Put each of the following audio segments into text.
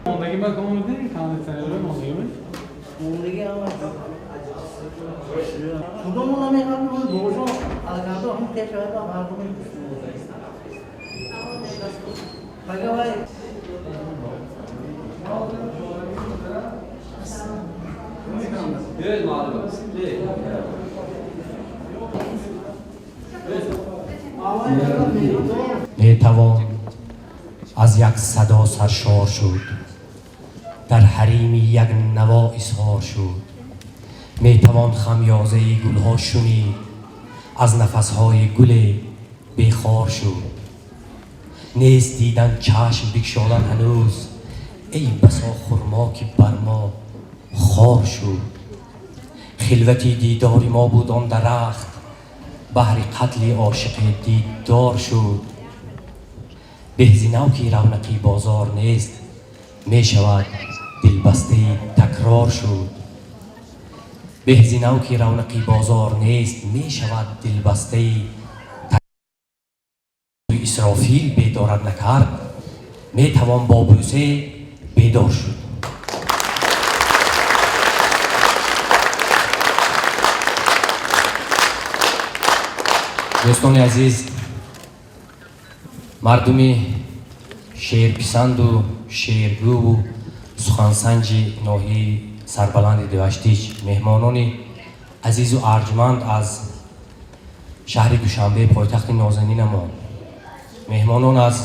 Мондагӣ ба комуди кондитсионерҳои мондагӣ. Мондагӣ ҳама. Худомо намехоҳад, бобошон алакандо ҳам пеш ояд, мардуми пагавай. Метавон аз як садо саршор шуд, дар ҳарими як наво изҳор шуд. Метавон хамёзаи гулҳо шунид, аз нафасҳои гуле бехор шуд. Нест дидан чашм бикшодан ҳанӯз, эй басо хурмо ки бар мо хор шуд. Хилвати дидори мо буд он дарахт, баҳри қатли ошиқе диддор шуд. Беҳзинав ки равнақи бозор нест, мешавад дилбастаи такрор шуд. Беҳзинав ки равнақи бозор нест, мешавад дилбастаи Исрофил бедорат накард, метавон бо бӯсе бедор шуд. Дӯстони азиз, мардуми шеърписанду шеъргӯву сухансанҷи ноҳияи сарбаланди Деваштич, меҳмонони азизу арҷманд аз шаҳри Душанбе, пойтахти нозанинамон, меҳмонон аз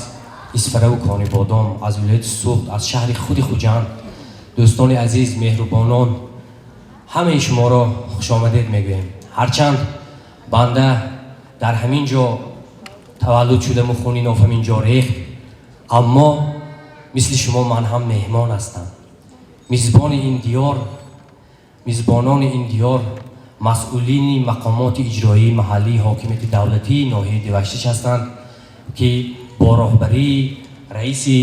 Исфараву Конибодом, аз вилояти Суғд, аз шаҳри худи Хуҷанд, дӯстони азиз, меҳрубонон, ҳамаи шуморо хушомадед мегӯем. Ҳарчанд банда дар ҳамин ҷо таваллуд шудаму хуни нофам ин ҷо рехт, аммо мисли шумо ман ҳам меҳмон ҳастам. Мизбони ин диёр, мизбонони ин диёр масъулини мақомоти иҷроии маҳаллии ҳокимияти давлатии ноҳияи Деваштич ҳастанд, ки бо роҳбарии раиси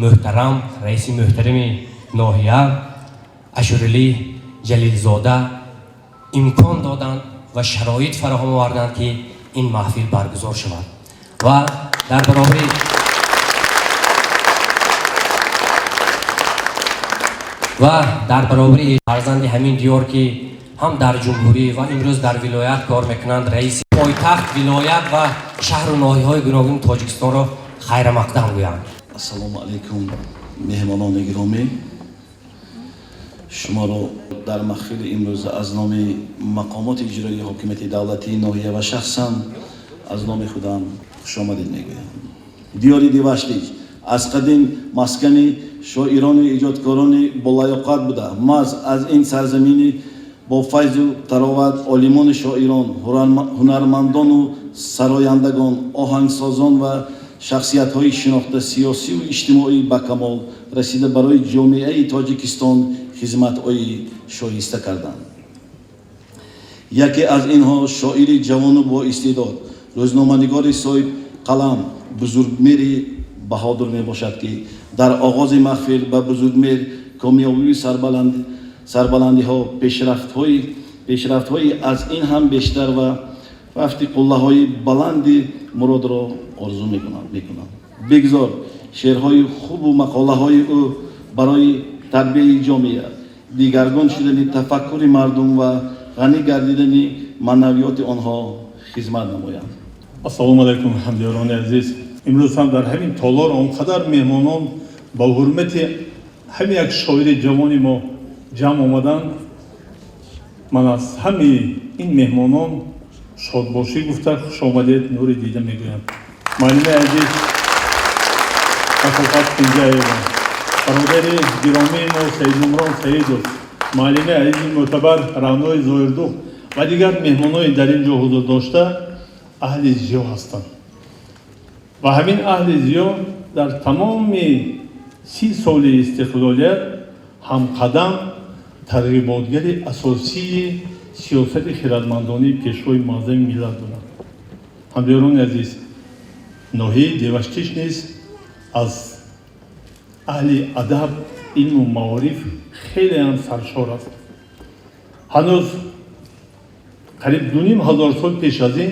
муҳтарам, раиси муҳтарами ноҳия Ашуралӣ Ҷалилзода имкон доданд ва шароит фароҳам оварданд, ки ин маҳфил баргузор шавад. Ва дар баробари фарзанди ҳамин диёр, ки ҳам дар ҷумҳурӣ ва имрӯз дар вилоят кор мекунанд, раиси пойтахт, вилоят ва шаҳру ноҳияҳои гуногуни Тоҷикистонро хайрамақдам гӯянд. Ассалому алайкум, меҳмонони гиромӣ! Шуморо дар маҳфили имрӯза аз номи мақомоти иҷроии ҳокимияти давлатии ноҳия ва шахсан аз номи худам хушомадед мегӯям. Диёри Деваштич аз қадим маскани шоирону иҷодкорони болаёқат буда. Маҳз аз ин сарзамини бо файзу тароват олимону шоирон, ҳунармандону сарояндагон, оҳангсозон ва шахсиятҳои шинохта, сиёсиву иҷтимоӣ ба камол расида, барои ҷомеаи Тоҷикистон хизматҳои шоиста карданд. Яке аз инҳо шоири ҷавону боистеъдод, рӯзноманигори соҳибқалам Бузургмери Баҳодур мебошад, ки дар оғози маҳфил ба Бузургмер комёбию сарбаландиҳо, пешрафтҳои аз ин ҳам бештар ва рафти қуллаҳои баланди муродро орзу мекунам. Бигзор шеърҳои хубу мақолаҳои ӯ барои тарбияи ҷомеа, дигаргун шудани тафаккури мардум ва ғанӣ гардидани маънавиёти онҳо хизмат намоянд. Ассалому алайкум, ҳамдиёрони азиз! Имрӯз ҳам дар ҳамин толор он қадар меҳмонон ба ҳурмати ҳамин як шоири ҷавони мо ҷамъ омаданд. Ман аз ҳамаи ин меҳмонон шодбошӣ гуфта, хушомадед, нури дида мегӯям. Муаллимаи азиз Латофат Кунҷаева, бародари гиромии мо Саидумрон Саидов, муаллимаи азизи мӯътабар Раънои Зоирдухт ва дигар меҳмонои дар ин ҷо ҳузур дошта аҳли зиё ҳастанд. Ва ҳамин аҳли зиё дар тамоми 30 соли истиқлолият ҳамқадам тарғиботгари асосии сиёсати хирадмандонии Пешвои муаззами миллат буданд. Ҳамдиёрони азиз, ноҳияи Деваштич низ аз аҳли адаб, илму маориф хелеам саршор аст. Ҳанӯз қариб 2500 сол пеш аз ин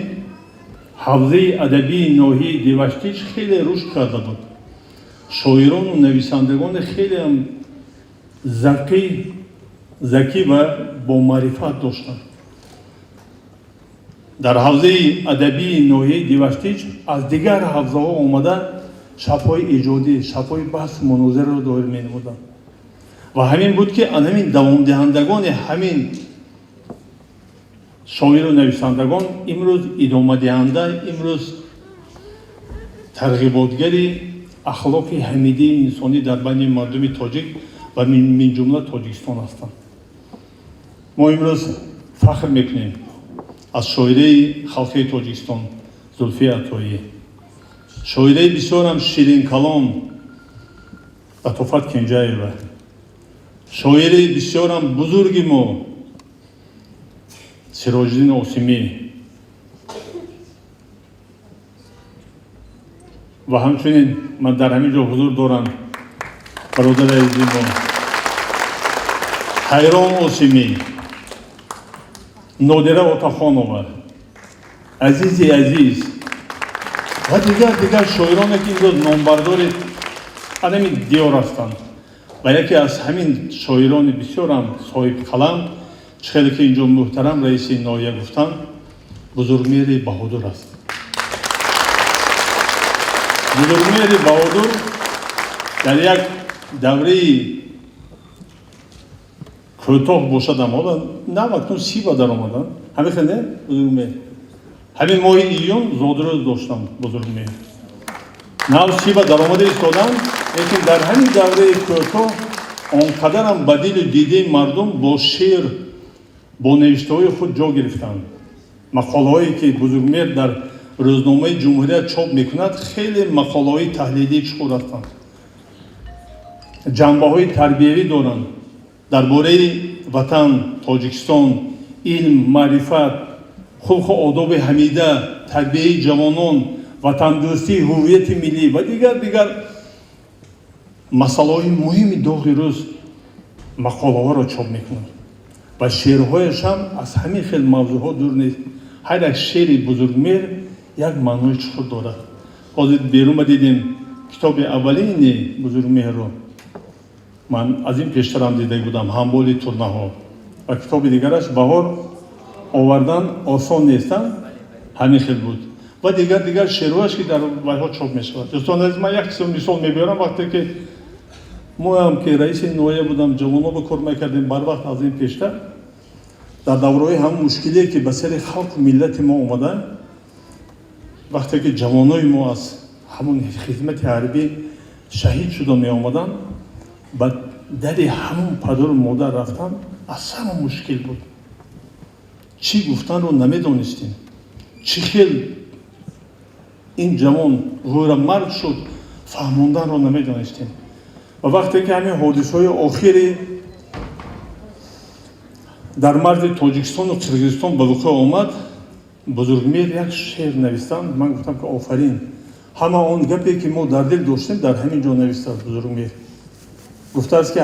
ҳавзаи адабии ноҳияи Деваштич хеле рушд карда буд. Шоирону нависандагони хелеам закӣ ва бомаърифат доштанд. Дар ҳавзаи адабии ноҳияи Деваштич аз дигар ҳавзаҳо омада шабҳои эҷодӣ, шабҳои баҳсу мунозираро доир менамуданд. Ва ҳамин буд, ки ан ҳамин давомдиҳандагони ҳамин шоиру нависандагон имрӯз идомадиҳанда, имрӯз тарғиботгари ахлоқи ҳамидии инсонӣ дар байни мардуми тоҷик ва минҷумла Тоҷикистон ҳастанд. Мо имрӯз фахр мекунем аз шоираи халқии Тоҷикистон Зулфия Атоӣ, шоираи бисёрам ширинкалом Латофат Кенҷаева, шоири бисёрам бузурги мо Сироҷиддин Осимӣ ва ҳамчунин ман дар ҳамин ҷо ҳузур дорам бародари азизи мо Ҳайрон Осимӣ, Нодира Отахонова, азизи азиз ва дигар шоироне, ки имрӯз номбардори ҳамин диёр ҳастанд. Ва яке аз ҳамин шоирони бисёрам соҳибқалам, чӣ хеле ки инҷо муҳтарам раиси ноҳия гуфтанд, Бузургмеҳри Баҳодур аст. Бузургмеҳри Баҳодур дар як давраи кӯтоҳ бошадам, ҳола навакнун 30 ба даромадам, ҳамин хел не, Бузургмеҳр? Ҳамин моҳи июн зодрӯз доштам. Бузургмеҳр нав 30 ба даромада истодам, лекин дар ҳамин давраи кӯтоҳ он қадарам ба дилу дидаи мардум бо шеър, бо навиштаҳои худ ҷо гирифтанд. Мақолаҳое, ки Бузургмеҳр дар рӯзномаи Ҷумҳурият чоп мекунад, хеле мақолаҳои таҳлилии чуқур ҳастанд, ҷанбаҳои тарбиявӣ доранд дар бораи ватан, Тоҷикистон, илм, маърифат, хулқу одоби ҳамида, тарбияи ҷавонон, ватандӯстӣ, ҳуввияти миллӣ ва дигар масъалаҳои муҳими доғи рӯз мақолаҳоро чоп мекунад ва шеърҳояш ҳам аз ҳамин хел мавзӯъҳо дур нест. Ҳар як шеъри Бузургмеҳр як маънои чуқур дорад. Ҳозир берун ба дидем китоби аввалини Бузургмеҳрро, ман аз ин пештарам дида будам, «Ҳамболи турнаҳо», ва китоби дигараш «Баҳор овардан осон нестам», ҳамин хел буд ва дигар шеърҳояш, ки дар вайҳо чоп мешавад. Дӯстони азиз, ман як чизо мисол мебиёрам. Вақте ки моам ки раиси ноҳия будам, ҷавонон ба кор мекардем, барвақт аз ин пештар дар давраҳои ҳамон мушкилие, ки ба сари халқу миллати мо омада, вақте ки ҷавонои мо аз ҳамон хизмати ҳарбӣ шаҳид шуда меомаданд, ба дари ҳамон падару модар рафтан аз ҳама мушкил буд. Чӣ гуфтанро намедонистем, чӣ хел ин ҷавон ғӯрамарг шуд, фаҳмонданро намедонистем. Ва вақте ки ҳамин ҳодисаҳои охири дар марзи Тоҷикистону Қирғизистон ба вуқӯъ омад, Бузургмеҳр як шеър навистанд. Ман гуфтам, ки офарин, ҳама он гапе, ки мо дар дил доштем, дар ҳамин ҷо навистааст. Бузургмеҳр гуфтааст, ки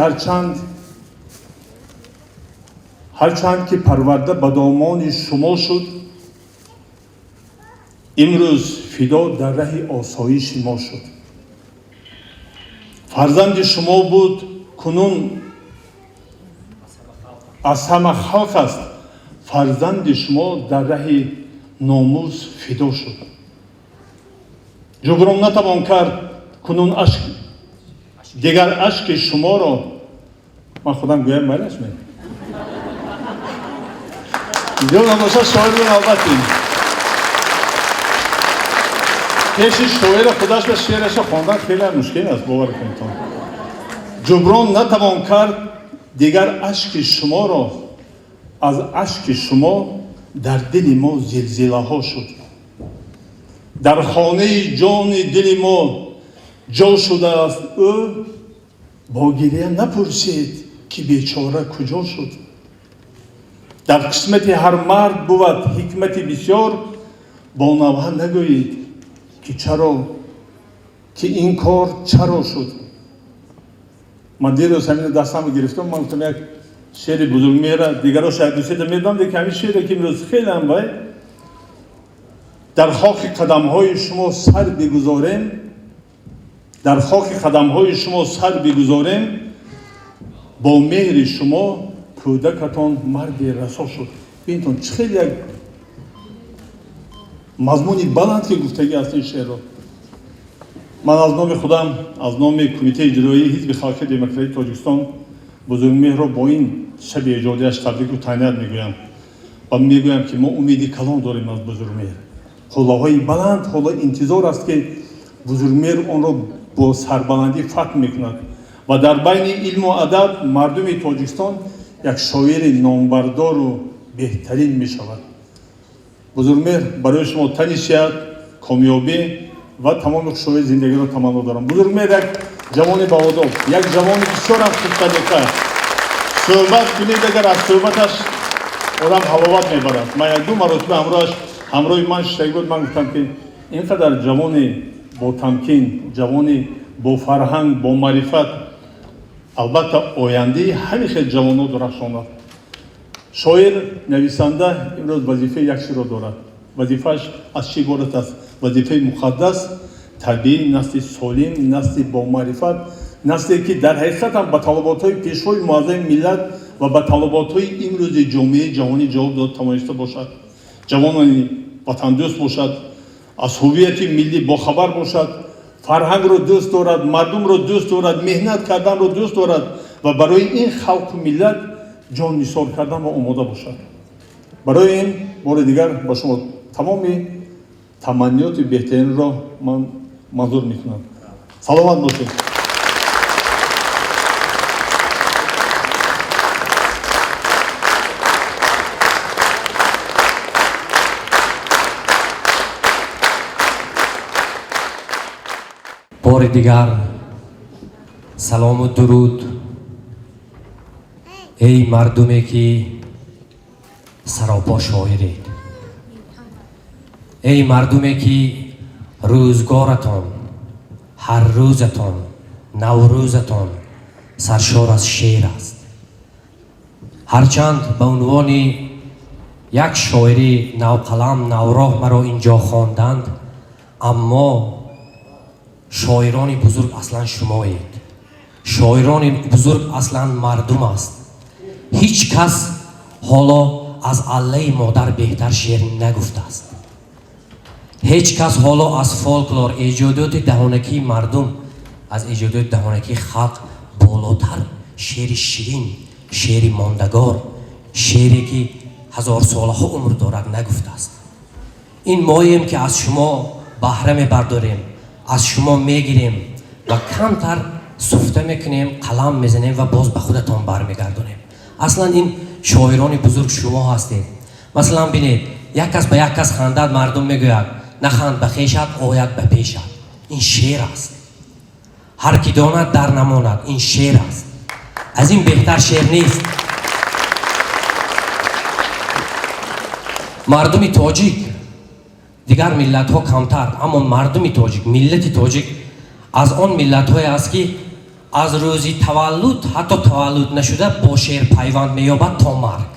ҳарчанд ки парварда ба домони шумо шуд, имрӯз фидо дар раҳи осоиши мо шуд. Фарзанди шумо буд, кунун аз ҳама халқ аст. Фарзанди шумо дар раҳи номус фидо шуд. Ҷуброн натавон кард кунун ашк, дигар ашки шуморо. Ман худам гӯям, майлаш ме ё набошад, шоирро навбатим пеши шоира худаш ба шеъраша хондан хеле мушкил аст, бовар кунедтон. Ҷуброн натавон кард дигар ашки шуморо, аз ашки шумо дар дили мо зилзилаҳо шуд. Дар хонаи ҷони дили мо ҷо шудааст ӯ, бо гирия напурсед, ки бечора куҷо шуд. Дар қисмати ҳар мард бувад ҳикмати бисёр, бо навҳа нагӯед, ки чаро, ки ин кор чаро шуд. Ман дирӯз ҳамина дастамро гирифтам, ман гуфтам, як шеъри Бузургмеҳра, дигаро шояд дусета медонам, лекин ҳамин шеъре, ки имрӯз хелеам вай: дар хоки қадамҳои шумо сар бигузорем. Дар хоки қадамҳои шумо сар бигузорем, бо меҳри шумо кӯдакатон марди расо шуд. Бинтон, чӣ хеле як мазмуни баланд ки гуфтагӣ аст ин шеърро. Ман аз номи худам, аз номи Кумитаи иҷроии Ҳизби халқи демократии Тоҷикистон Бузургмеҳрро бо ин шаби эҷодияш табрику таҳният мегӯям ва мегӯям, ки мо умеди калон дорем аз Бузургмеҳр. Қуллаҳои баланд ҳоло интизор аст, ки Бузургмеҳр онро бо сарбаландӣ фатҳ мекунад ва дар байни илму адаб мардуми Тоҷикистон як шоири номбардору беҳтарин мешавад. Бузургмеҳр, барои шумо тани сиҳат, комёбӣ ва тамоми хушҳои зиндагиро таманно дорам. Бузургмеҳр як ҷавони баодоб, як ҷавони бисёрам хушсалиқа. Суҳбат кунед, агар аз суҳбаташ одам ҳаловат мебарад. Ман як ду маротиба ҳамроҳаш, ҳамроҳи ман шиштагӣ буд, ман гуфтам, ки ин қадар ҷавони ботамкин, ҷавони бофарҳанг, бомаърифат, албатта ояндаи ҳамин хел ҷавонҳо дурахшон аст. Шоир, нависанда имрӯз вазифаи як чизро дорад. Вазифааш аз чӣ иборат аст? Вазифаи муқаддас: тарбияи насли солим, насли бомаърифат, насле ки дар ҳақиқатам ба талаботҳои Пешвои муаззами миллат ва ба талаботҳои имрӯзи ҷомеаи ҷаҳонӣ ҷавоб дод тавониста бошад, ҷавонони ватандӯст бошад, аз ҳуввияти миллӣ бохабар бошад, фарҳангро дӯст дорад, мардумро дӯст дорад, меҳнат карданро дӯст дорад ва барои ин халқу миллат ҷон нисор карданро омода бошад. Барои ин бори дигар ба шумо тамоми таманниёти беҳтаринро ман манзур мекунам. Саломат бошед. Бори дигар салому дуруд, эй мардуме ки саропо шоиред, эй мардуме ки рӯзгоратон, ҳар рӯзатон, наврӯзатон саршор аз шеър аст. Ҳарчанд ба унвони як шоири навқалам, навроҳ маро ин ҷо хонданд, аммо шоирони бузург аслан шумоед. Шоирони бузург аслан мардум аст. Ҳеҷ кас ҳоло аз аллаи модар беҳтар шеър нагуфтааст. Ҳеҷ кас ҳоло аз фолклор, эҷодиёти даҳонакии мардум, аз эҷодиёти даҳонакии халқ болотар шеъри ширин, шеъри мондагор, шеъре ки ҳазорсолаҳо умр дорад, нагуфтааст. Ин моем ки аз шумо баҳра мебардорем, аз шумо мегирем ва камтар суфта мекунем, қалам мезанем ва боз ба худатон бармегардонем. Аслан ин шоирони бузург шумо ҳастед. Масалан, бинед, як кас ба як кас хандад, мардум мегӯяд: наханд ба хешат, ояд ба пешат. Ин шеър аст. Ҳар ки донад, дар намонад. Ин шеър аст. Аз ин беҳтар шеър нест. Мардуми тоҷик, дигар миллатҳо камтар, аммо мардуми тоҷик, миллати тоҷик аз он миллатҳое аст, ки аз рӯзи таваллуд, ҳатто таваллуд нашуда, бо шеър пайванд меёбад то марг.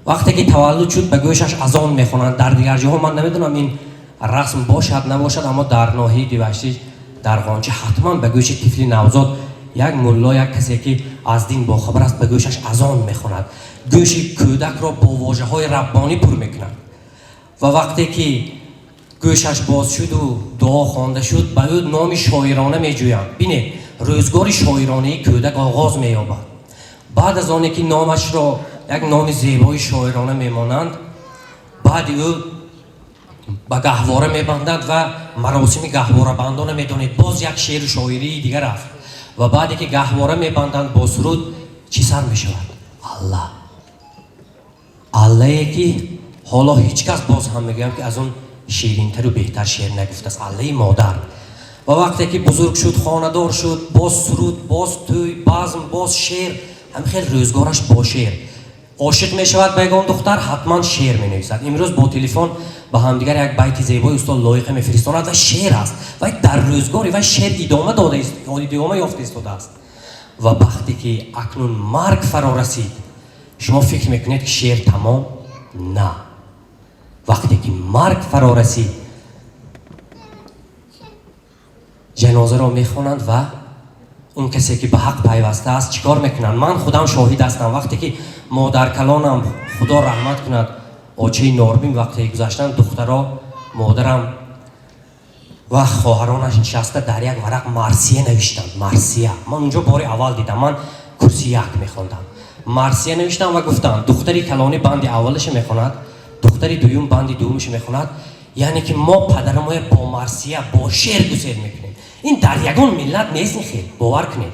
Вақте ки таваллуд шуд, ба гӯшаш азон мехонанд. Дар дигар ҷоҳо ман намедонам, ин расм бошад, набошад, аммо дар ноҳияи Диваштич, дар Ғонча ҳатман ба гӯши тифли навзод як мулло, як касе ки аз дин бохабар аст, ба гӯшаш азон мехонад, гӯши кӯдакро бо вожаҳои раббонӣ пур мекунад. Ва вақте ки гӯшаш боз шуду дуо хонда шуд, ба ӯ номи шоирона меҷӯянд. Бинед, рӯзгори шоиронаи кӯдак оғоз меёбад. Баъд аз оне ки номашро як номи зебои шоирона мемонанд, баъди ӯ ба гаҳвора мебанданд ва маросими гаҳворабандона, медонед, боз як шеъру шоирии дигар аст. Ва баъде ки гаҳвора мебанданд, бо суруд чӣ сар мешавад? Алла, аллае ки ҳоло ҳеҷ кас, боз ҳам мегӯям, ки аз он ширинтару беҳтар шеър нагуфтааст, аллаи модар. Ва вақте ки бузург шуд, хонадор шуд, боз суруд, боз тӯй, базм, боз шеър. Ҳамин хел рӯзгораш бо шеър. Ошиқ мешавад ба ягон духтар, ҳатман шеър менависад. Имрӯз бо телефон ба ҳамдигар як байти зебои устод Лоиқа мефиристонад ва шеър аст. Вай дар рӯзгори вай шеър идома дода, идома ёфта истодааст. Ва вақте ки акнун марг фаро расид, шумо фикр мекунед, ки шеър тамом? На. Вақте ки марг фаро расид, Ҷанозаро мехонанд ва он касе ки ба ҳақ пайваста аст, чӣ кор мекунанд? Ман худам шоҳид ҳастам, вақте ки модаркалонам, худо раҳмат кунад, очаи Норбин, вақте гузаштанд, духтаро, модарам ва хоҳаронаш нишаста дар як варақ марсия навиштанд. Марсия ман унҷо бори аввал дидам, ман курси як мехондам. Марсия навиштам ва гуфтанд, духтари калонӣ банди аввалаша мехонад, духтари дуюм банди дуюмаша мехонад. Яъне ки мо падарамоя бо марсия, бо шеър гусел мекунем. Ин дар ягон миллат нест, ин хел, бовар кунед.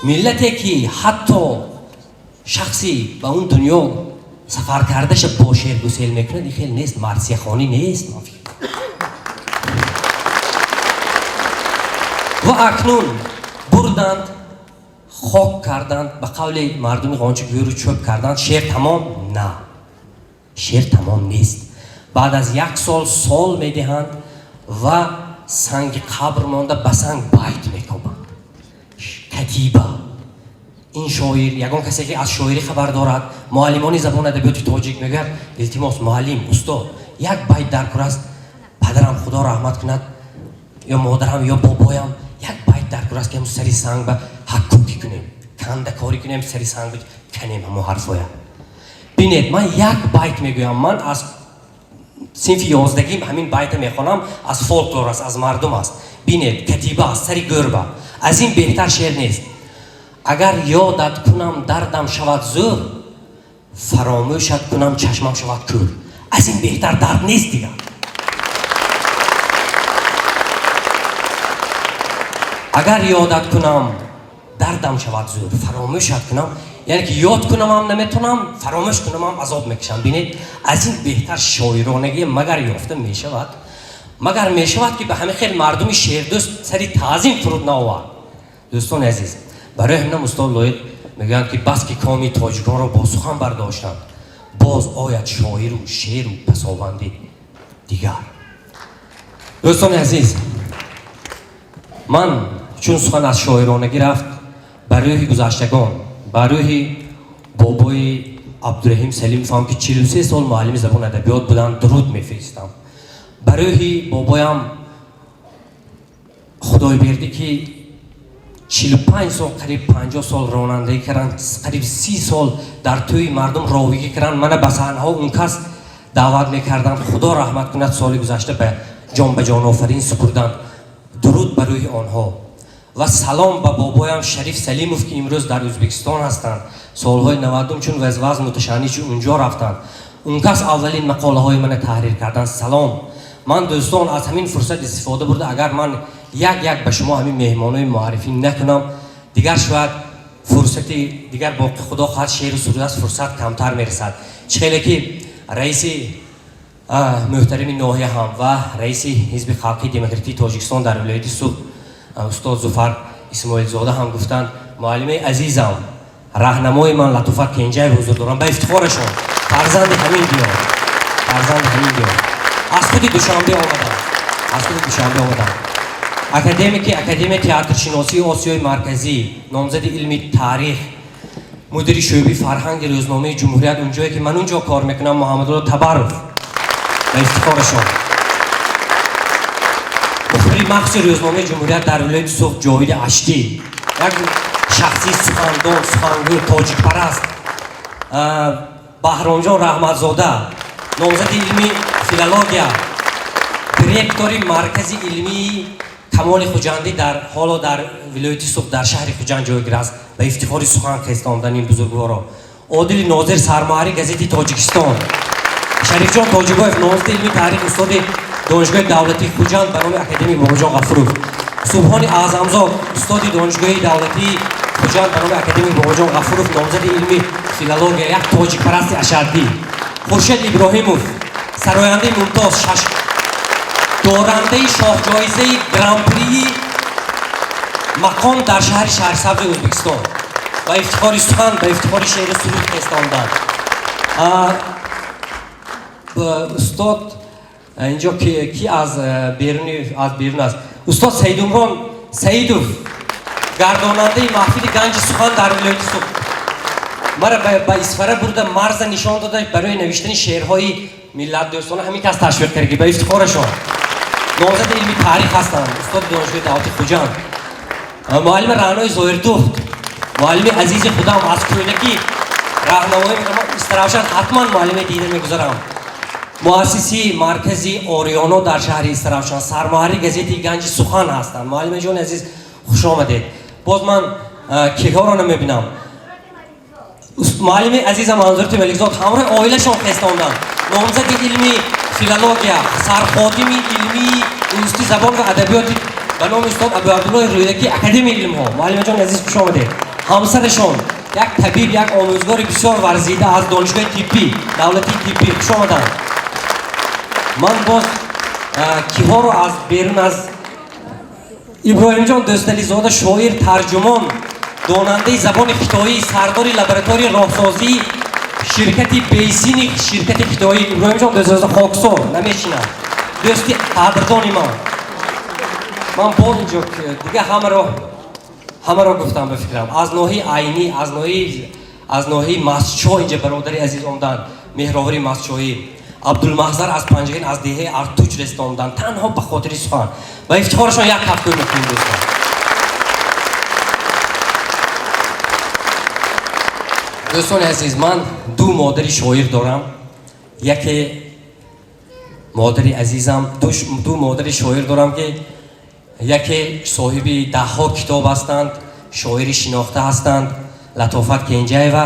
Миллате ки ҳатто шахси ба он дунё сафар кардаша бо шеър гусел мекунад, ин хел нест, марсияхонӣ нест. Ва акнун бурданд, хок карданд, ба қавли мардуми ғончи гӯру чӯб карданд. Шеър тамом? На, шеър тамом нест. Баъд аз як сол сол медиҳанд ва санги қабр монда, ба санг байт мекобанд, катиба. Ин шоир, ягон касе ки аз шоирӣ хабар дорад, муаллимони забони адабиёти тоҷик мегӯяд: илтимос, муаллим, устод, як байт дар кор аст. Падарам, худо раҳмат кунад, ё модарам, ё бобоям, як байт дар кор аст, ки ҳамун сари санг ба ҳаккукӣ кунем, кандакорӣ кунем, сари санг канем ҳамон ҳарфоя. Бинед, ман як байт мегӯям, ман аз синфи 11-гим ҳамин байта мехонам, аз фолклор аст, аз мардум аст. Бинед, катиба аст, сари гӯрба. Аз ин беҳтар шеър нест. Агар ёдат кунам, дардам шавад зӯр, фаромӯшат кунам, чашмам шавад кӯр. Аз ин беҳтар дард нест дигар. Агар ёдат кунам, дардам шавад зӯр, фаромӯшат кунам, яъне ки ёд кунамам наметонам, фаромӯш кунамам азоб мекашам. Бинед, аз ин беҳтар шоиронагӣ магар ёфта мешавад? Магар мешавад, ки ба ҳамин хел мардуми шеърдӯст сари таъзим фуруд наовард? Дӯстони азиз, барои ҳаминам устод Лоиқ мегӯянд, ки бас ки коми тоҷиконро бо сухан бардоштанд, боз ояд шоиру шеъру пасованди дигар. Дӯстони азиз, ман чун сухан аз шоиронагӣ рафт, ба рӯҳи гузаштагон, ба рӯҳи бобои Абдураҳим Салимовам, ки 43 сол муаллими забони адабиёт буданд, дуруд мефиристам. Ба рӯҳи бобоям Худойбердӣ, ки 45 сол, қариб 50 сол ронандагӣ карданд, қариб 30 сол дар тӯи мардум ровигӣ карданд, мана ба саҳнаҳо он кас даъват мекарданд. Худо раҳмат кунад, соли гузашта ба ҷон ба ҷонофарин супурданд. Дуруд ба рӯҳи онҳо ва салом ба бобоям Шариф Салимов, ки имрӯз дар Ӯзбекистон ҳастанд. Солҳои 90-ум чун вазваз муташаннij унҷо рафтанд, он кас аввалин мақолаҳои мана таҳрир карданд. Салом. Ман, дӯстон, аз ҳамин фурсат истифода бурда, агар ман як як ба шумо ҳамин меҳмонои муаррифӣ накунам, дигар шояд фурсати дигар боқӣ, худо хоҳад, шеъру суруд аст, фурсат камтар мерасад. Чӣ хеле ки раиси муҳтарами ноҳия ҳам ва раиси ҳизби халқии демократии Тоҷикистон дар вилояти Суғд устод Зуфар Исмоилзода ҳам гуфтанд, муаллимаи азизам, раҳнамои ман Латуфат Кенҷаев ҳузур дорам. Ба ифтихорашон, фарзанди ҳамин диёр, фарзанди ҳамин диёр, аз худи Душанбе омадам, аз худи Душанбе омадам. Академики Академияи театршиносии Осиёи Марказӣ, номзади илми таърих, мудири шӯъбаи фарҳанги рӯзномаи Ҷумҳурият, унҷое ки ман унҷо кор мекунам, Муҳаммадулло Табаров, ба ифтихорашон. Мухбири махсуси рӯзномаи Ҷумҳурият дар вилояти Суғд Ҷовиди Аштӣ, як шахси сухандон, сухангӯ, тоҷикпараст. Баҳромҷон Раҳматзода, номзади илми филология, директори маркази илмии Камоли Хуҷандӣ, дар ҳоло дар вилояти Суғд, дар шаҳри Хуҷанд ҷойгир аст. Ба ифтихори сухан хестондани ин бузургворо. Одили Нозир, сармуҳаррири газети Тоҷикистон. Шарифҷон Тоҷибоев, номзади илми таърих, устоди Донишгоҳи давлатии Хуҷанд ба номи академик Бобоҷон Ғафуров. Субҳони Аъзамзод, устоди Донишгоҳи давлатии Хуҷанд ба номи академик Бобоҷон Ғафуров, номзади илми филология, як тоҷикпарасти ашаддӣ. Хуршед Иброҳимов, сарояндаи мумтоз, шаш дорандаи шоҳҷоизаи гран-прии мақом дар шаҳри Шаҳрисабзи Ӯзбекистон. Ба ифтихори сухан, ба ифтихори шеъру суруд хестонданд. Устод инҷо ки аз беруни, аз берун аст, устод Саидумрон Саидов, гардонандаи маҳфили Ганҷи сухан дар вилояти Суғд, мара ба Исфара бурда, марза нишон дода, барои навиштани шеърҳои миллатдӯстона ҳамин кас ташвиқ кард, ки ба ифтихорашон. Номзади илми таърих ҳастанд, устоди донишгоҳи давлати Хуҷанд. Муаллими Раънои Зоирдухт, муаллими азизи худам аз кӯдакӣ раҳнамоӣ мекунам. Истаравшан ҳатман муаллиме дида мегузарам. Муассиси маркази Ориёно дар шаҳри Истаравшан, сармуҳаррири газетаи Ганҷи сухан ҳастанд. Муаллимаҷони азиз, хуш омадед. Боз ман киҳоро намебинам. Муаллими азизам Манзурати Маликзод ҳамроҳи оилашон хестондан. Номзади илми филология, сарходими илмии институти забон ва адабиёти ба номи устод Абуабдуллоҳи Рӯдакӣ, Академияи илмҳо. Муаллимаҷони азиз, хуш омадед. Ҳамсарашон як табиб, як омӯзгори бисёр варзида аз донишгоҳи тиббӣ, давлатии тиббӣ, хуш омаданд. Ман боз киҳоро аз берун аз Иброҳимҷон Дӯстализода, шоир, тарҷумон, донандаи забони хитоӣ, сардори лабораторияи роҳсозии ширкати Бейсини ширкати хитоӣ. Иброҳимҷон Дӯстализода хоксор намешинад, дӯсти қадрдони ман. Ман боз инҷо дига ҳамаро гуфтам ба фикрам. Аз ноҳияи Айнӣ, аз ноҳияи Масчоҳ инҷа бародари азиз омаданд, Меҳровари Масчоҳӣ. Абдулмаҳзар аз Панҷакент, аз деҳаи Артуч расида омаданд, танҳо ба хотири сухан. Ба ифтихорашон як ҳафтӯ мекунем, дӯстон. Дӯстони азиз, ман ду модари шоир дорам. Яке модари азизам, ду модари шоир дорам, ки яке соҳиби даҳҳо китоб ҳастанд, шоири шинохта ҳастанд, Латофат Кенҷаева,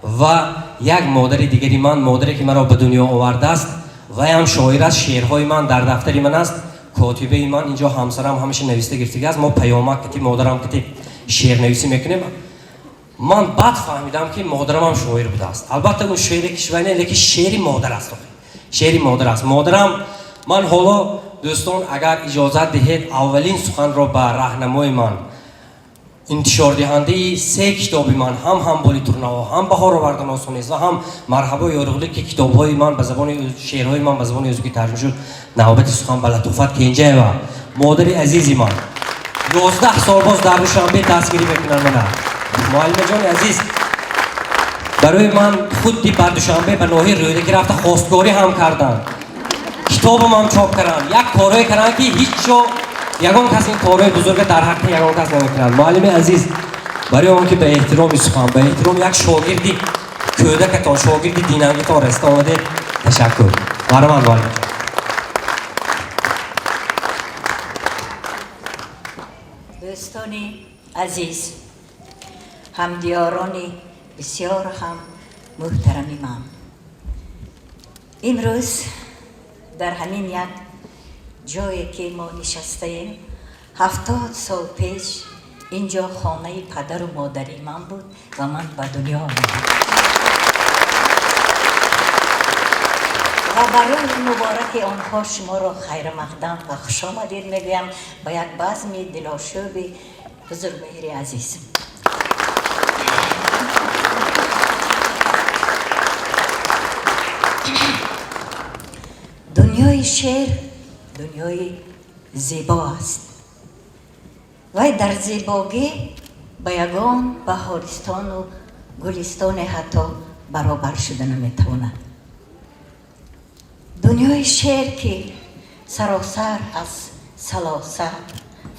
ва як модари дигари ман, модаре ки маро ба дунё овардааст, ваям шоир аст, шеърҳои ман дар дафтари ман аст, котибаи ман инҷо ҳамсарам ҳамеша нависта гирифтагӣ аст. Мо паёмак кати модарам кати шеърнависӣ мекунем. Ман баъд фаҳмидам, ки модарам ҳам шоир будааст. Албатта, ӯ шеъри кишвар не, лекин шеъри модар аст, шеъри модар аст. Модарам ман ҳоло, дӯстон, агар иҷозат диҳед, аввалин суханро ба раҳнамои ман, интишордиҳандаи се китоби ман, ҳам ҳамболи турнаҳо, ҳам баҳор овардан осон нест ва ҳам марҳабои ёриғлӣ, ки китобҳои ман ба забони, шеърҳои ман ба забони ӯзбекӣ тарҷума шуд, навбати сухан ба Латофат Кенҷаева, модари азизи ман. 11 сол боз дар Душанбе дастгирӣ мекунанд мана. Муаллимаҷони азиз, барои ман худди ба Душанбе, ба ноҳияи Рӯдакӣ рафта хостгорӣ ҳам карданд, китобам ҳам чоп карданд, як корое карданд, ки ҳеҷ ҷо ягон кас ин корҳои бузурга дар ҳаққи ягон кас намекунад. Муаллими азиз, барои он ки ба эҳтироми сухан, ба эҳтироми як шогирди кӯдакатон, шогирди динангитон расида омадед, ташаккур. Марҳамат, муаллимаҷон. Дӯстони азиз, ҳамдиёрони бисёр ҳам муҳтарами ман, имрӯз дар ҳамин як ҷое ки мо нишастаем, 70 сол пеш инҷо хонаи падару модари ман буд ва ман ба дунё омадам. Ва барои мубораки онҳо шуморо хайрмақдам ва хушомадед мегӯям ба як базми дилошӯби бузургмеҳри азиз. Дунёи шеър дунёи зебо аст. Вай дар зебогӣ ба ягон баҳористону гулистоне ҳатто баробар шуда наметавонад. Дунёи шеър, ки саросар аз салосат,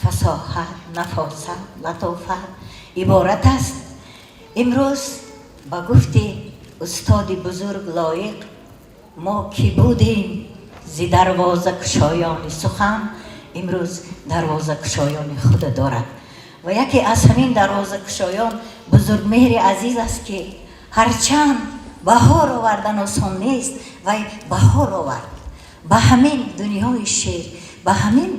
фасоҳат, нафосат, латофат иборат аст, имрӯз ба гуфти устоди бузург Лоиқ, мо ки будем зи дарвозакушоёни сухан, имрӯз дарвозакушоёни худа дорад. Ва яке аз ҳамин дарвозакушоён бузургмеҳри азиз аст, ки ҳарчанд баҳор овардан осон нест, вай баҳор овард ба ҳамин дунёи шеър, ба ҳамин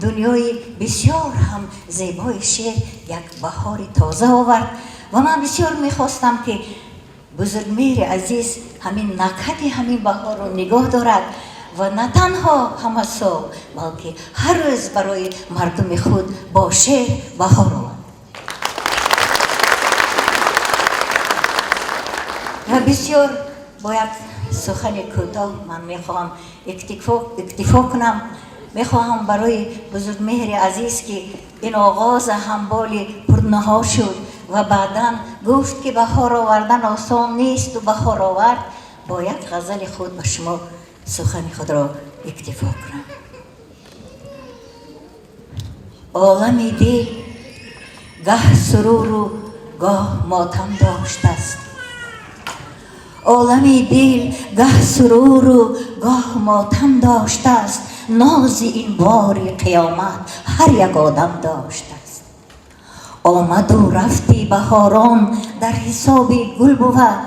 дунёи бисёр ҳам зебои шеър як баҳори тоза овард. Ва ман бисёр мехостам, ки бузургмеҳри азиз ҳамин накҳати ҳамин баҳорро нигоҳ дорад ва на танҳо ҳама сол, балки ҳар рӯз барои мардуми худ бо шеър баҳор овард. Ва бисёр бо як сухани кӯтоҳ ман мехоҳам иктифо кунам. Мехоҳам барои бузургмеҳри азиз, ки ин оғоза ҳамболи пурнаҳо шуд ва баъдан гуфт, ки баҳор овардан осон несту баҳор овард, бо як ғазали худ ба шумо сухани худро иктифо кунам. Олами дил гаҳ суруру гоҳ мотам доштааст. Олами дил гаҳ суруру гоҳ мотам доштааст. Нози ин бори қиёмат ҳар як одам доштааст. Омаду рафти баҳорон дар ҳисоби гул бувад.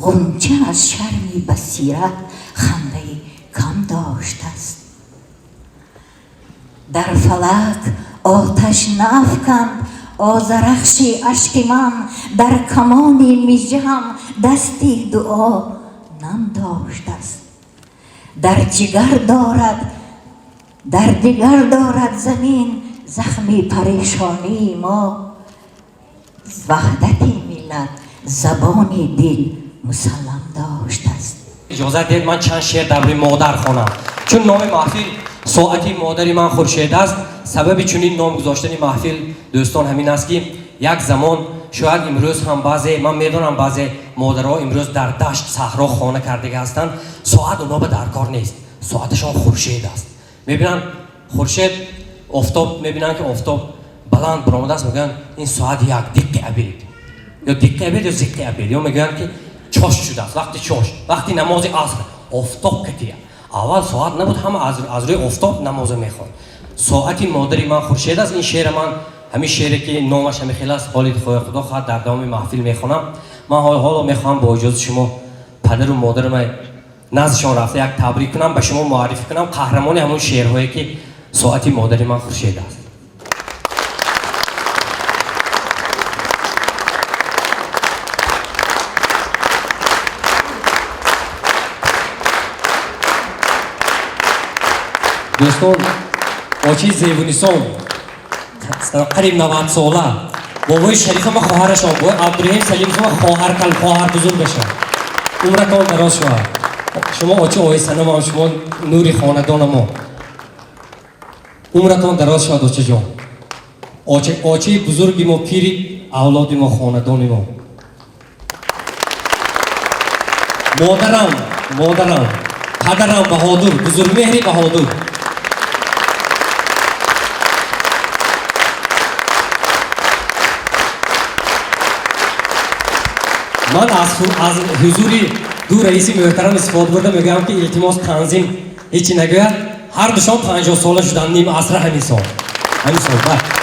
Ғунча аз шарми басират хандаи кам доштааст. Дар фалак оташ наафканд озарахши ашки ман, дар камони мижаам дасти дуо нам доштааст. Дар ҷигар дорад, дар дигар дорад замин захми парешонии мо. Ваҳдати миллат забони дил мусаллам доштааст. Иҷозат диҳед ман чанд шеър дар бораи модар хонам, чун номи маҳфил соати модари ман Хуршед аст. Сабаби чунин ном гузоштани маҳфил, дӯстон, ҳамин аст, ки як замон, шояд имрӯз ҳам баъзе, ман медонам, баъзе модарҳо имрӯз дар дашт, саҳро хона кардага ҳастанд. Соат онҳо ба дар кор нест, соаташон хуршед аст. Мебинанд хуршед, офтоб, мебинанд, ки офтоб баланд баромадааст, мегӯянд, ин соат як диққи обед ё диққи обед ё зиққи обед, ё мегӯянд, ки чош шудааст, вақти чош, вақти намози аср офтоб катия. Аввал соат набуд, ҳама аз рӯи офтоб намоза мехонд. Соати модари ман Хуршед аст. Ин шеъра ман, ҳамин шеъре, ки номаш ҳамин хел аст, ҳоли худо хоҳад, дар давоми маҳфил мехонам. Ман ҳоло мехоҳам бо иҷозати шумо падару модарама наздишон рафта як табрик кунам, ба шумо муаррифӣ кунам қаҳрамони ҳамон шеърҳое, ки соати модари ман Хуршед аст. Дӯстон, очи Зевунисон, қариб 90 сола, бобои Шарифама, хоҳарашон, бобои Абдураҳим Салимшома, хоҳаркал, хоҳар бузургашон, умратон дароз шавад. Шумо очи оисанамам, шумо нури хонадонамо, умратон дароз шавад, очаҷон, очаи бузурги мо, пири авлоди мо, хонадони мо. Модарам, модарам, падарам Баҳодур, бузургмеҳри Баҳодур. Ман аз ҳузури ду раиси муҳтарам истифода бурда мегӯям, ки илтимос, танзим ҳечи нагӯяд. Ҳар душон 50 сола шуданд, ним асра ҳамин сол, ҳамин сол.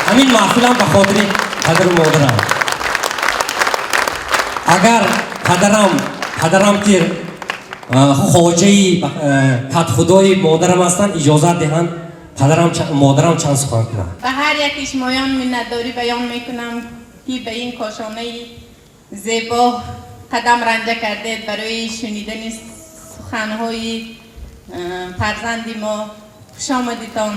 Ҳамин маҳфилам ба хотири падару модарам. Агар падарам, ки хоҷаи катхудои модарам ҳастанд, иҷозат диҳанд, падарам, модарам чанд сухан кунанд. Ба ҳар яки шумоён миннатдорӣ баён мекунам, ки ба ин кошонаи зебо қадам ранҷа кардед барои шунидани суханҳои фарзанди мо. Хушомадитон,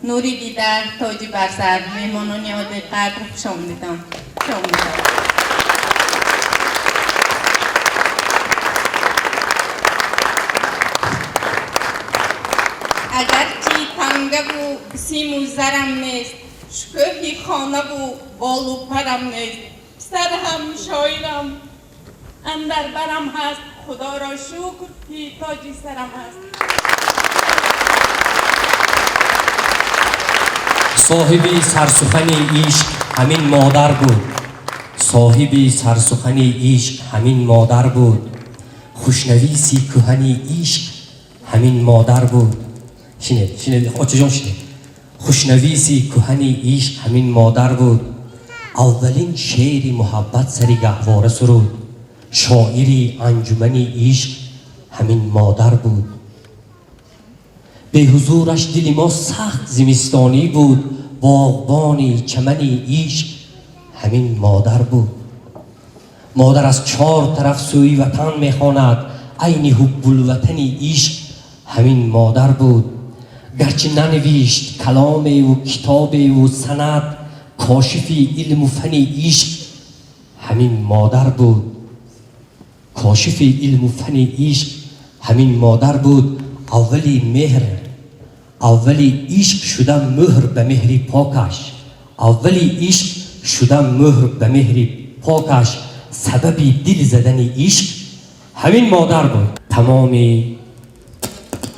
нури дида, тоҷи барсар, меҳмонони олиқадр, хушомадитон, хушомадитон. Агарчи тангаву симу зарам нест, шукӯҳи хонаву болу парам нест, писар ҳам шоирам андар барам ҳаст, худоро шукр, ки тоҷи сарам ҳаст. Соҳиби сарсухани ишқ ҳамин модар буд, соҳиби сарсухани ишқ ҳамин модар буд, хушнависи кӯҳани ишқ ҳамин модар буд. Шинед, шинед, очаҷон, шинед. Хушнависи кӯҳани ишқ ҳамин модар буд. Аввалин шеъри муҳаббат сари гаҳвора суруд. Шоири анҷумани ишқ ҳамин модар буд. Беҳузураш дили мо сахт зимистонӣ буд. Боғбони чамани ишқ ҳамин модар буд. Модар аз чор тараф сӯи ватан мехонад. Айни ҳуббулватани ишқ ҳамин модар буд. Гарчи нанавишт каломеву китобеву санад, кошифи илму фани ишқ ҳамин модар буд. Кошифи илму фани ишқ ҳамин модар буд. Аввали меҳр, аввали ишқ шуда мӯҳр ба меҳри покаш, аввали ишқ шуда мӯҳр ба меҳри покаш, сабаби дил задани ишқ ҳамин модар буд. Тамоми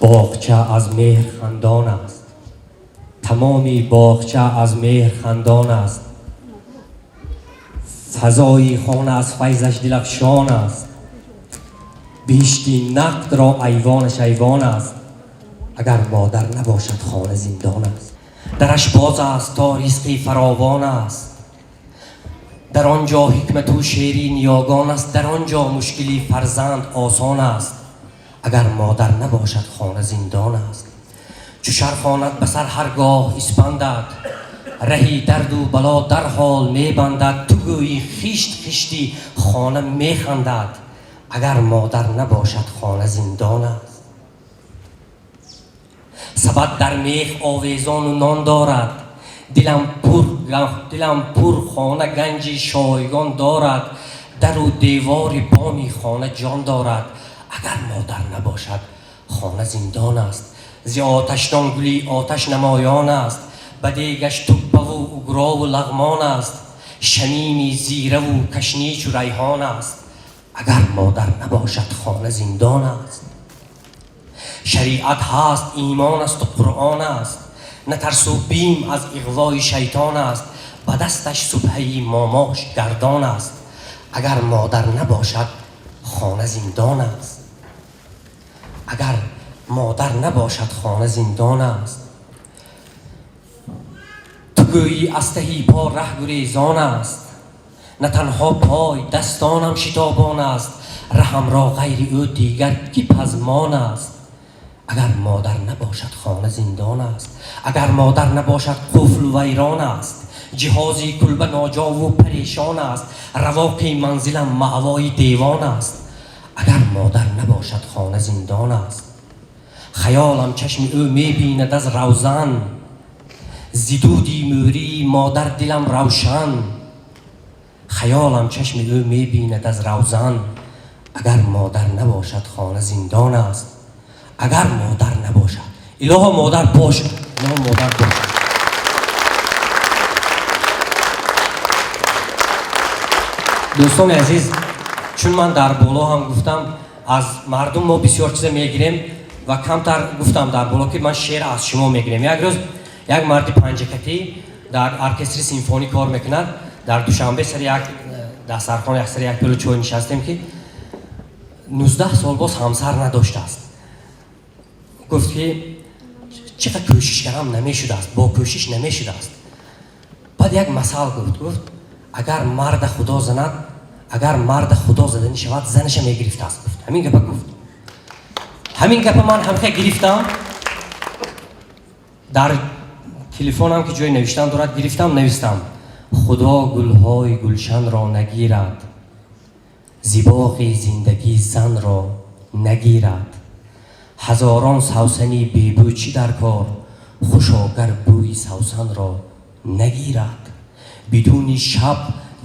боғча аз меҳр хандон аст. Тамоми боғча аз меҳр хандон аст. Фазои хона аз файзаш дилафшон аст. Биҳишти нақдро айвонаш айвон аст. Агар модар набошад, хона зиндон аст. Дараш боз аст, то ризқи фаровон аст. Дар он ҷо ҳикмату шеъри ниёгон аст. Дар он ҷо мушкили фарзанд осон аст. Агар модар набошад, хона зиндон аст. Чу шархонад ба сар ҳар гоҳ испандад, раҳи дарду бало дарҳол мебандад. Ту гӯӣ хишт хишти хона механдад. Агар модар набошад, хона зиндон аст. Сабад дар мех овезону нон дорад. Дилам пур хона ганҷи шойгон дорад. Дару девори боми хона ҷон дорад. Агар модар набошад, хона зиндон аст. Зи оташдон гули оташ намоён аст. Ба дегаш туббаву угрову лағмон аст. Шамими зираву кашничу райҳон аст. Агар модар набошад, хона зиндон аст. Шариат ҳаст, имон асту Қуръон аст. На тарсу бим аз иғвои шайтон аст. Ба дасташ субҳаи момош гардон аст. Агар модар набошад, хона зиндон аст. Агар модар набошад, хона зиндон аст. Ту гӯӣ аз таҳи по раҳ гурезон аст. На танҳо пой, дастонам шитобон аст. Раҳамро ғайри ӯ дигар ки пазмон аст? Агар модар набошад, хона зиндон аст. Агар модар набошад, қуфл вайрон аст. Ҷиҳози кулба ноҷову парешон аст. Равоқи манзилам маъвои девон аст. Агар модар набошад, хона зиндон аст. Хаёлам чашми ӯ мебинад аз равзан. Зи дуди мӯрии модар дилам равшан. Хаёлам чашми ӯ мебинад аз равзан. Агар модар набошад, хона зиндон аст. Агар модар набошад, илоҳо модар бошад, илоҳо модар бошад. Дӯстони азиз, чун ман дар боло ҳам гуфтам, аз мардум мо бисёр чиза мегирем ва камтар гуфтам дар боло, ки ман шеър аз шумо мегирем. Як рӯз як марди панҷакатӣ дар оркестри симфонӣ кор мекунад дар Душанбе. Сари як дастархон, як сари як пиёла чой нишастем, ки 19 сол боз ҳамсар надоштааст. Гуфт, ки чӣ қадр кӯшиш кардам, намешудааст, бо кӯшиш намешудааст. Баъд як масал гуфт. Гуфт, агар марда Худо занад, агар марда Худо заданӣ шавад, занаша мегирифтааст, гуфт. Ҳамин гапа гуфт. Ҳамин гапа ман ҳамхе гирифтам, дар телефонам, ки ҷои навиштан дорад, гирифтам, навистам: Худо гулҳои гулшанро нагирад, зи боғи зиндагӣ занро нагирад. Ҳазорон савсани бебӯ чӣ дар кор, хушо гар бӯи савсанро нагирад. Бидуни шаб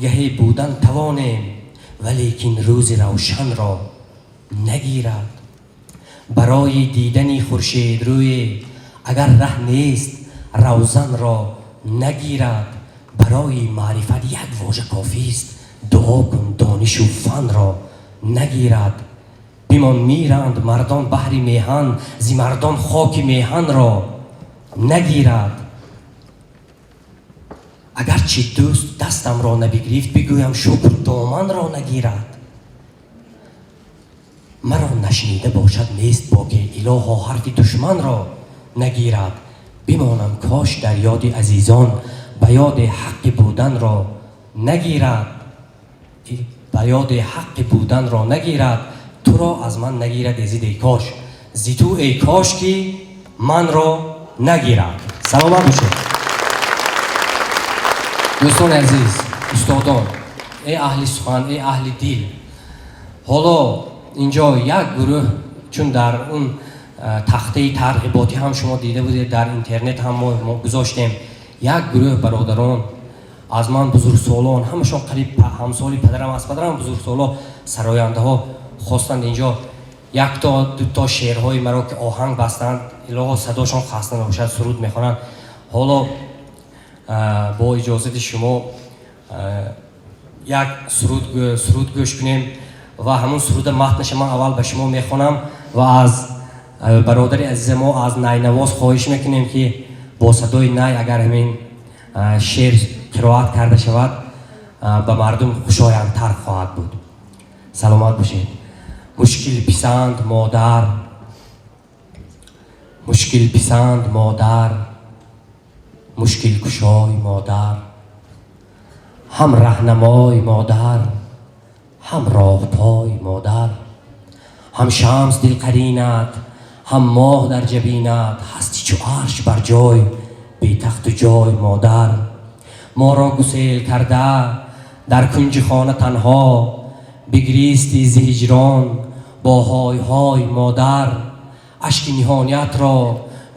гаҳе будан тавонем, валекин рӯзи равшанро нагирад. Барои дидани хуршедрӯе агар раҳ нест, равзанро нагирад. Барои маърифат як вожа кофист, дуо кун донишу фанро нагирад. Бимон, миранд мардон баҳри меҳан, зи мардон хоки меҳанро нагирад. Агарчи дӯст дастамро набигирифт, бигӯям шукр, доманро нагирад. Маро нашнида бошад, нест боке, илоҳо ҳарфи душманро нагирад. Бимонам кош дар ёди азизон, ба ёди ҳаққи буданро нагирад. Ба ёди ҳаққи буданро нагирад. Туро аз ман нагирад, эзид, эй кош, зи ту эй кош ки манро нагирад. Саломат бошед, дӯстони азиз, устодон, эй аҳли сухан, эй аҳли дил. Ҳоло инҷо як гурӯҳ, чун дар он тахтаи тарғиботӣ ҳам шумо дида будед, дар интернет ҳам мо гузоштем, як гурӯҳ бародарон аз ман бузургсолон, ҳамашон қариб ҳамсоли падарам, аз падарам бузургсоло, сарояндаҳо хостанд инҷо якто дуто шеърҳои маро, ки оҳанг бастанд, илоҳо садошон хаста набошад, суруд мехонанд. Ҳоло бо иҷозати шумо як суруд гӯш кунем ва ҳамун суруда матнаша ман аввал ба шумо мехонам ва аз бародари азиза мо аз найнавоз хоҳиш мекунем, ки Бо садои най агар ҳамин шеър қироат карда шавад, ба мардум хушояндтар хоҳад буд. Саломат бошед. Мушкилписанд модар, мушкилписанд модар, мушкилкушой модар, ҳам раҳнамой модар, ҳам роҳпой модар, ҳам шамс дилқаринат, ҳам моҳ дар ҷабинат, ҳасти чу арш бар ҷой, бетахту ҷой модар. Моро гусел карда дар кунҷи хона танҳо, бигристи зи ҳиҷрон бо ҳой-ҳой модар. Ашки ниҳониятро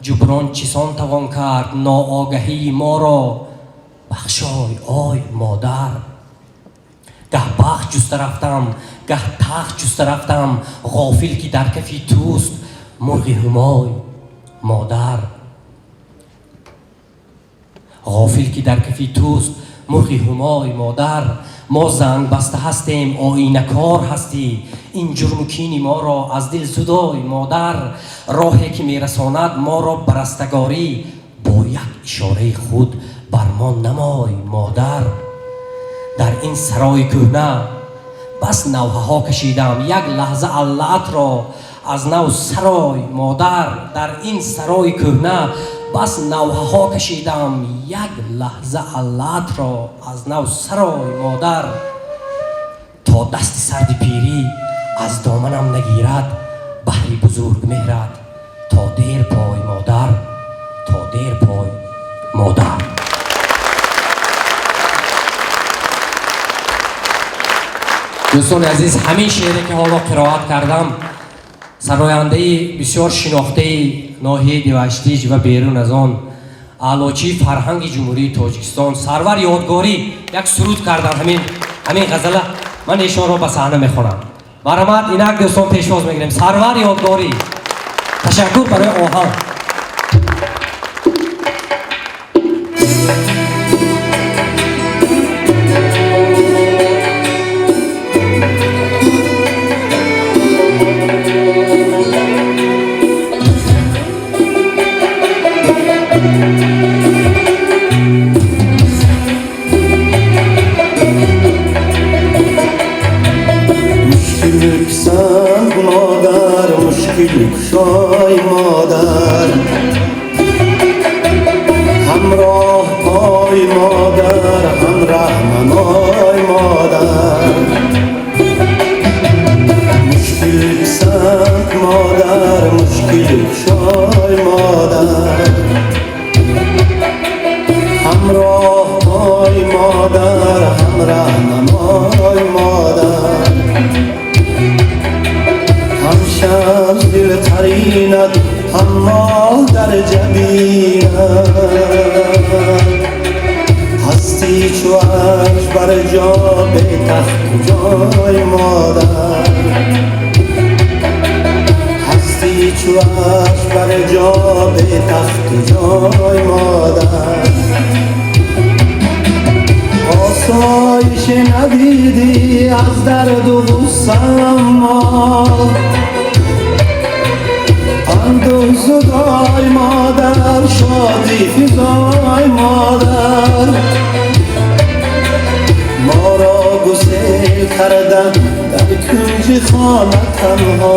ҷуброн чисон тавон кард, ноогаҳии моро бахшой ой модар. Гаҳ бахт ҷуста рафтам, гаҳ тахт ҷуста рафтам, ғофил ки дар кафи туст мурғи ҳумой модар. Ғофил ки дар кафи туст мурғи ҳумой модар. Мо занг баста ҳастем, оинакор ҳастӣ, ин ҷурму кини моро аз дил зудой модар. Роҳе ки мерасонад моро ба растагорӣ, бо як ишораи худ бар мо намой модар. Дар ин сарои кӯҳна бас навҳаҳо кашидам, як лаҳза аллаатро аз нав сарой модар. Дар ин сарои кӯҳна бас навҳаҳо кашидам, як лаҳза аллаатро аз нав сарой модар. То дасти сарди пирӣ аз доманам нагирад, баҳри бузург меҳрат то дер пой модар, то дер пой модар. Дӯстони азиз, ҳамин шеъре ки ҳоло қироат кардам, сарояндаи бисёр шинохтаи ноҳияи Деваштич ва берун аз он, аълочии фарҳанги Ҷумҳурии Тоҷикистон Сарвар Ёдгорӣ як суруд карданд. Ҳамин ғазала ман эшонро ба саҳна мехонам. Марҳамат, инак дӯстон пешвоз мегирем. Сарвар Ёдгорӣ. Ташаккур барои оҳанг. Мушкилписанд модар, мушкилкушой модар, ҳамроҳ пой модар, ҳам раҳнамой модар. Мушкилписанд модар, мушкилкушой модар, ҳамроҳ пой модар, ҳам раҳнамой модар. Ҳам шамс дилқаринат, ҳам моҳ дар ҷабинат, ҳасти чу арш бар ҷо, бетахту ҷой модар. Ҳасти чу арш бар ҷо, бетахту ҷой модар. Осоиш надидӣ аз дарду ғусса аммо, андӯҳ зудой модар, шодӣ физой модар. Моро гусел карда дар кунҷи хона танҳо,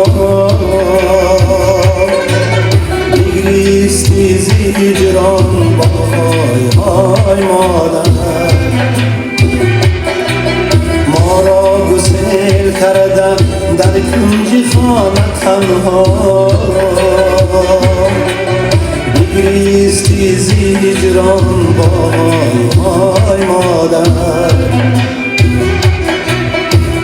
бигристи зи ҳиҷрон бо ҳой-ҳой модар. Моро гусел карда дар кунҷи хона танҳо, бигристи зи ҳиҷрон бо ҳой-ҳой модар.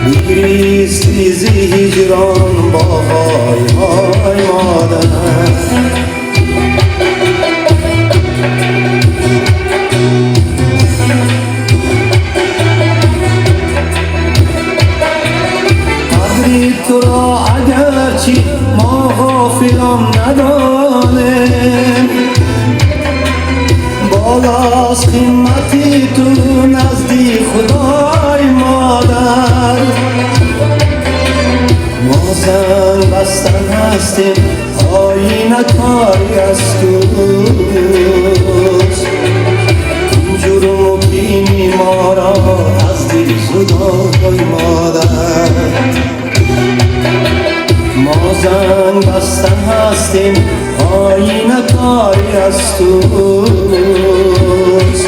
Бигристи зи ҳиҷрон бо ҳой-ҳой модар. Қадри туро агарчи мо ғофилон надонем, болост қимати ту назди Худой модар. Мо занг бастан ҳастем, оинакори аз ту. زدای مادر. ما زنگ بسته هستیم آینه کاری از توست،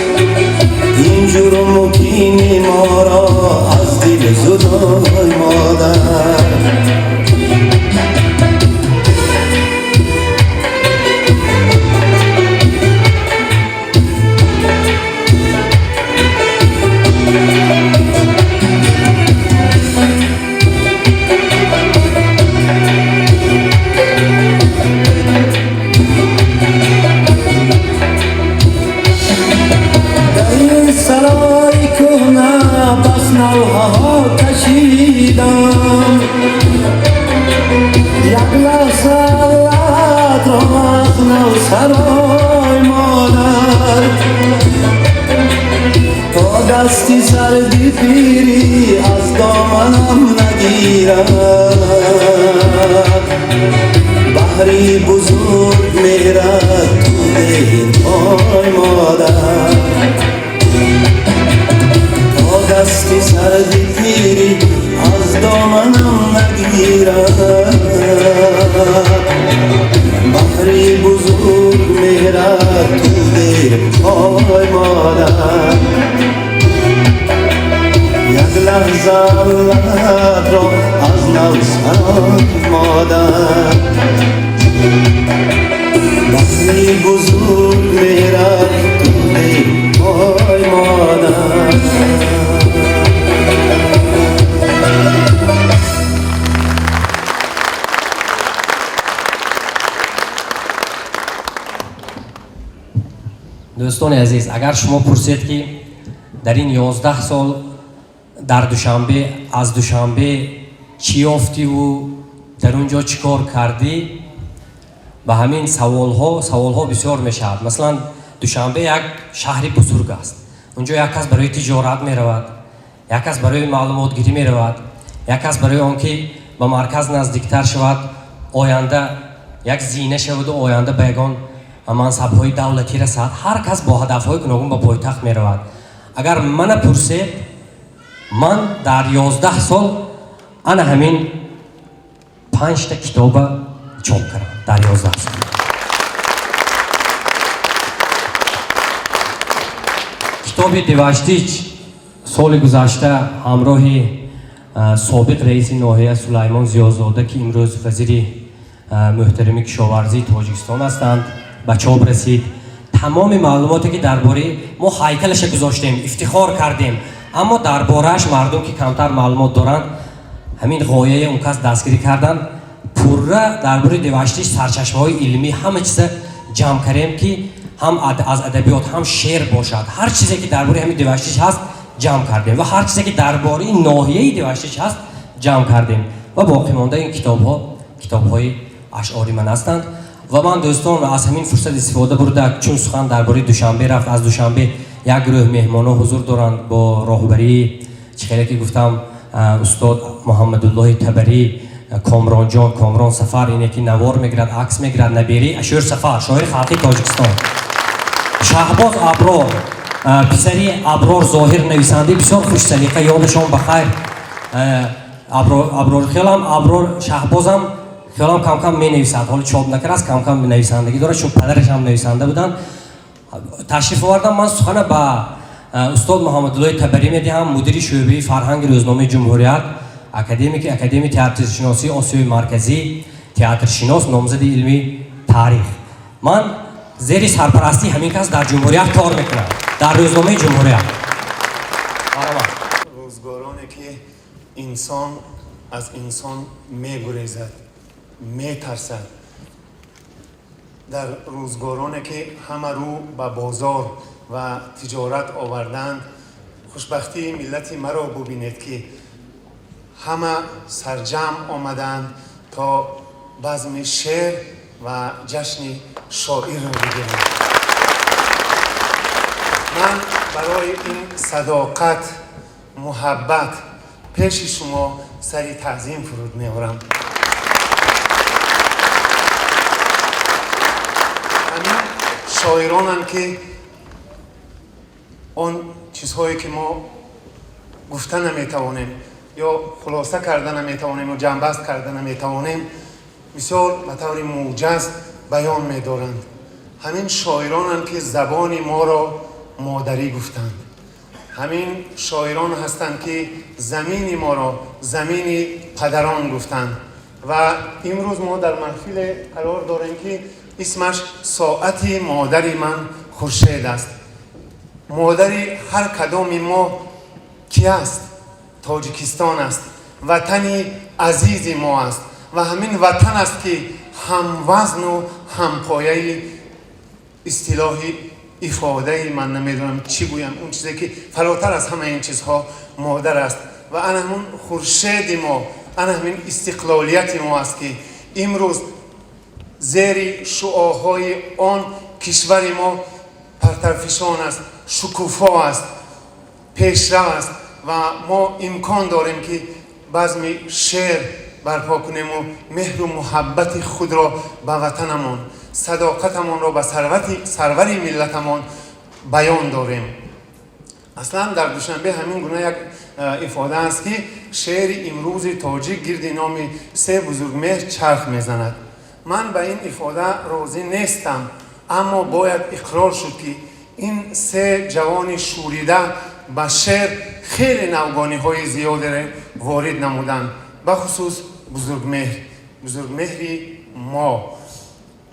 این جرم و کینه ما را از دل زدای مادر. سرای کهنه بس نوحه ها کشیدم، یک لحظه لعنت را از نو سرای مادر. تا دستی سردی پیری از دامنم نگیرد، بحری بزرگ میرد تو دیر پای مادر. تا دستی سردی پیری از دامنم نگیرد، بحری بزرگ میرد تو دیر پای مادر. یک لحظه لعنت را از نو سرای مادر، بحری بزرگ میرد تو دیر پای مادر. Дӯстони азиз, агар шумо пурсед, ки дар ин 11 сол дар Душанбе аз Душанбе чӣ ёфтиву дар он ҷо чӣ кор кардӣ, ба ҳамин саволҳо бисёр мешавад. Масалан, Душанбе як шаҳри бузург аст. Он ҷо як кас барои тиҷорат меравад, як кас барои маълумотгирӣ меравад, як кас барои он ки ба марказ наздиктар шавад, оянда як зина шаваду оянда ба ягон мансабҳои давлатӣ расад. Ҳар кас бо ҳадафҳои гуногун ба пойтахт меравад. Агар мана пурсед, ман дар 11 сол ана ҳамин 5та китоба чоп кардам дар 11 сол. Китоби Деваштич соли гузашта ҳамроҳи собиқ раиси ноҳия Сулаймон Зиёзода, ки имрӯз вазири муҳтарами кишоварзии Тоҷикистон ҳастанд, ба чоп расид. Тамоми маълумоте ки дар бораи мо ҳайкалаша гузоштем, ифтихор кардем, аммо дар борааш мардум ки камтар маълумот доранд, ҳамин ғояи он кас дастгирӣ карданд. Пурра дар бораи Деваштич сарчашмаҳои илмӣ ҳама чиза ҷамъ кардем, ки ҳам аз адабиёт, ҳам шеър бошад, ҳар чизе ки дар бораи ҳамин Деваштич ҳаст ҷамъ кардем ва ҳар чизе ки дар бораи ноҳияи Деваштич ҳаст ҷамъ кардем ва боқӣ монда ин китобҳо китобҳои ашъори ман ҳастанд. Ва ман, дӯстон, аз ҳамин фурсат истифода бурда, чун сухан дар бораи Душанбе рафт, аз Душанбе як гурӯҳ меҳмонҳо ҳузур доранд бо роҳбарии, чӣ хеле ки гуфтам, устод Муҳаммадуллоҳи Табарӣ, Комронҷон, Комрон Сафар, ине ки навор мегирад, акс мегирад, набери Ашӯр Сафар, шоири халқи Тоҷикистон, Шаҳбоз Аброр, писари Аброр Зоҳир, нависандаи бисёр хушсалиқа, ёдашон ба хайр. Аброр хелам, Аброр Шаҳбозам хелам кам-кам менависад, ҳоло чоп накардааст, кам-кам нависандагӣ дорад, чун падараш ҳам нависанда буданд. Ташриф овардам. Ман сухана ба устод Муҳаммадуллоҳи Табарӣ медиҳам, мудири шӯъбаи фарҳанги рӯзномаи Ҷумҳурият, академики Академияи театршиносии Осиёи Марказӣ, театршинос, номзади илми таърих. Ман зери сарпарастии ҳамин кас дар Ҷумҳурият кор мекунам, дар рӯзномаи Ҷумҳурият. Рӯзгороне ки инсон аз инсон мегурезад, метарсад, дар рӯзгороне ки ҳама рӯ ба бозор ва тиҷорат оварданд, хушбахтии миллати маро бубинед, ки ҳама сарҷамъ омаданд то базми шеър ва ҷашни шоирро бигиранд. Ман барои ин садоқат, муҳаббат пеши шумо сари таъзим фуруд меорам. Ҳамин шоиронанд, ки он чизҳое ки мо Гуфта наметавонем ё хулоса карда наметавонем ё ҷамъбаст карда наметавонем, бисёр ба таври муҷаз баён медоранд. Ҳамин шоиронанд, ки забони моро модарӣ гуфтанд. Ҳамин шоирон ҳастанд, ки замини моро замини падарон гуфтанд. Ва имрӯз мо дар маҳфиле қарор дорем, ки исмаш «Соати модари ман Хуршед» аст. Модари ҳар кадоми мо ки аст? Тоҷикистон аст, ватани азизи мо аст. Ва ҳамин ватан аст, ки ҳамвазну ҳампояи истилоҳи ифодаи, ман намедонам чӣ гӯям, он чизе ки фаротар аз ҳамаи ин чизҳо модар аст. Ва ана ҳамун хуршеди мо, ана ҳамин истиқлолияти мо аст, ки имрӯз зери шуоҳои он кишвари мо партарфишон аст, шукуфо аст, пешрав аст. Ва мо имкон дорем, ки базми шеър барпо кунему меҳру муҳаббати худро ба ватанамон, садоқатамонро ба сарвари миллатамон баён дорем. Аслан дар Душанбе ҳамин гуна як ифода аст, ки шеъри имрӯзи тоҷик гирди номи се Бузургмеҳр чарх мезанад. Ман ба ин ифода розӣ нестам, аммо бояд иқрор шуд, ки ин се ҷавони шӯрида ба шеър хеле навгониҳои зиёдере ворид намуданд. Бахусус Бузургмеҳр, Бузургмеҳри мо.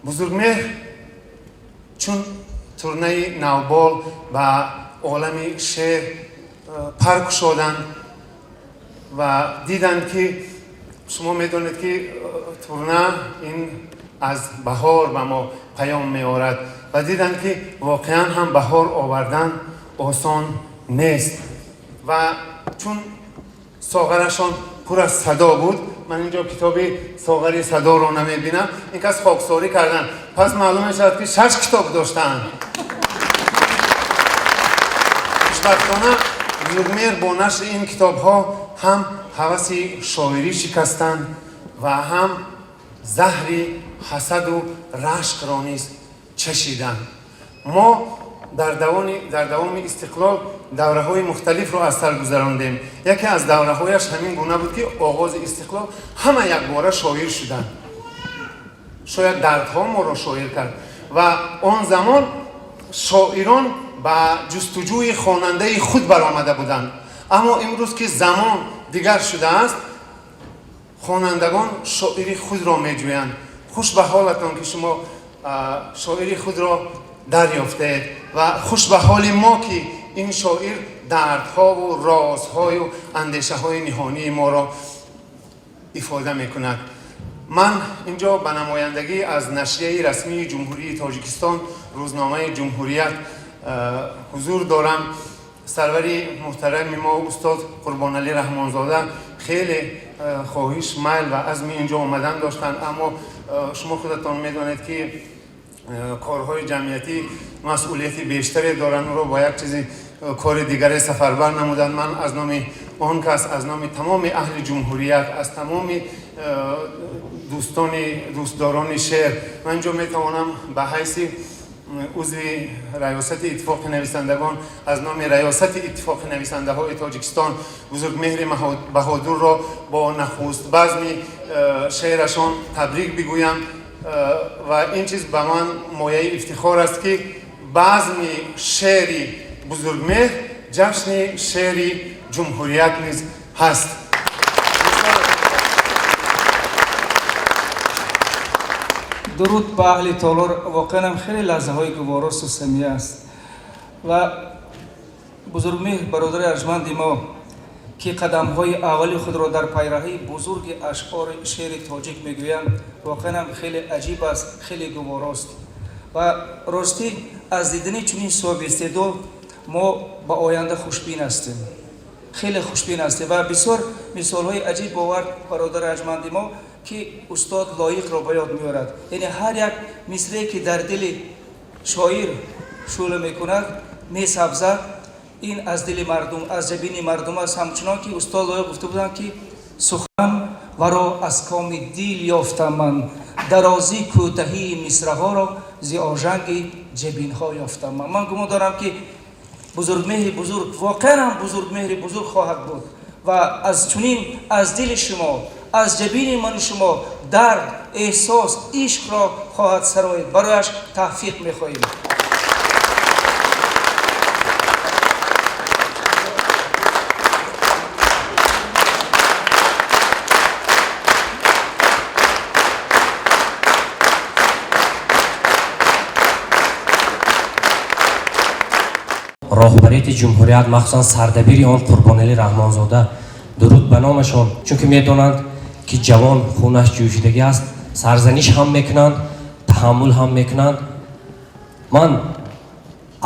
Бузургмеҳр чун турнаи навбол ба олами шеър пар кушоданд ва диданд, ки шумо медонед, ки турна ин аз баҳор ба мо паём меорад, ва диданд, ки воқеан ҳам баҳор овардан осон нест. Ва чун соғарашон пур аз садо буд, ман инҷо китоби «Соғари садоро» намебинам, ин кас хоксорӣ карданд, пас маълум мешавад, ки шаш китоб доштаанд. Хушбахтона, Бузургмеҳр бо нашри ин китобҳо ҳам ҳаваси шоирӣ шикастанд ва ҳам заҳри ҳасаду рашкро низ чашиданд. Мо дар давоми истиқлол давраҳои мухталифро аз сар гузарондем. Яке аз давраҳояш ҳамин гуна буд, ки оғози истиқлол ҳама якбора шоир шуданд. Шояд дардҳо моро шоир кард. Ва он замон шоирон ба ҷустуҷӯи хонандаи худ баромада буданд. Аммо имрӯз, ки замон дигар шудааст, хонандагон шоири худро меҷӯянд. Хуш ба ҳолатон, ки шумо шоири худро дарёфтаед, ва хуш ба ҳоли мо, ки ин шоир дардҳову розҳою андешаҳои ниҳонии моро ифода мекунад. Ман инҷо ба намояндагӣ аз нашрияи расмии Ҷумҳурии Тоҷикистон, рӯзномаи «Ҷумҳурият», ҳузур дорам. Сарвари муҳтарами мо, устод Қурбоналӣ Раҳмонзода, хеле хоҳиш, майл ва азми инҷо омадан доштанд, аммо шумо худатон медонед, ки корҳои ҷамъиятӣ масъулияти бештаре доранд, ӯро бо як чизи кори дигаре сафарбар намуданд. Ман аз номи он кас, аз номи тамоми аҳли Ҷумҳурият, аз тамоми дӯстони дӯстдорони шеър, ман инҷо метавонам ба ҳайси узви раёсати Иттифоқи нависандагон, аз номи раёсати Иттифоқи нависандаҳои Тоҷикистон Бузургмеҳри Баҳодурро бо нахуст базми шеърашон табрик бигӯям. Ва ин чиз ба ман мояи ифтихор аст, ки базми шеъри Бузургмеҳр ҷашни шеъри Ҷумҳурият низ ҳаст. Дуруд ба аҳли толор. Воқеан ҳам хеле лаҳзаҳои гуворосту самия аст. Ва Бузургмеҳр, бародари арҷманди мо, ки қадамҳои аввали худро дар пайраҳаи бузурги ашъори шеъри тоҷик мегӯянд, воқеан ҳам хеле аҷиб аст, хеле гуворост. Ва ростӣ, аз дидани чунин соҳиби истеъдод мо ба оянда хушбин ҳастем, хеле хушбин ҳастем. Ва бисёр мисолҳои аҷиб бовард бародари арҷманди мо, ки устод Лоиқро ба ёд меорад. Яъне ҳар як мисрее, ки дар дили шоир шӯъла мекунад, месабзад, ин аз дили мардум, аз ҷабини мардум аст. Ҳамчунон ки устод Лоиқ гуфта буданд, ки сухан варо аз коми дил ёфтам ман, дарозӣ кӯтаҳии мисраҳоро зи ожанги ҷабинҳо ёфтам ман. Ман гумон дорам, ки Бузургмеҳри бузург, воқеан ҳам бузургмеҳри бузург хоҳад буд ва аз чунин аз дили шумо, аз ҷабини ману шумо дард, эҳсос, ишқро хоҳад сароид. Барояш тавфиқ мехоҳем. Роҳбарияти ҷумҳурият, махсусан сардабири он Қурбоналӣ Раҳмонзода, дуруд ба номашон, чунки медонанд, ки ҷавон хунаш ҷӯшидагӣ аст, сарзаниш ҳам мекунанд, таҳаммул ҳам мекунанд. Ман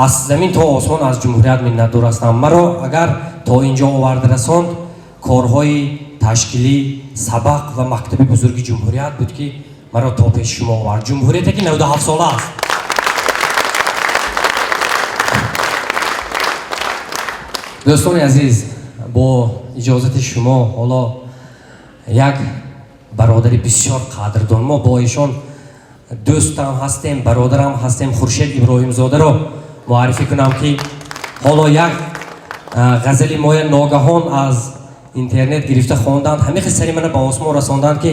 аз замин то осмон аз ҷумҳурият миннатдор ҳастам. Маро агар то ин ҷо оварда расонд, корҳои ташкилӣ, сабақ ва мактаби бузурги ҷумҳурият буд, ки маро то пеши шумо овард. Ҷумҳурияте, ки 97 сола аст. Дӯстони азиз, бо иҷозати шумо ҳоло як бародари бисёр қадрдон, мо бо эшон дӯстам ҳастем, бародарам ҳастем, Хуршед Иброҳимзодаро муаррифӣ кунам, ки ҳоло як ғазали моя ногаҳон аз интернет гирифта хонданд. Ҳамин хел сари мана ба осмон расонданд, ки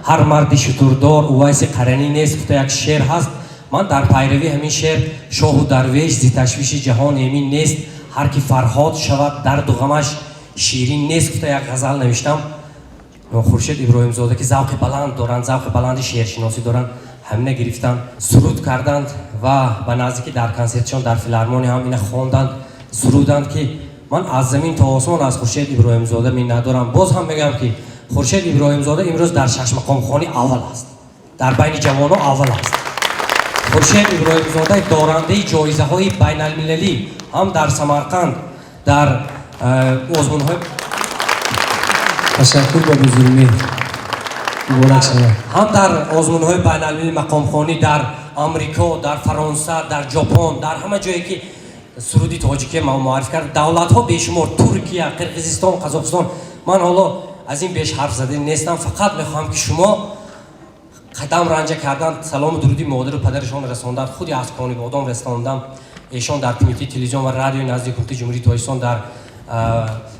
ҳар марди шутурдор Увайси Қаранӣ нест, гуфта як шеър ҳаст. Ман дар пайравии ҳамин шеър шоҳу дарвеш зи ташвиши ҷаҳон эмин нест, ҳар ки Фарҳод шавад дарду ғамаш ширин нест, гуфта як ғазал навиштам. Хуршед Иброҳимзода, ки завқи баланд доранд, завқи баланди шеършиносӣ доранд, ҳамина гирифтанд, суруд карданд ва ба наздикӣ дар консертшон дар филармония ҳам ина хонданд, суруданд, ки ман аз замин то осмон аз Хуршед Иброҳимзода миннатдорам. Боз ҳам мегӯям, ки Хуршед Иброҳимзода имрӯз дар шашмақомхонӣ аввал аст, дар байни ҷавонон аввал аст. Хуршед Иброҳимзода дорандаи ҷоизаҳои байналмилалӣ ҳам дар Самарқанд, дар озмунҳои Ташаккур ба бузургмеҳр, муборак шавад. Ҳам дар озмунҳои байналмилалии мақомхонӣ дар Амрико, дар Фаронса, дар Ҷопон, дар ҳама ҷое ки суруди тоҷикӣ муарриф кард, давлатҳо бешумор, Туркия, Қирғизистон, Қазоқистон. Ман ҳоло аз ин беш ҳарф зада нестам, фақат мехоҳам, ки шумо қадам ранҷа кардан, салому дуруди модару падарашон расонданд, худи аз Конибодом расондам. Эшон дар кумитаи телевизион ва радиои назди ҳукумати Ҷумҳурии Тоҷикистон дар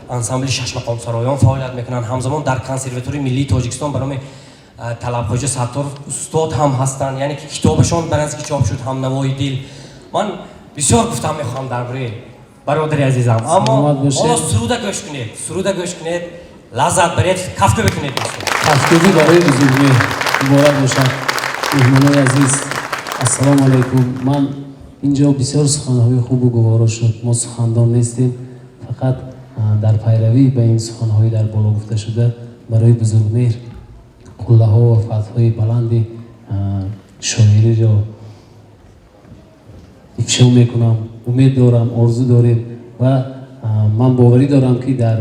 ансамбли шашмақомсароён фаъолият мекунанд. Ҳамзамон дар Консерваторияи миллии Тоҷикистон ба номи Талабхоҷа Сатторов устод ҳам ҳастанд, яъне ки китобашон ба наздики чоп шуд, ҳамнавои дил. Ман бисёр гуфтам мехоҳам дар бораи бародари азизам, аммо ҳоло суруда гӯш кунед, суруда гӯш кунед, лаззат баред, кафкӯбӣ кунед. Кафкӯбӣ барои бузургмеҳр, муборак бошад. Меҳмонои азиз, ассалому алайкум. Ман инҷо бисёр суханҳои хубу гуворо шуд. Мо сухандон нестем, фақат дар пайравӣ ба ин суханҳои дар боло гуфта шуда барои бузургмеҳр қуллаҳо ва фатҳҳои баланди шоириро ифшо мекунам. Умед дорам, орзу дорем ва ман боварӣ дорам, ки дар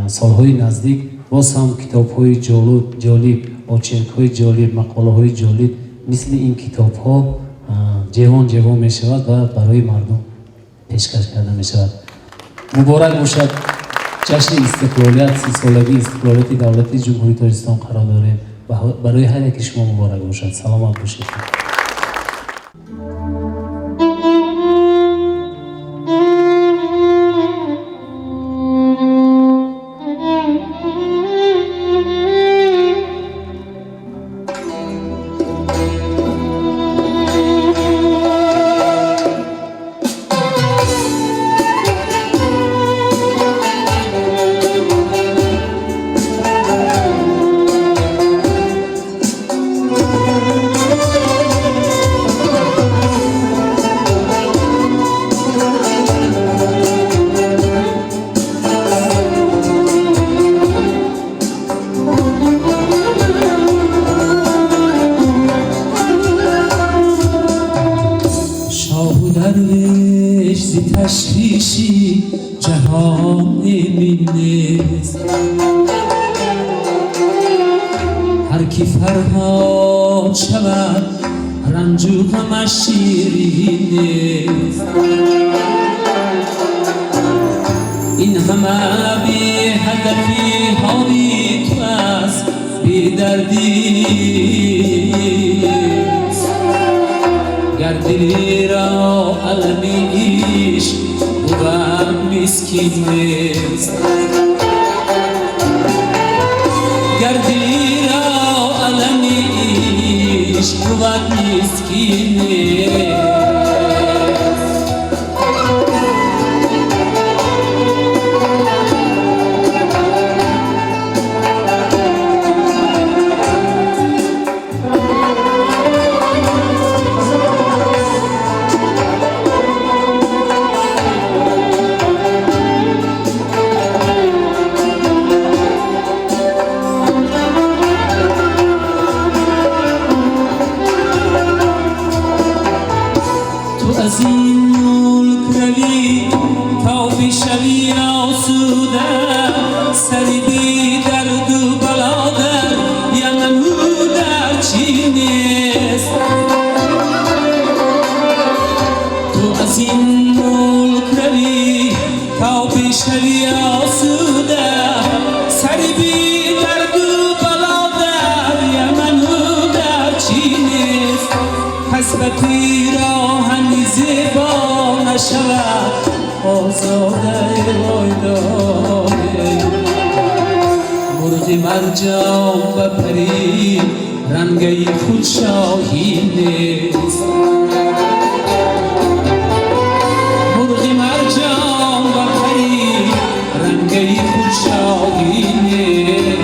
солҳои наздик боз ҳам китобҳои ҷолиб, очеркҳои ҷолиб, мақолаҳои ҷолиб мисли ин китобҳо ҷевон ҷевон мешавад ва барои мардум пешкаш карда мешавад. Муборак бошад. Ҷашни истиқлолият, 30-солагии истиқлолияти давлати Ҷумҳурии Тоҷикистон қарор дорем. Барои ҳар яки шумо муборак бошад. Саломат бошед. мискин нест. Гар дили ро алами ишқ буд мискин нест. Аз ин мулк равӣ то бишавӣ осуда, сари бедарду бало дар Яману дар Чин нест. Ту аз ин мулк равӣ то бишавӣ осуда, сари бедарду бало дар Яману дар Чин нест. Пас ба пироҳани зебо нашавад озодаи войдоре. Мурғи марҷон ба пари рангаи худ шоҳӣ нест. Мурғи марҷон ба пари рангаи худ шоҳӣ нест.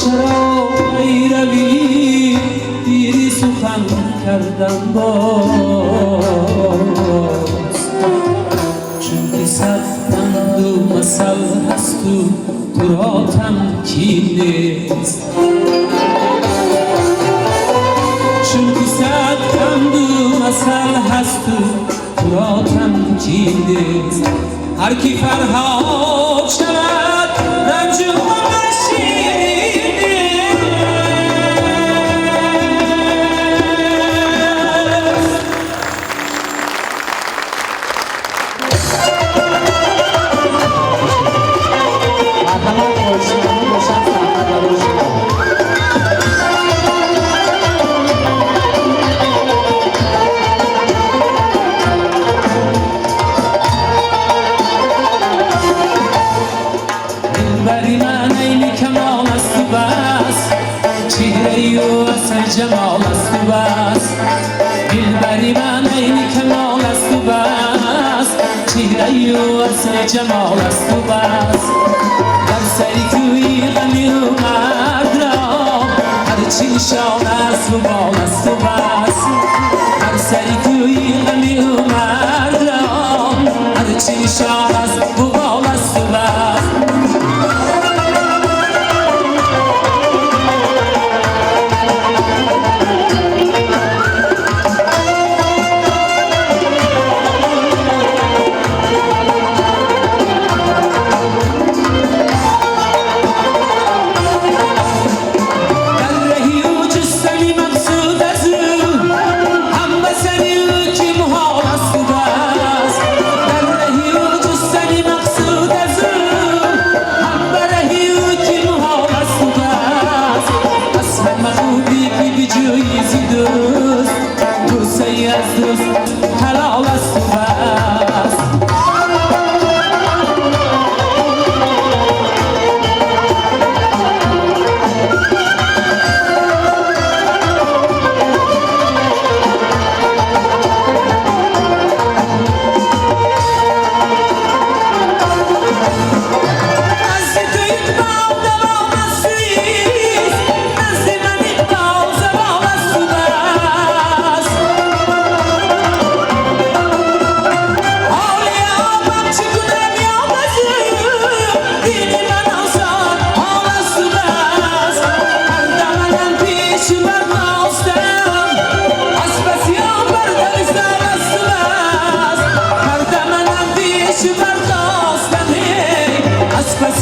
Чаро пайравӣ пири сухан кардам боз, чунки сад панду масал ҳасту туро тамкин нест. Чунки сад панду масал ҳасту туро тамкин нест. Ҳар ки Фарҳод шавад ранҷу جمال است و بس. دلبری من عین کمال است و بس، چهره او اصل جمال است و بس. در سری کوی غمی و مرد را هرچی نشان است و بال است و بس. در سری کوی غمی و مرد را هرچی نشان است و بال است و بس.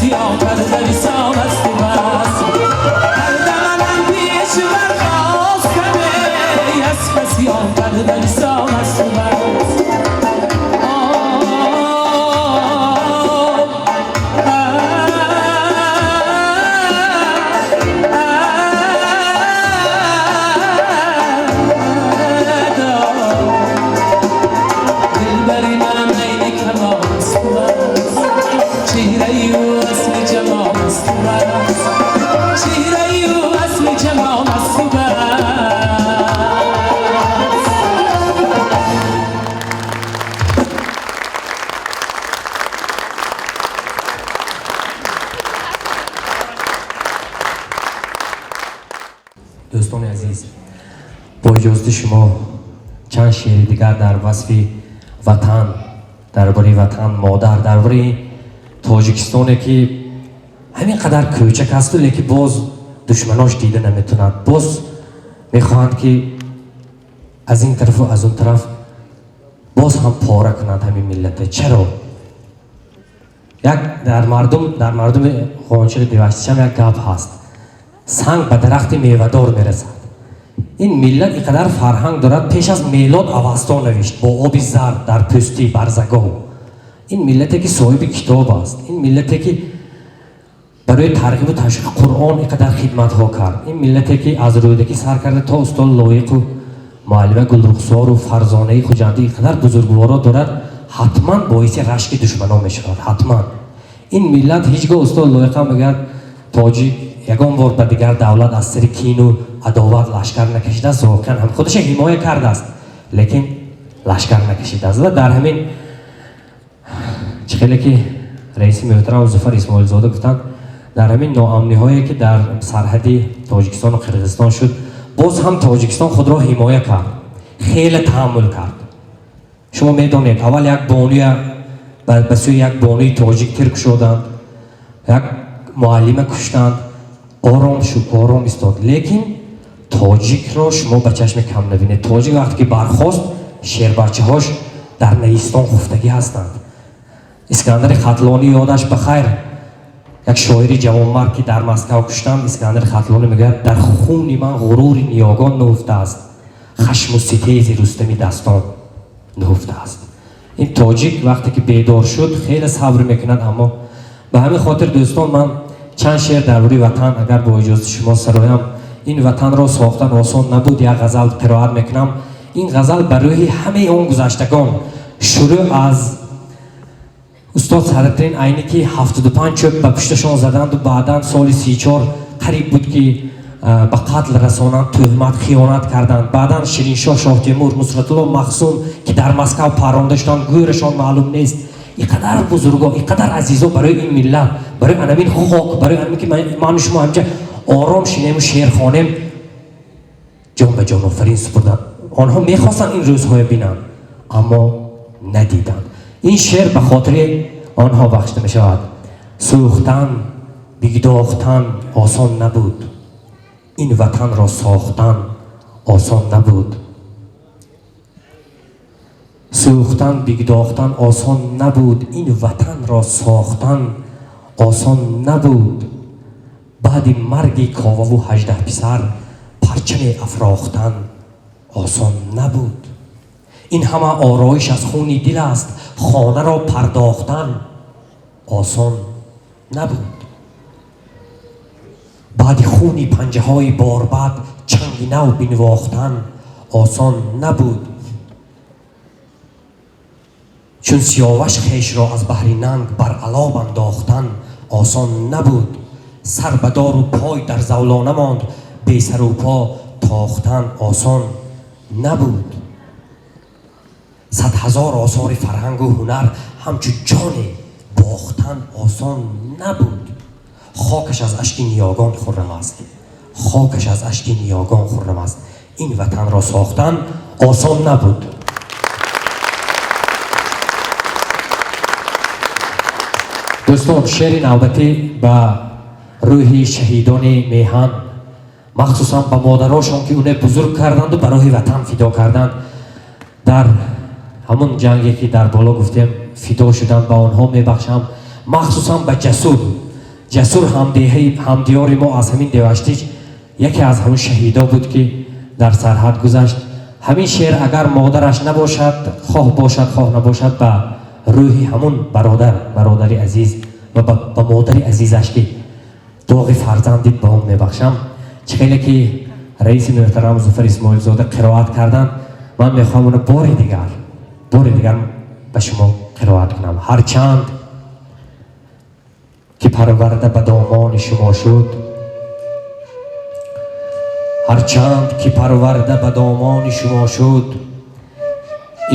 پسی آن پرده وصال است و بس. هر دمنم پیش برخواستم از پسی آن پرده وصال است و بس. Дӯстони азиз, бо иҷозати шумо чанд шеъри дигар дар васфи ватан, дар бораи ватан модар, дар бораи тоҷикистоне ки ҳамин қадар кӯчак асту лекин боз душманош дида наметавонанд, боз мехоҳанд ки аз ин тарафу аз он тараф боз ҳам пора кунанд ҳамин миллата. Чаро? Як дар мардуми Ғончири Деваштичам як гап ҳаст: санг ба дарахти мевадор мерасад. Ин миллат ин қадар фарҳанг дорад, пеш аз мелод Авасто навишт бо оби зард дар пӯсти барзагов. Ин миллате ки соҳиби китоб аст, ин миллате ки барои тарғибу ташвиқи Қуръон ин қадар хидматҳо кард, ин миллате ки аз Рӯдакӣ сар карда то устод Лоиқу муаллима Гулрухсору Фарзонаи Хуҷандӣ ин қадар бузургворо дорад, ҳатман боиси рашки душманон мешавад. Ҳатман ин миллат ҳеҷ гоҳ, устод Лоиқам мегӯяд, тоҷик ягон бор ба дигар давлат аз сари кину адоват лашкар накашидааст. Воқеан ҳам худаша ҳимоя кардааст, лекин лашкар накашидааст. Ва дар ҳамин чӣ хеле ки раиси муҳтарам Зуфар Исмоилзода гуфтанд, дар ҳамин ноамниҳое ки дар сарҳади Тоҷикистону Қирғизистон шуд, боз ҳам Тоҷикистон худро ҳимоя кард, хеле таҳаммул кард. Шумо медонед, аввал як бонуя ба сӯи як бонуи тоҷик тир кушоданд, як муаллима куштанд, ором шуд, ором истод. Лекин тоҷикро шумо ба чашми кам набинед. Тоҷик вақте ки бархост, шербачаҳош дар наистон хуфтагӣ ҳастанд. Искандари Хатлонӣ, ёдаш ба хайр, як шоири ҷавонмард ки дар Москав куштанд, Искандари Хатлонӣ мегӯяд: дар хуни ман ғурури ниёгон нуҳуфтааст, хашму ситези Рустами дастон нуҳуфтааст. Ин тоҷик вақте ки бедор шуд, хеле сабр мекунад. Аммо ба ҳамин хотир, дӯстон, ман чанд шеър дар бораи ватан, агар бо иҷозати шумо, сароям. Ин ватанро сохтан осон набуд. Як ғазал қироат мекунам. Ин ғазал ба рӯҳи ҳамаи он гузаштагон, шурӯъ аз устод Садриддин Айнӣ, ки 75 чӯб ба пушташон заданду баъдан соли 34 қариб буд ки ба қатл расонанд, тӯҳмат, хиёнат карданд, баъдан Шириншоҳ Шоҳтемур, Нусратулло Махсум, ки дар Москав парронда шуданд, гӯрашон маълум нест. Ин қадар бузурго, ин қадар азизо барои ин миллат, барои анамин хок, барои анамин ки ману шумо ҳамҷа ором шинему шеър хонем, ҷон ба ҷонофарин супурданд. Онҳо мехостанд ин рӯзҳоя бинанд, аммо надиданд. Ин шеър ба хотири онҳо бахшида мешавад. Сӯхтан, бигдохтан осон набуд, ин ватанро сохтан осон набуд. Сӯхтан, бигдохтан осон набуд, ин ватанро сохтан осон набуд. Баъди марги Коваву 18 писар парчаме афрохтан осон набуд. Ин ҳама ороиш аз хуни дил аст, хонаро пардохтан осон набуд. Баъди хуни панҷаҳои борбад чанги нав бинвохтан осон набуд. Чун Сиёваш хешро аз баҳри нанг бар алоб андохтан осон набуд. Сар ба дору пой дар завлона монд, бесару по тохтан осон набуд. 100 000 осори фарҳангу ҳунар ҳамчу ҷоне бохтан осон набуд. Хокаш аз ашки ниёгон хуррам аст, хокаш аз ашки ниёгон хуррам аст, ин ватанро сохтан осон набуд. Дӯстон, шеъри навбатӣ ба рӯҳи шаҳидони меҳан, махсусан ба модарошон, ки уне бузург карданду ба роҳи ватан фидо карданд, дар ҳамун ҷанге ки дар боло гуфтем фидо шуданд, ба онҳо мебахшам, махсусан ба Ҷасур. Ҷасур ҳамдеҳаи ҳамдиёри мо аз ҳамин Деваштич, яке аз ҳамун шаҳидо буд, ки дар сарҳад гузашт. Ҳамин шеър агар модараш набошад, хоҳ бошад, хоҳ набошад, ба рӯҳи ҳамун бародар, бародари азиз ва ба модари азизаш, ки доғи фарзанд дид, ба он мебахшам. Чӣ хеле ки раиси муҳтарам Зуфар Исмоилзода қироат карданд, ман мехоҳам уно бори дигар ба шумо қироат кунам. Ҳарчанд ки парварда ба домони шумо шуд, ҳарчанд ки парварда ба домони шумо шуд,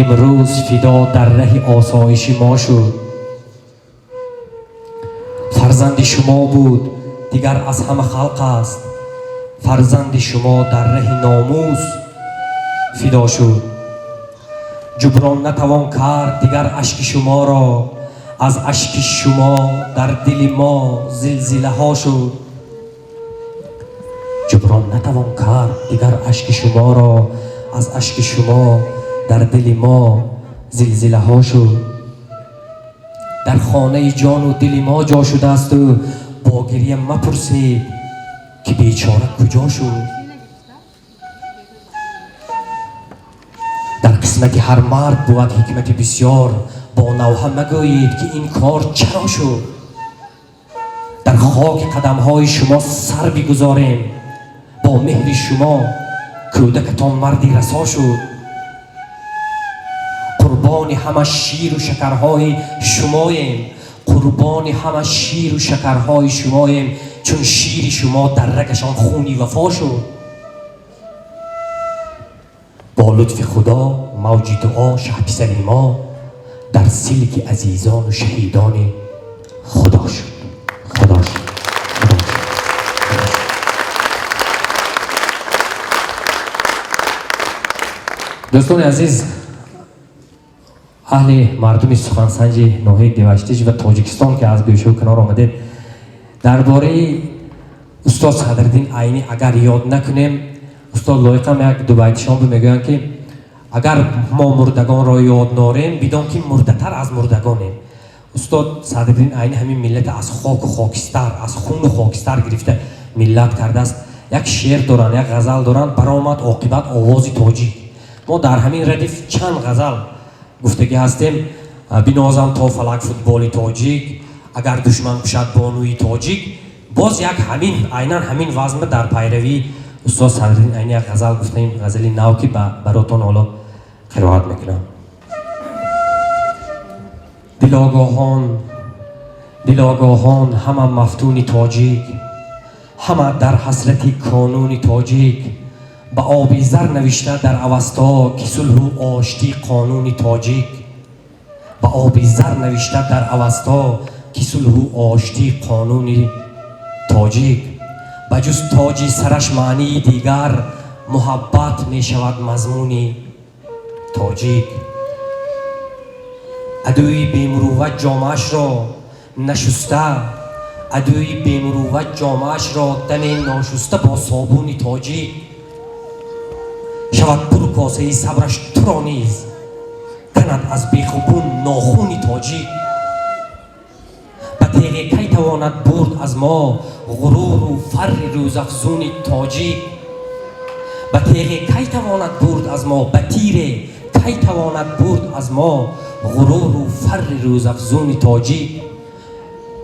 имрӯз фидо дар раҳи осоиши мо шуд. Фарзанди шумо буд, дигар аз ҳама халқ аст, фарзанди шумо дар раҳи номус фидо шуд. Ҷуброн натавон кард дигар ашки шуморо, аз ашки шумо дар дили мо зилзилаҳо шуд. Ҷуброн натавон кард дигар ашки шуморо, аз ашки шумо дар дили мо зилзилаҳо шуд. Дар хонаи ҷону дили мо ҷо шудаасту бо гирья мапурсед, ки бечора куҷо шуд. Дар қисмати ҳар мард бувад ҳикмати бисёр, бо навҳа магӯед, ки ин кор чаро шуд. Дар хоки қадамҳои шумо сар бигузорем, бо меҳри шумо кӯдакатон марди расо шуд. Қурбони ҳама ширу шакарҳои шумоем, қурбони ҳама ширу шакарҳои шумоем, чун шири шумо дар рагашон хуни вафо шуд. Бо лутфи Худо, мавҷи дуо, шаҳписари мо дар силки азизону шаҳидони Худо шуд, Худо шуд, Худо шуд. Дӯстони азиз, аҳли мардуми сухансанҷи ноҳияи Деваштич ва Тоҷикистон, ки аз гӯшаву канор омадед, дар бораи устод Садриддин Айнӣ агар ёд накунем, устод Лоиқам як дубайтишон бу мегӯянд, ки агар мо мурдагонро ёд норем, бидон, ки мурдатар аз мурдагонем. Устод Садриддин Айнӣ ҳамин миллата аз хоку хокистар, аз хуну хокистар гирифта миллат кардааст. Як шеър доранд, як ғазал доранд: «Баромад оқибат овози тоҷик». Мо дар ҳамин радиф чанд ғазал гуфтагӣ ҳастем: «Бинозам то фалак футболи тоҷик», «Агар душман кушад бонуи тоҷик». Боз як ҳамин, айнан ҳамин вазма дар пайравии устод Садриддин Айнӣ як ғазал гуфтаем, ғазали нав, ки баротон ҳоло қироат мекунам. Дилогоҳон, дилогоҳон ҳама мафтуни тоҷик, ҳама дар ҳасрати қонуни тоҷик. Ба оби зар навишта дар Авасто, ки сулҳу оштӣ қонуни тоҷик. Ба оби зар навишта дар Авасто, ки сулҳу оштӣ қонуни тоҷик. Ба ҷуз тоҷи сараш маънии дигар, муҳаббат мешавад мазмуни тоҷик. Адӯи бемурувват ҷомаашро нашуста, адӯи бемурувват ҷомаашро даме ношуста бо собуни тоҷик шавад пур косаи сабраш, туро низ канад аз бехубун нохуни тоҷик. Ба теғе кай тавонад бурд аз мо ғуруру фарри рӯзафзуни тоҷик? Ба теғе кай тавонад бурд аз мо, ба тире кай тавонад бурд аз мо ғуруру фарри рӯзафзуни тоҷик?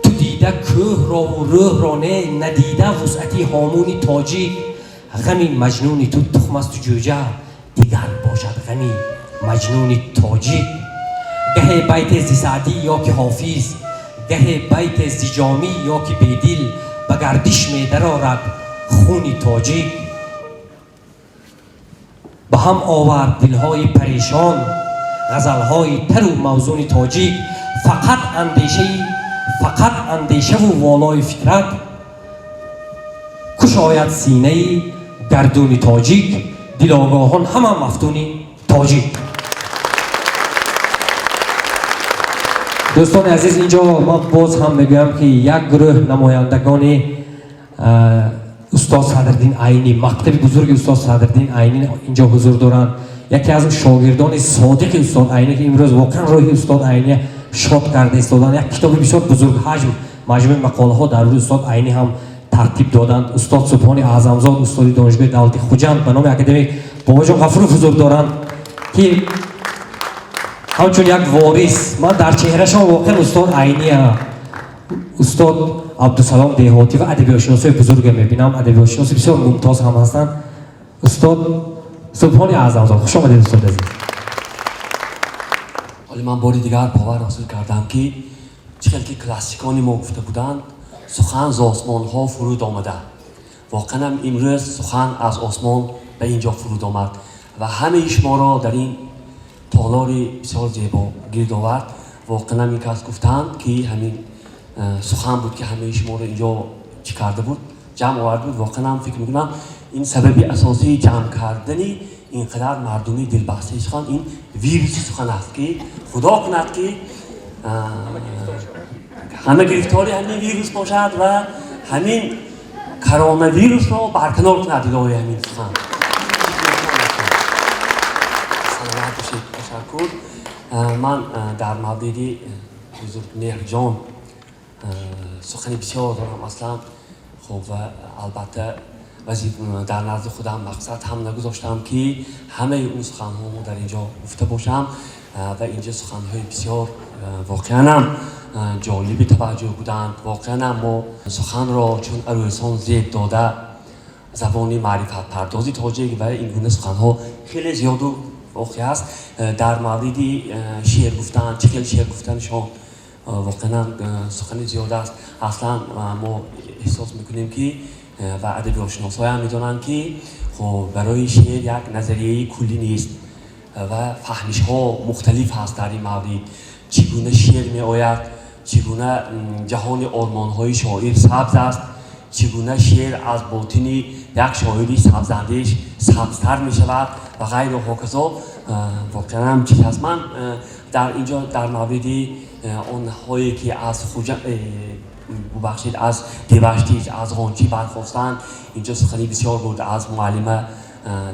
Ту дида кӯҳрову рӯҳро не, надида вусъати ҳомуни тоҷик. Ғами маҷнуни ту тухмасту ҷӯҷа, дигар бошад ғами маҷнуни тоҷик. Гаҳе байте зи Саъдӣ ё ки Ҳофиз, гаҳе байте зи Ҷомӣ ё ки Бедил ба гардиш медарорад хуни тоҷик. Ба ҳам овард дилҳои парешон ғазалҳои тару мавзуни тоҷик. Фақат андешаи, фақат андешаву волои фитрат кушояд синаи гардуни тоҷик. Дилогоҳон ҳама мафтуни тоҷик. Дӯстони азиз, инҷо ман боз ҳам мегӯям, ки як гурӯҳ намояндагони устод Садриддин Айнӣ, мактаби бузурги устод Садриддин Айнӣ инҷо ҳузур доранд. Яке аз шогирдони содиқи устод Айнӣ, ки имрӯз воқеан рӯҳи устод Айнӣ шод карда истоданд, як китоби бисёр бузургҳаҷм Маҷмӯи мақолаҳо дар рӯи устод Айнӣ ҳам тартиб доданд. Устод Субҳони Аъзамзод, устоди Донишгоҳи давлатии Хуҷанд ба номи академик Бобоҷон Ғафуров ҳузур доранд, ки ҳамчун як ворис ман дар чеҳрашон воқеан устод Айния, устод Абдусалом Деҳотӣ ва адабиётшиносои бузурге мебинам. Адабиётшиноси бисёр мумтоз ҳам ҳастанд. Устод Субҳони Аъзамзод, хуш омадед, устод азиз. Ҳоли ман бори дигар бовар ҳосил кардам, ки чӣ хел ки классикони мо гуфта буданд, сухан з осмонҳо фуруд омада. Воқеанам имрӯз сухан аз осмон ба ин ҷо фуруд омад ва ҳамаи шуморо дар ин толори бисёр зебо гирд овард. Воқеанам ин кас гуфтанд, ки ҳамин сухан буд, ки ҳамаи шуморо инҷо чӣ карда буд, ҷамъ оварда буд. Воқеанам фикр мекунам, ин сабаби асосии ҷамъ кардани ин қадар мардуми дилбастаи сухан ин вируси сухан аст, ки худо кунад, ки ҳама гирифтори ҳамин вирус бошад ва ҳамин коронавирусро барканор кунад илоҳи ҳамин сухан. Саломат бошед, ташаккур. Ман дар мавриди Бузургмеҳрҷон сухани бисёр дорам аслан. Хуб, ва албатта дар назди худам мақсад ҳам нагузоштам, ки ҳамаи он суханҳомо дар ин ҷо гуфта бошам. Ва инҷа суханҳои бисёр воқеанам ҷолиби таваҷҷӯҳ буданд. Воқеанам мо суханро чун арӯсон зеб дода, забони маърифатпардози тоҷик ва ин гуна суханҳо хеле зиёду воқеъ аст. Дар мавриди шеър гуфтан, чӣ хел шеър гуфтаншон воқеанам сухани зиёд аст. Аслан мо эҳсос мекунем, ки ва адабиётшиносҳоям медонанд, ки хуб, барои шеър як назарияи куллӣ нест ва фаҳмишҳо мухталиф ҳаст дар ин маврид. Чӣ гуна шеър меояд, чӣ гуна ҷаҳони ормонҳои шоир сабз аст, чӣ гуна шеър аз ботини як шоири сабзандеш сабзтар мешавад ва ғайру ҳоказо. Воқеанам чиз ҳаст. Ман дар ин ҷо дар мавриди онҳое, ки аз Хуҷа, бубахшед, аз Деваштич, аз Ғончӣ бархостанд, инҷо сухани бисёр буд. Аз муаллима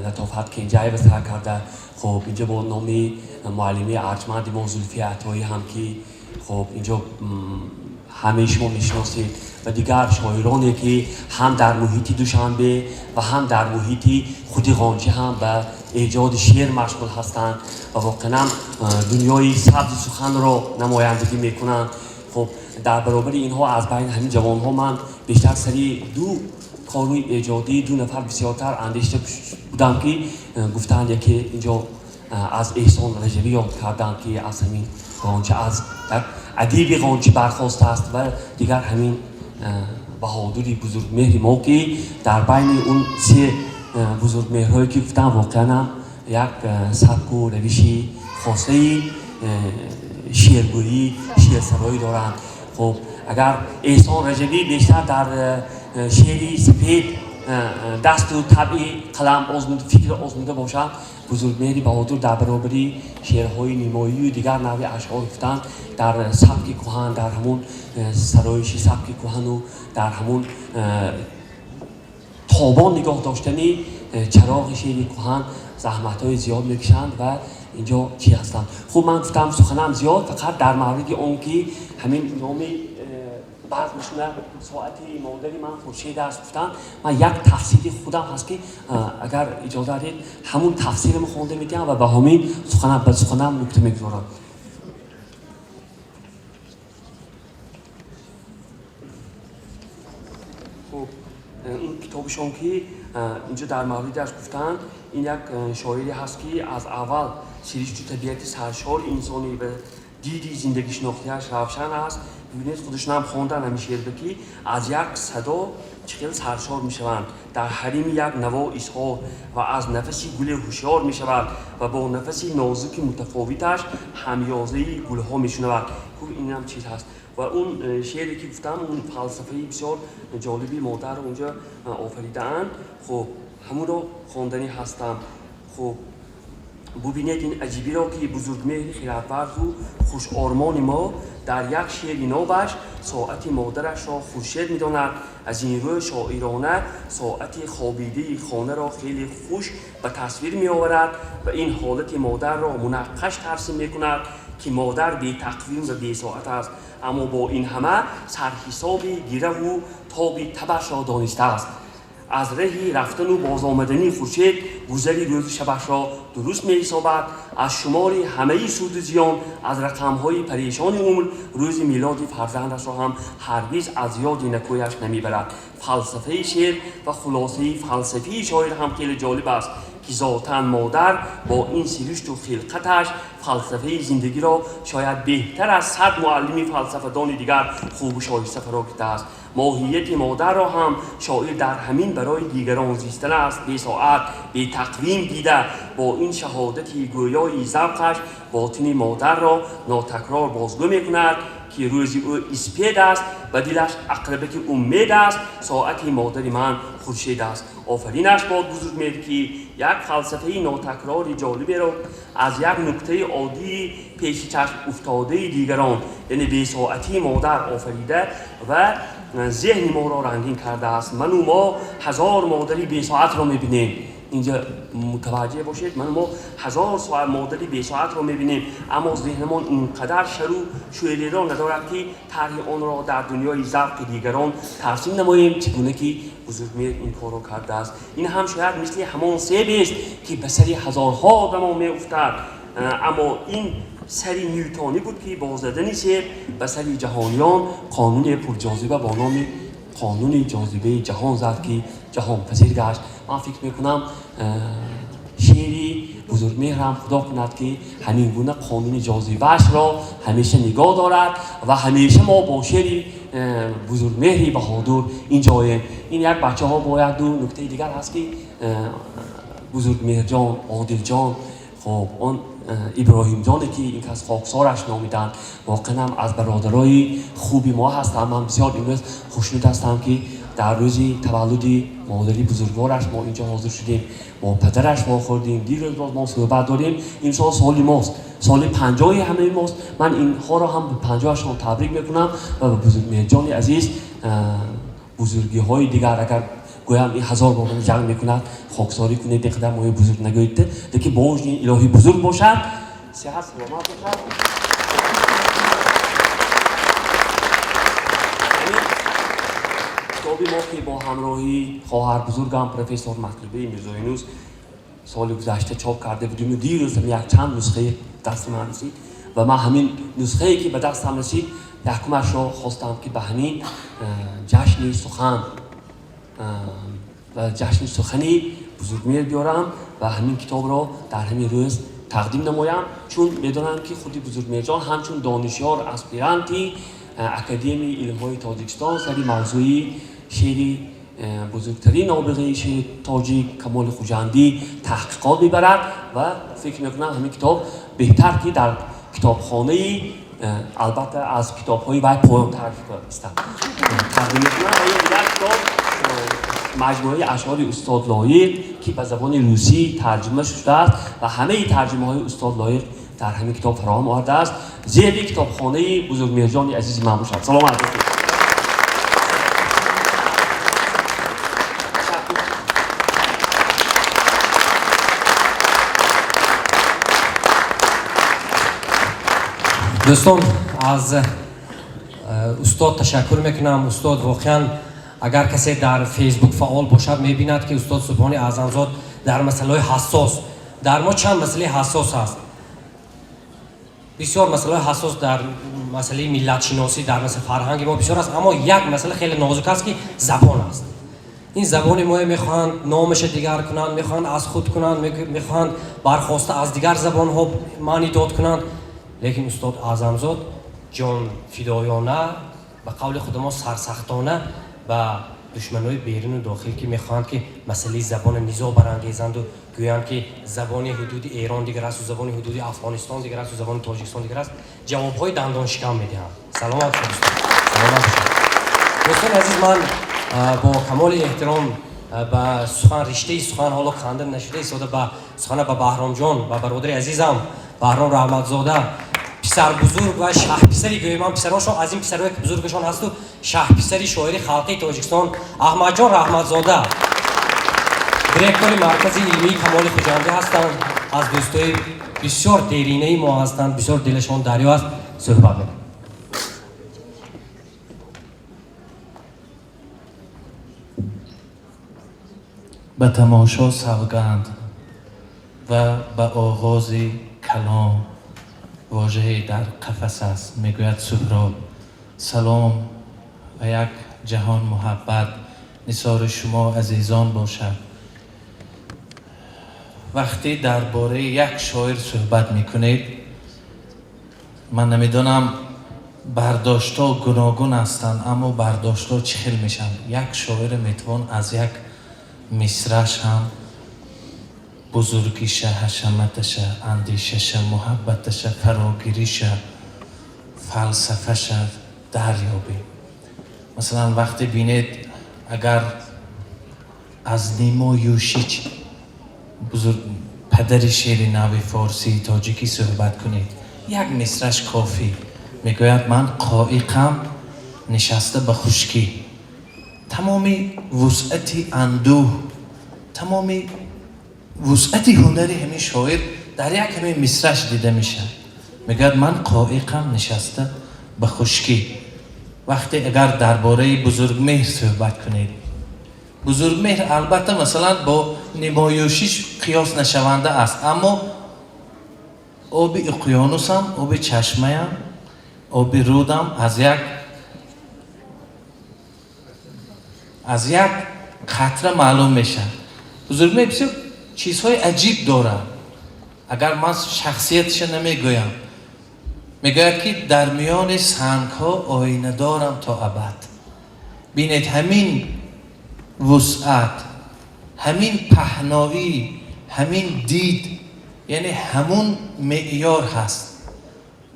Латофат Кенҷаева сар карда, хуб, инҷо бо номи муаллимаи арҷманди мо Зулфия Атоӣ ҳам, ки хуб, инҷо ҳамаи шумо мешиносед, ва дигар шоироне, ки ҳам дар муҳити Душанбе ва ҳам дар муҳити худи Ғончӣ ҳам ба эҷоди шеър машғул ҳастанд ва воқеанам дунёи сабзи суханро намояндагӣ мекунанд. Хуб, дар баробари инҳо аз байни ҳамин ҷавонҳо ман бештар сари ду кори эҷодии ду нафар бисёртар андешида будам, ки гуфтанд, яке инҷо аз Эҳсон Раҷабӣ ёд карданд, ки аз ҳамин Ғонча, аз як адиби Ғончӣ бархостааст, ва дигар ҳамин баҳодури бузургмеҳри мо, ки дар байни он се бузургмеҳрҳое, ки гуфтам, воқеанам як сабку равиши хосаи шеъргӯӣ, шеърсароӣ доранд. Хуб, агар Эҳсон Раҷабӣ бештар дар шеъри сафед дасту табъи қалам озмуда, фикр озмуда бошад, Бузургмеҳри Баҳодур дар баробари шеърҳои нимоию дигар навъи ашъор гуфтан дар сабки кӯҳан, дар ҳамун сароиши сабки кӯҳану дар ҳамун тобон нигоҳ доштани чароғи шеъри кӯҳан заҳматҳои зиёд мекушанд. Ва инҷо чӣ ҳастанд? Хуб, ман гуфтам, суханам зиёд, фақат дар мавриди он ки ҳамин номи базмшуна соати модари ман хуршед аст гуфтанд, ман як тафсири худам ҳаст, ки агар иҷоза диҳед, ҳамун тафсирро хонда медиҳам ва ба ҳамин суханам ба суханам нукта мегузорам. Хуб, ин китобишон, ки инҷо дар мавридаш гуфтанд, ин як шоире ҳаст, ки аз аввал сиришту табиати саршори инсонӣ ва диди зиндагишинохтиаш равшан аст. Бибинед, худашонам хондан ҳамин шеърро, ки аз як садо чӣ хел саршор мешаванд, дар ҳарими як наво изҳор ва аз нафаси гуле ҳушёр мешавад ва бо нафаси нозуки мутафовиташ ҳамёзаи гулҳо мешунавад. Хуб, инам чиз ҳаст. Ва он шеъре, ки гуфтам, он фалсафаи бисёр ҷолиби модарро онҷо офаридаанд. Хуб, ҳамонро хонданӣ ҳастам. Хуб, бубинед ин аҷибиро, ки бузургмеҳри хиратварзу хушормони мо дар як шеъри нобаш соати модарашро хуршед медонад. Аз ин рӯ шоирона соати хобидаи хонаро хеле хуш ба тасвир меоварад ва ин ҳолати модарро мунаққаш тарсим мекунад. Ки модар бетақвим ва бесоат аст, аммо бо ин ҳама сарҳисоби гираву тоби табашро донистааст. Аз раҳи рафтану бозомадани хуршед гузари рӯзу шабашро дуруст меҳисобад. Аз шумори ҳамаи суду зиён, аз рақамҳои парешони умр рӯзи милоди фарзандашро ҳам ҳаргиз аз ёди накӯяш намебарад. Фалсафаи шеър ва хулосаи фалсафии шоир ҳам хеле ҷолиб аст, ки зотан модар бо ин сиришту хилқаташ фалсафаи зиндагиро шояд беҳтар аз 100 муаллими фалсафадони дигар хубу шоиста фаро гирифтааст. Моҳияти модарро ҳам шоир дар ҳамин барои дигарон зистан аст, бесоат, бетақвим дида, бо ин шаҳодати гӯёи завқаш ботини модарро нотакрор бозгӯ мекунад, ки рӯзи ӯ испед аст ва дилаш ақрабаки умед аст, соати модари ман хуршед аст. Офаринаш бод Бузургмеҳр, ки як фалсафаи нотакрори ҷолиберо аз як нуктаи оддии пеши чашм уфтодаи дигарон, яъне бесоатии модар, офарида ва зеҳни моро рангин кардааст. Ману мо 1000 модари бесоатро мебинем. Инҷа мутаваҷҷеҳ бошед, ману мо 1000 соат модари бесоатро мебинем, аммо зеҳнамон ин қадар шару шӯълеро надорад, ки тарҳи онро дар дунёи завқи дигарон тарсим намоем, чӣ гуна ки Бузургмеҳр ин корро кардааст. Ин ҳам шояд мисли ҳамон себест, ки ба сари ҳазорҳо одамон меуфтад, аммо ин сари Нютонӣ буд, ки бо задани себ ба сари ҷаҳониён қонуни пурҷозиба бо номи қонуни ҷозибаи ҷаҳон зад, ки ҷаҳонпазир гашт. Ман фикр мекунам, шеъри Бузургмеҳрам худо кунад, ки ҳамин гуна қонуни ҷозибаашро ҳамеша нигоҳ дорад ва ҳамеша мо бо шеъри Бузургмеҳри баҳодур инҷоем. Ин як бачаҳо бо як ду нуктаи дигар ҳаст, ки Бузургмеҳрҷон, Одилҷон, хоб он Иброҳимҷоне, ки ин кас хоксораш номиданд, воқеан ҳам аз бародарои хуби мо ҳастанд. Ман бисёр имрӯз хушнуд ҳастам, ки дар рӯзи таваллуди модари бузургвораш мо инҷо ҳозир шудем, бо падараш вохӯрдем, дирӯз боз мо суҳбат дорем. Имсол соли мост, соли 50-и ҳамаи мост. Ман инҳоро ҳам ба 50-ашон табрик мекунам ва ба Бузургмеҳрҷони азиз бузургиҳои дигар, агар гӯям ин 1000 бор ҷанг мекунад, хоксорӣ кунед, ин қадар мои бузург нагӯед, лекин бо ин илоҳи бузург бошад, сиҳат саломат бошад. Китоби мо, ки бо ҳамроҳии хоҳар бузургам профессор Матлубаи Мирзоюнус соли гузашта чоп карда будем, дирӯз якчанд нусхаи дасти ман расид ва ман ҳамин нусхае, ки ба дастам расид, якумашро хостам, ки ба ҳамин ҷашни сухан ва ҷашни сухани Бузургмеҳр биёрам ва ҳамин китобро дар ҳамин рӯз тақдим намоям, чун медонам, ки худи Бузургмеҳрҷон ҳамчун донишёр, аспиранти Академияи илмҳои Тоҷикистон сари мавзӯи шеъри бузургтарин нобиғаи шеъри тоҷик Камоли Хуҷандӣ таҳқиқот мебарад ва фикр мекунам, ҳамин китоб беҳтар, ки дар китобхонаи, албатта, аз китобҳои вай поёнтар истад, тақдим мекунам. Ва ин дигар китоб, маҷмӯаи ашъори устод Лоиқ, ки ба забони русӣ тарҷума шудааст ва ҳамаи тарҷумаҳои устод Лоиқ дар ҳамин китоб фароҳам овардааст, зери китобхонаи Бузургмеҳрҷони азизи ман бошад. Саломат бошед. Дӯстон, аз устод ташаккур мекунам. Устод воқеан, агар касе дар Фейсбук фаъол бошад, мебинад, ки устод Субҳони Аъзамзод дар масъалаҳои ҳассос, дар мо чанд масъалаи ҳассос ҳаст, бисёр масъалаҳои ҳассос дар масъалаи миллатшиносӣ, дар масъалаи фарҳанги мо бисёр аст, аммо як масъала хеле нозук аст, ки забон аст. Ин забони мо мехоҳанд номаша дигар кунанд, мехоҳанд аз худ кунанд, мехоҳанд бархоста аз дигар забонҳо маъни дод кунанд, лекин устод Аъзамзод ҷонфидоёна, ба қавли худамо сарсахтона ба душманои беруну дохил, ки мехоҳанд, ки масъалаи забона низоъ барангезанду гӯянд, ки забони ҳудуди Эрон дигар асту забони ҳудуди Афғонистон дигар асту забони Тоҷикистон дигар аст, ҷавобҳои дандоншикан медиҳанд. Саломат бошед, саломат бошед. Дӯстони азиз, ман бо камоли эҳтиром ба сухан, риштаи сухан ҳоло канда нашуда истода, ба сухана ба Баҳромҷон, ба бародари азизам Баҳром Раҳматзода, писарбузург ва шаҳписари, гӯем ман, писарошон аз ин писарои бузургашон ҳасту шаҳписари шоири халқии Тоҷикистон Аҳмадҷон Раҳматзода, директори Маркази илмии Камоли Хуҷандӣ ҳастанд, аз дӯстои Бисёр деринаи мо ҳастанд, бисёр дилашон дарё аст, суҳбат мекунем. Ба тамошо савганд ва ба оғози калом вожае дар қафас аст, мегӯяд Суҳроб. Салом ва як ҷаҳон муҳаббат нисори шумо азизон бошад. Вақте дар бораи як шоир суҳбат мекунед, ман намедонам, бардоштҳо гуногун ҳастанд, аммо бардоштҳо чӣ хел мешаванд? Як шоире метавон аз як мисраш ҳам бузургиша, ҳашаматаша, андешаша, муҳаббаташа, фарогириша, фалсафаша дарёбем. Масалан, вақте бинед, агар аз Нимо Юшич, бузург падари шеъри нави форсии тоҷикӣ, суҳбат кунед, як мисраш кофӣ. Мегӯяд: «Ман қоиқам нишаста ба хушкӣ». Тамоми вусъати андӯҳ, тамоми вусъати ҳунари ҳамин шоир дар як ҳамин мисраш дида мешавад. Мегӯяд: «Ман қоиқам нишаста ба хушкӣ». Вақте агар дар бораи Бузургмеҳр суҳбат кунед, Бузургмеҳр албатта, масалан, бо Нимо Юшич қиёс нашаванда аст, аммо оби уқёнусам, оби чашмаям, оби рудам аз як қатра маълум мешавад. Бузургмеҳр бисёр чизҳои аҷиб дорад. Агар ман шахсияташа намегӯям, мегӯяд, ки дар миёни сангҳо оина дорам то абад. Бинед, ҳамин вусъат, ҳамин паҳноӣ, ҳамин дид, яъне ҳамун меъёр ҳаст.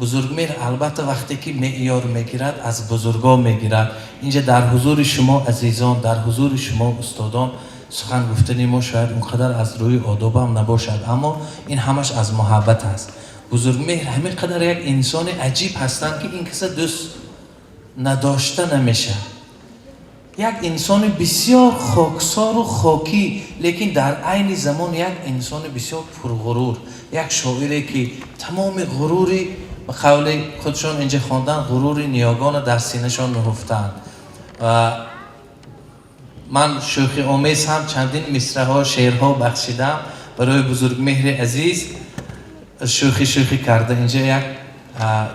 Бузургмеҳр албатта, вақте ки меъёр мегирад, аз бузургон мегирад. Инҷа дар ҳузури шумо азизон, дар ҳузури шумо устодон сухан гуфтани мо шояд он қадар аз рӯи одобам набошад, аммо ин ҳамаш аз муҳаббат аст. Бузургмеҳр ҳамин қадар як инсони аҷиб ҳастанд, ки ин каса дӯст надошта намешавад. Як инсони бисёр хоксору хокӣ, лекин дар айни замон як инсони бисёр пурғурур, як шоире, ки тамоми ғурури, ба қавли худшон инҷа хондан, ғурури ниёгона дар синашон нуҳуфтаанд. Ва ман шӯхиомез ҳам чандин мисраҳо, шеърҳо бахшидам барои Бузургмеҳри азиз, шӯхӣ шӯхӣ карда. Инҷа як: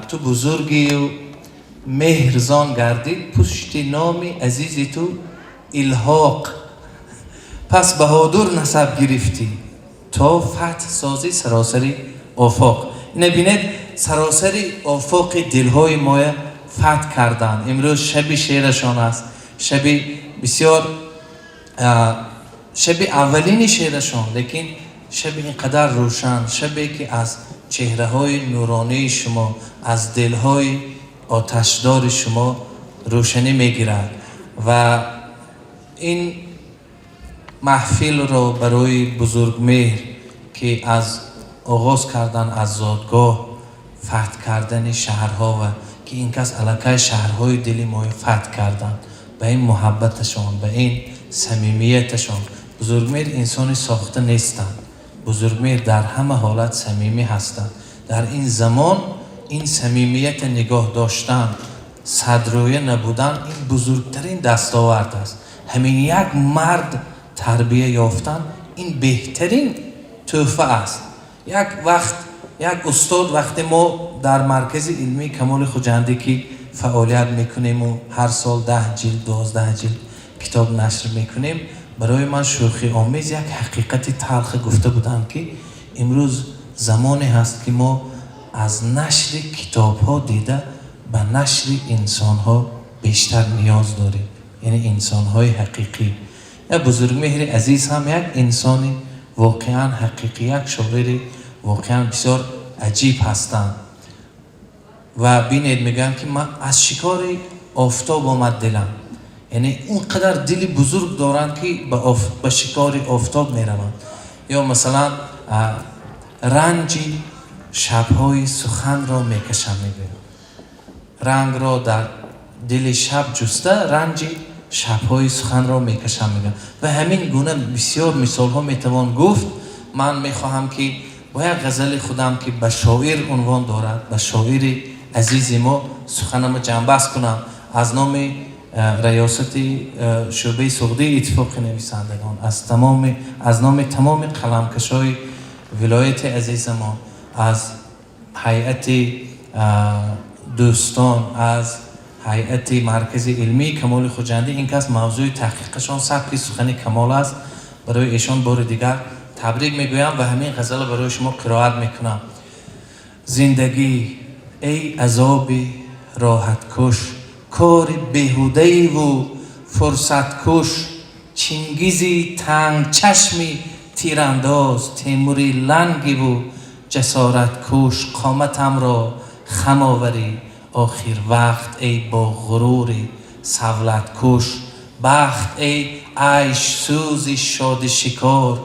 «Ту бузургию меҳрзон гардид пушти номи азизи ту илҳоқ, пас баҳодур насаб гирифтӣ то фатҳ созӣ саросари офоқ». Ина бинед, саросари офоқи дилҳои моя фатҳ карданд. Имрӯз шаби шеърашон аст, шаби бисёр, шаби аввалини шеърашон, лекин шаби ин қадар рӯшан, шабе ки аз чеҳраҳои нуронии шумо, аз дилҳои оташдори шумо рӯшанӣ мегирад. Ва ин маҳфилро барои Бузургмеҳр, ки аз оғоз кардан аз зодгоҳ, фатҳ кардани шаҳрҳо, ва ки ин кас аллакай шаҳрҳои дили моро фатҳ карданд ба ин муҳаббаташон, ба ин самимияташон. Бузургмеҳр инсони сохта нестанд. Бузургмеҳр дар ҳама ҳолат самимӣ ҳастанд. Дар ин замон ин самимията нигоҳ доштан, садрӯя набудан, ин бузургтарин дастовард аст. Ҳамин як мард тарбия ёфтан, ин беҳтарин тӯҳфа аст. Як вақт як устод, вақте мо дар маркази илмии Камоли Хуҷандӣ ки фаъолият мекунему ҳар сол 10 ҷилд, 12 ҷилд китоб нашр мекунем, барои ман шӯхиомез як ҳақиқати талхе гуфта буданд, ки имрӯз замоне ҳаст, ки мо аз нашри китобҳо дида ба нашри инсонҳо бештар ниёз дорем, яъне инсонҳои ҳақиқӣ. Як Бузургмеҳри азиз ҳам як инсони воқеан ҳақиқӣ, як шоири воқеан бисёр аҷиб ҳастанд. Ва бинед, мегӯям, ки ман аз шикори офтоб омад дилам, яъне он қадар дили бузург доранд, ки ба шикори офтоб мераванд. Ё масалан, «Ранҷи шабҳои суханро мекашам», мегӯям, «Рангро дар дили шаб ҷуста, ранҷи шабҳои суханро мекашам», мегӯям. Ва ҳамин гуна бисёр мисолҳо метавон гуфт. Ман мехоҳам, ки Бо як ғазали худам, ки ба шоир унвон дорад, ба шоири азизи мо суханамо ҷамъбаст кунам. Аз номи раёсати шӯъбаи суғдии Иттифоқи нависандагон, аз номи тамоми қаламкашои вилояти азизамон, аз ҳайати дӯстон, аз ҳайати маркази илмии Камоли Хуҷандӣ, ин кас мавзӯи таҳқиқашон сабки сухани Камол аст, барои эшон бори дигар табрик мегӯям ва ҳамин ғазалро барои шумо қироат мекунам. Зиндагӣ эй азоби роҳаткуш, кори беҳудаиву фурсаткуш, Чингизи тангчашми тирандоз, Темури лангиву ҷасораткуш, қоматамро хам оварӣ охир вақт, эй бо ғурури савлаткуш, бахт эй айшсӯзи шодишикор,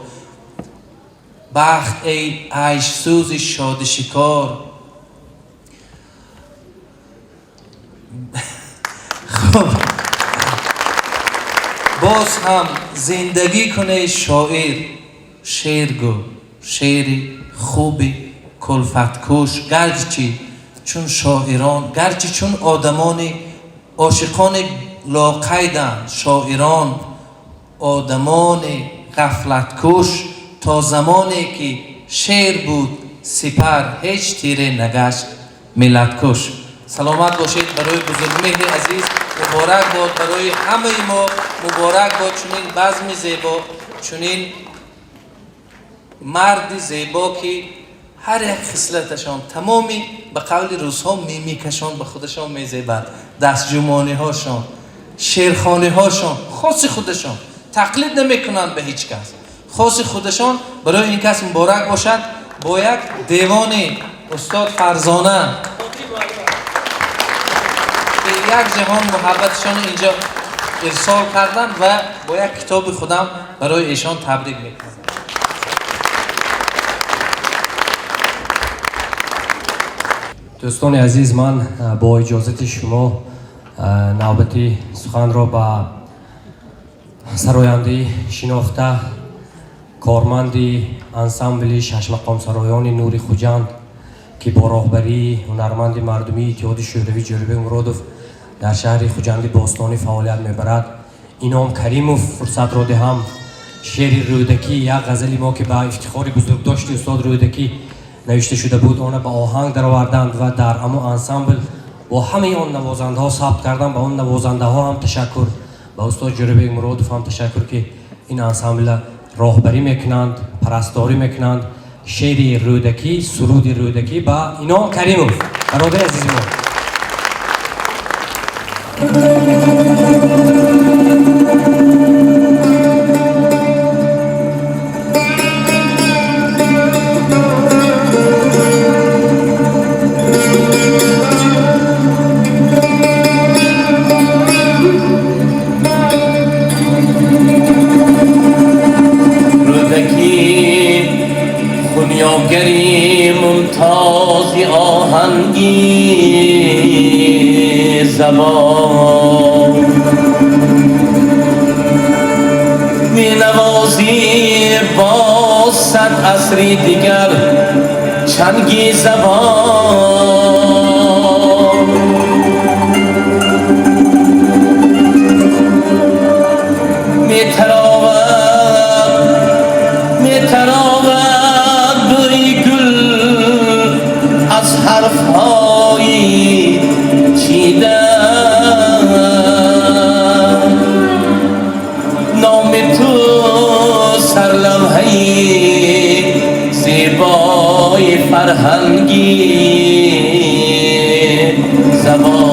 бахт эй айшсӯзи шодишикор. Хуб, боз ҳам зиндагӣ куне, шоир, шеър гӯ, шеъри хуби кулфаткуш. Гарчи чун шоирон, гарчи чун одамони ошиқони лоқайданд, шоирон одамони ғафлаткуш, то замоне ки шеър буд сипар, ҳеҷ тире нагашт миллаткуш. Саломат бошед. Барои Бузургмеҳри азиз муборак бод, барои ҳамаи мо муборак бод чунин базми зебо, чунин марди зебо, ки ҳар як хислаташон, тамоми, ба қавли русҳо, мимикашон ба худашон мезебад, дастҷумониҳошон, шеърхониҳошон хоси худашон, тақлид намекунанд ба ҳеҷ кас, хоси худашон. Барои ин кас муборак бошад. Бо як девони устод Фарзона, ки як ҷаҳон муҳаббаташон инҷо ирсол карданд, ва бо як китоби худам барои эшон табрик мекунам. Дӯстони азиз, ман бо иҷозати шумо навбати суханро ба сарояндаи шинохта, корманди ансамбли шашмақомсароёни Нури Хуҷанд, ки бо роҳбарии ҳунарманди мардумии Иттиҳоди Шӯравӣ Ҷӯрабек Муродов дар шаҳри Хуҷанди бостонӣ фаъолият мебарад, Ином Каримов фурсатро диҳам. Шеъри Рӯдакӣ, як ғазали мо, ки ба ифтихори бузургдошти устод Рӯдакӣ навишта шуда буд, она ба оҳанг дароварданд ва дар ҳамон ансамбл бо ҳамаи он навозандаҳо сабт карданд. Ба он навозандаҳо ҳам ташаккур, ба устод Ҷӯрабек Муродов ҳам ташаккур, ки ин ансамбла роҳбарӣ мекунанд, парасторӣ мекунанд. Шеъри Рӯдакӣ, суруди Рӯдакӣ ба Ином Каримов, бародари азизи мо. Рӯдакӣ хунёгари мумтози оҳанги забон, менавозӣ бо 100 асри дигар чанги забон. Метаровад бӯи гул аз ҳарфҳои чида, номи ту сарлавҳаи зебои фарҳанги забон.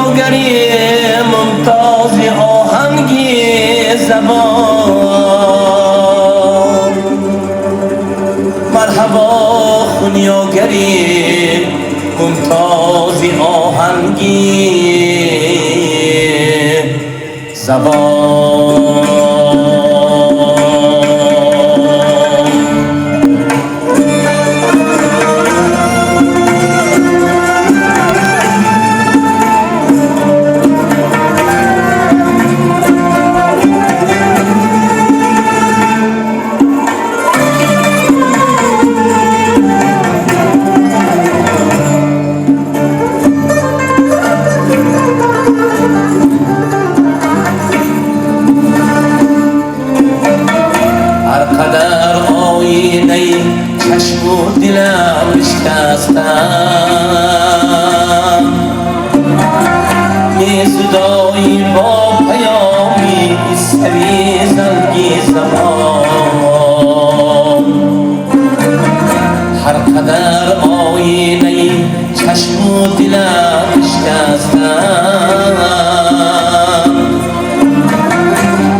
Хунёгари мумтози оҳанги забон, марҳабо хунёгари мумтози оҳанги забон. چشم و دلم شکستم، میزدایی با پیامی سوی زنگی زمان. هر قدر آینه چشم و دلم شکستم،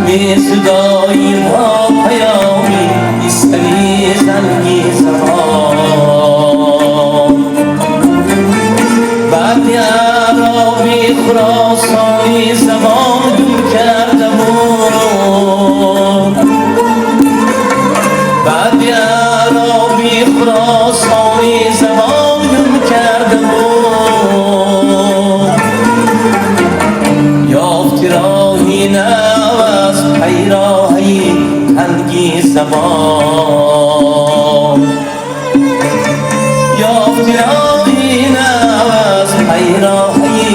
میزدایی با پیامی سوی زنگی زمان. بعد اعرابی خراسانی زبان گم کرده بود، بعد اعرابی خراسانی زبان گم کرده بود، یافت راهی نو از پیراهی تنگی زبان، یافت راهی نو از پیراهی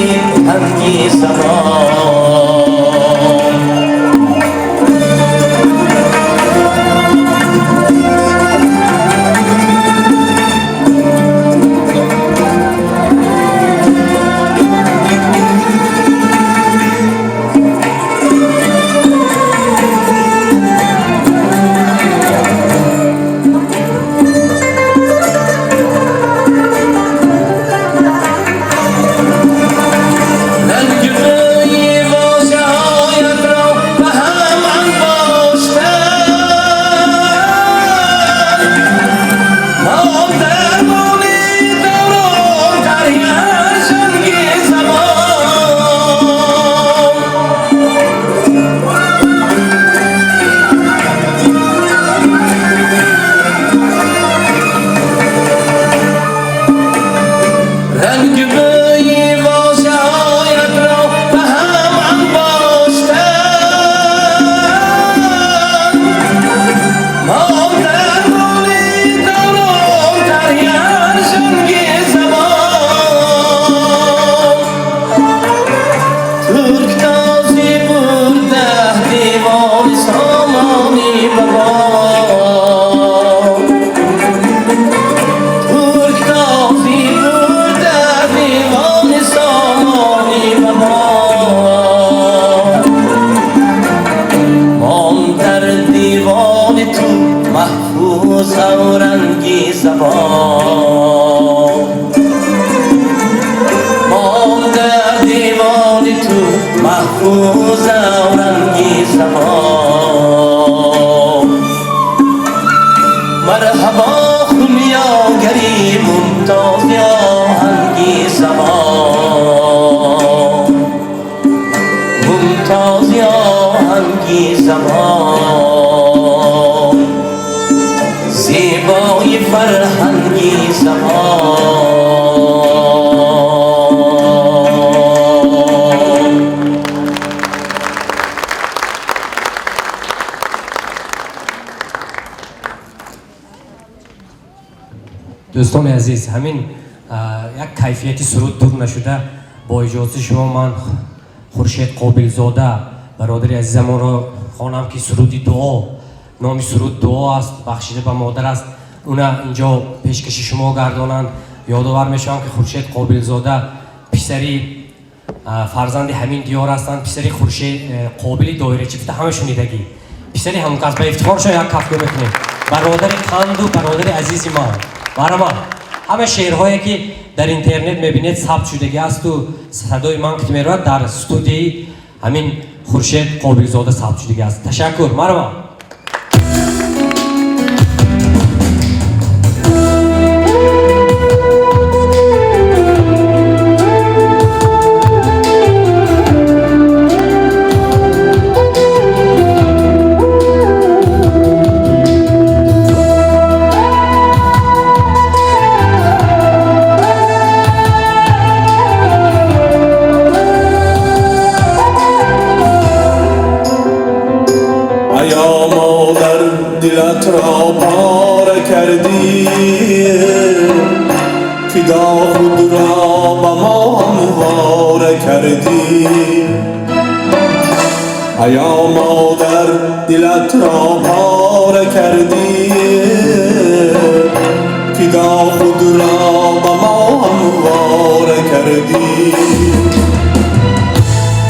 تنگی زبان. Дӯстони азиз, ҳамин як кайфияти суруд дур нашуда, бо иҷозати шумо ман Хуршед Қобилзода бародари азизамонро хонам, ки суруди дуо, номи суруд дуо аст, бахшида ба модар аст, уна инҷо пешкаши шумо гардонанд. Ёдовар мешавам, ки Хуршед Қобилзода писари фарзанди ҳамин диёр ҳастанд, писари Хуршед Қобили доирачӣ гуфта ҳама шунидагӣ, писари ҳамон кас. Ба ифтихоршон як кафкӯ мекунем. Бародари қанду бародари азизи ман. Барамад. Ҳама шеърҳое ки дар интернет мебинед сабт шудагӣ асту садои ман ки меравад дар студияи ҳамин Хуршед Қобилзода сабт шудагӣ аст. Ташаккур, марҳамат. ایا مادر دلت را پاره کردی، فدا خود را به ما همواره کردی.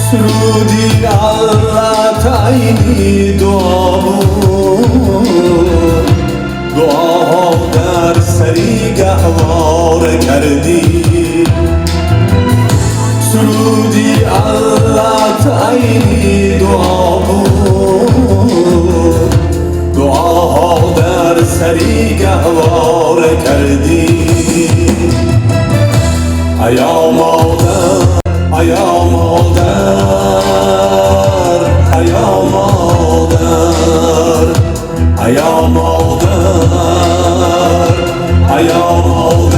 سرودی علت عینی دعا بود، دعاها در سری گهواره کردی. سرودی علت عینی دعا بود، دعاها در سری گهواره کردی. ایا مادر، ایا مادر، ایا مادر، ایا مادر، ایا مادر، ایا مادر.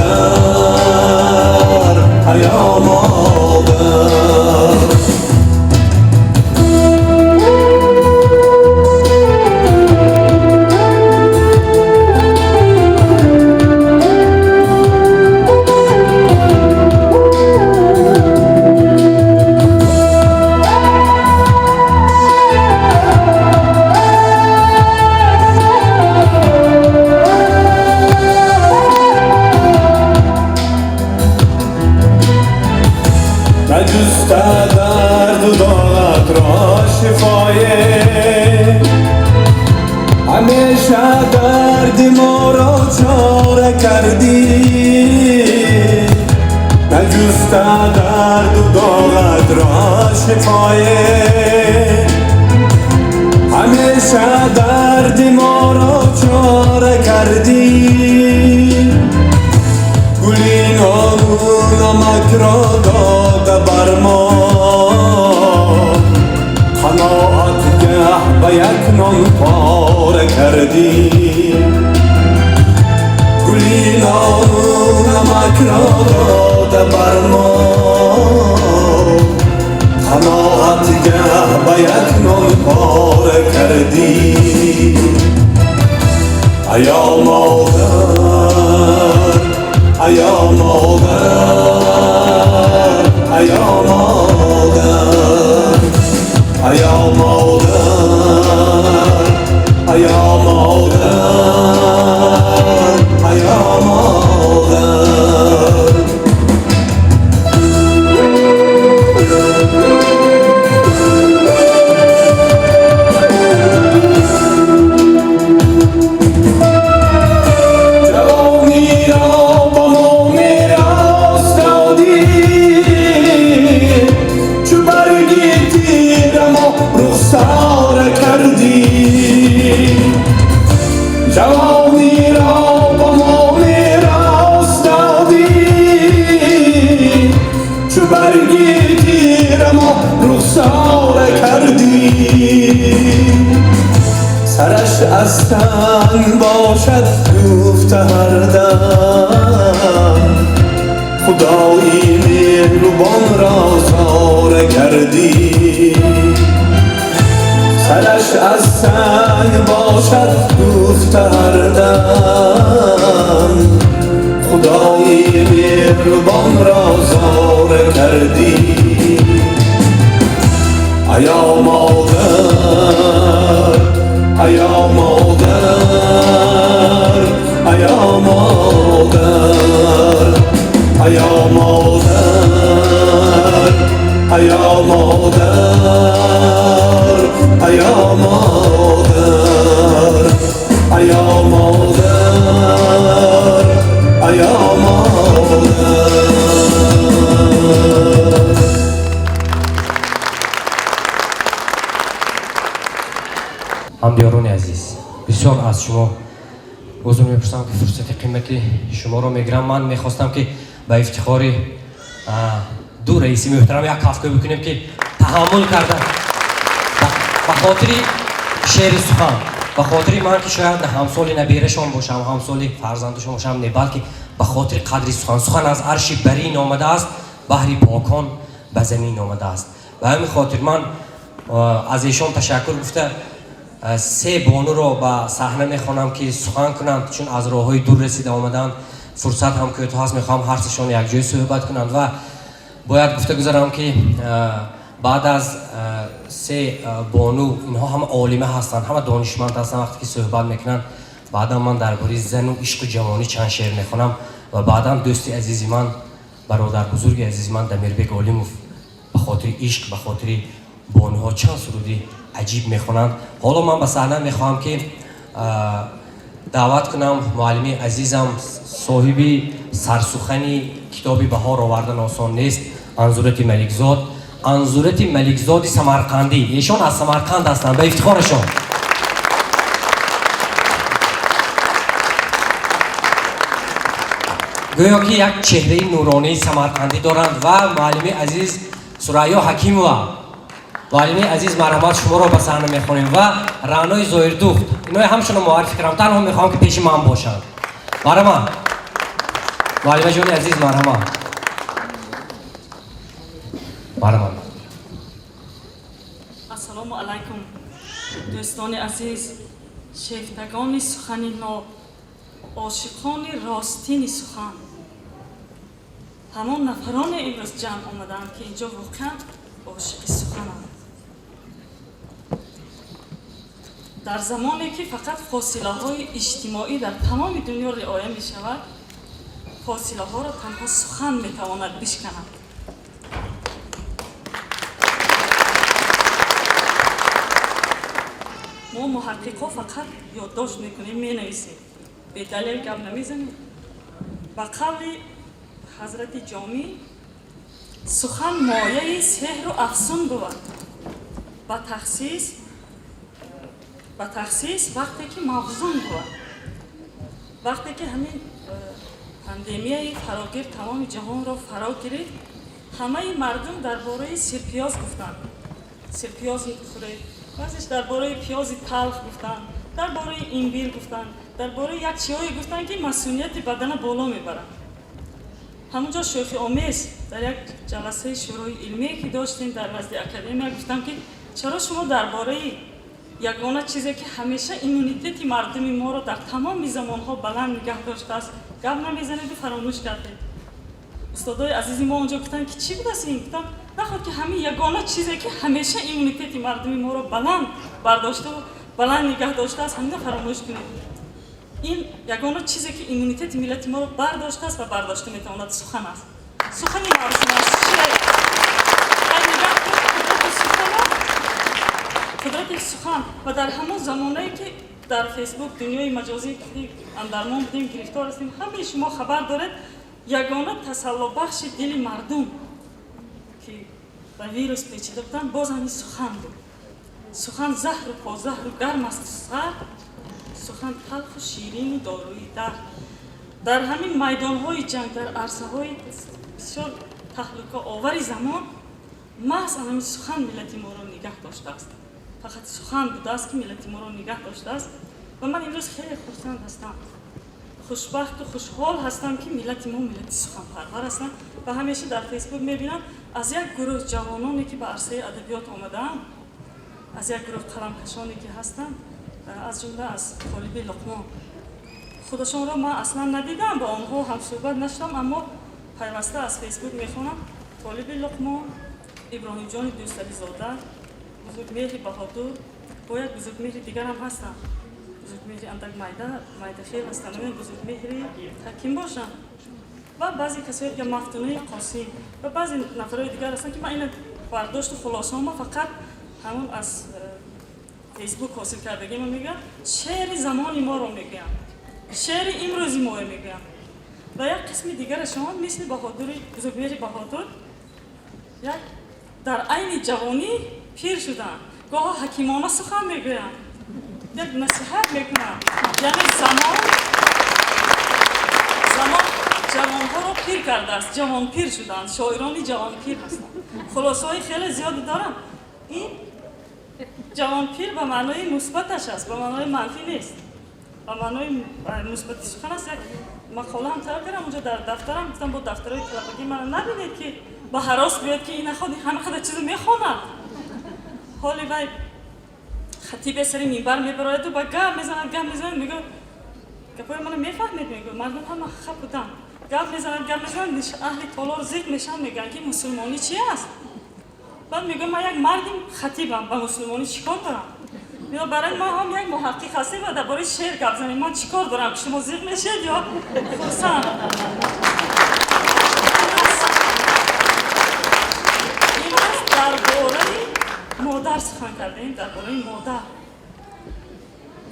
ایا مادر، ایا مادر. Аз шумо узр мепурсам, ки фурсати қимати шуморо мегирам. Ман мехостам, ки ба ифтихори ду раиси муҳтарам як кафкӯбӣ бикунем, ки таҳаммул карда ба хотири шеъри сухан, ба хотири ман, ки шояд ҳамсоли наберашон бошам, ҳамсоли фарзандашон бошам, не, балки ба хотири қадри сухан. Сухан аз арши барин омадааст, баҳри покон ба замин омадааст. Ба ҳамин хотир ман аз эшон ташаккур гуфта, се бонуро ба саҳна мехонам, ки сухан кунанд, чун аз роҳҳои дур расида омаданд, фурсат ҳам кӯтоҳ аст. Мехоҳам ҳар сешон якҷоя суҳбат кунанд. Ва бояд гуфта гузарам, ки баъд аз се бону, инҳо ҳама олима ҳастанд, ҳама донишманд ҳастанд, вақте ки суҳбат мекунанд, баъдан ман дар бораи зану ишқу ҷавонӣ чанд шеър мехонам ва баъдан дӯсти азизи ман, бародарбузурги азизи ман Дамирбек Олимов ба хотири ишқ, ба хотири бонуҳо чанд суруди аҷиб мехонанд. Ҳоло ман ба саҳна мехоҳам, ки даъват кунам муаллими азизам, соҳиби сарсухани китоби «Баҳор овардан осон нест», Анзурати Маликзод, Анзурати Маликзоди Самарқандӣ. Эшон аз Самарқанд ҳастанд. Ба ифтихорашон. Гӯё ки як чеҳраи нуронии самарқандӣ доранд. Ва муаллими азиз Сурайё Ҳакимова. Муаллими азиз, марҳамат, шуморо ба саҳна мехонем. Ва Раънои Зоирдухт. Инои ҳамчунон муаррифӣ кардам, танҳо мехоҳам, ки пеши ман бошанд. Марҳамат, муаллимаҷони азиз, марҳамат, марҳамат. Ассалому алайкум, дӯстони азиз, шефтагони сухани ноб, ошиқони ростини сухан, ҳамон нафароне имрӯз ҷамъ омадаанд, ки инҷо воқеан ошиқи сухананд. Дар замоне ки фақат фосилаҳои иҷтимоӣ дар тамоми дунё риоя мешавад, фосилаҳоро танҳо сухан метавонад бишканад. Мо муҳаққиқҳо фақат ёддошт мекунем, менависем, бедалел гап намезанем. Ба қавли ҳазрати Ҷомӣ, сухан мояи сеҳру афсун бувад, ба тахсис вақте ки мавзун бувад. Вақте ки ҳамин пандемияи фарогир тамоми ҷаҳонро фаро гирифт, ҳамаи мардум дар бораи сирпиёз гуфтанд: сирпиёз хӯред. Баъзеш дар бораи пиёзи талх гуфтанд, дар бораи имбир гуфтанд, дар бораи як чиҳое гуфтанд, ки масунияти бадана боло мебарад. Ҳамунҷо шӯхиомез дар як ҷаласаи шӯрои илмие, ки доштем дар назди академия, гуфтам, ки чаро шумо дар бораи ягона чизе, ки ҳамеша иммунитети мардуми моро дар тамоми замонҳо баланд нигаҳ доштааст, гап намезанеду фаромӯш кардед? Устодои азизи мо онҷо гуфтанд, ки чӣ будааст ин? Гуфтам, наход ки ҳамин ягона чизе, ки ҳамеша иммунитети мардуми моро баланд бардоштаву баланд нигаҳ доштааст, ҳамина фаромӯш кунед. Ин ягона чизе, ки иммунитети миллати моро бардоштааст ва бардошта метавонад, сухан аст, сухани мавзун аст, шеър. Нигоҳ кунед қудрати сухана, қудрати сухан. Ва дар ҳамон замонае, ки дар Фейсбук, дунёи маҷозӣ андармон будем, гирифтор ҳастем, ҳамаи шумо хабар доред, ягона тасаллобахши дили мардум, ки ба вирус печида буданд, боз ҳамин сухан буд. Сухан заҳру позаҳру гарм асту сард, сухан талху ширину доруи дард. Дар ҳамин майдонҳои ҷанг, дар арсаҳои бисёр таҳлукаовари замон, маҳз ҳамин сухан миллати моро нигаҳ доштааст. Фақат сухан будааст, ки миллати моро нигаҳ доштааст. Ва ман имрӯз хеле хурсанд ҳастам, хушбахту хушҳол ҳастам, ки миллати мо миллати суханпарвар ҳастанд. Ва ҳамеша дар Фейсбук мебинам, аз як гурӯҳ ҷавононе, ки ба арсаи адабиёт омадаанд, аз як гурӯҳ қаламкашоне, ки ҳастанд, аз ҷумла аз Толиби Луқмон. Худашонро ман аслан надидам, ба онҳо ҳамсӯҳбат нашудам, аммо пайваста аз Фейсбук мехонам: Толиби Луқмон, Иброҳимҷони Дӯстализода, Бузургмеҳри Баҳодур, бо як Бузургмеҳри дигарам ҳастанд, Бузургмеҳри андак майда майдахел ҳастанд, Бузургмеҳри Ҳаким бошанд, ва баъзе касои дига, Мафтунаи Қосим, ва баъзе нафарои дигар ҳастанд, ки ман ина бардошту хулосаома фақат ҳамон аз Фейсбук ҳосил кардагима мегӯям. Шеъри замони моро мегӯям, шеъри имрӯзи моро мегӯям. Ва як қисми дигарашон, мисли Баҳодури, Бузургмеҳри Баҳодур, як дар айни ҷавонӣ пир шуданд, гоҳо ҳакимона сухан мегӯянд. Як насиҳат мекунам, яъне замон ҷавонҳоро пир кардааст, ҷавонпир шуданд, шоирони ҷавонпир ҳастанд. Хулосаҳои хеле зиёде дорам. Ин ҷавонпир ба маънои мусбаташ аст, ба маънои манфӣ нест, ба маънои мусбати сухан аст. Як мақола ҳам тайёр кардам онҷо дар дафтарам, гуфтам бо дафтарои талабагӣ мана набинед, ки ба ҳарос биёд, ки ина худ ҳама қадар чизо мехонад. Ҳоли вай хатибе сари минбар мебарояду ба гап мезанад, гап мезанад, мегӯяд: гапҳои мана мефаҳмед? Мегӯяд. Мардум ҳама хап буданд. Гап мезанад, гап мезанад, аҳли толор зиқ мешаванд, мегӯянд, ки мусулмонӣ чи аст? Баъд мегӯяд: ман як марди хатибам, ба мусулмонӣ чӣ кор дорам? Ё барои мо ҳам як муҳаққиқ ҳастем ва дар бораи шеър гап занем, ман чӣ кор дорам, ки шумо зиқ мешед ё хурсанд? Имрӯз дар бораи модар сухан кардем, дар бораи модар.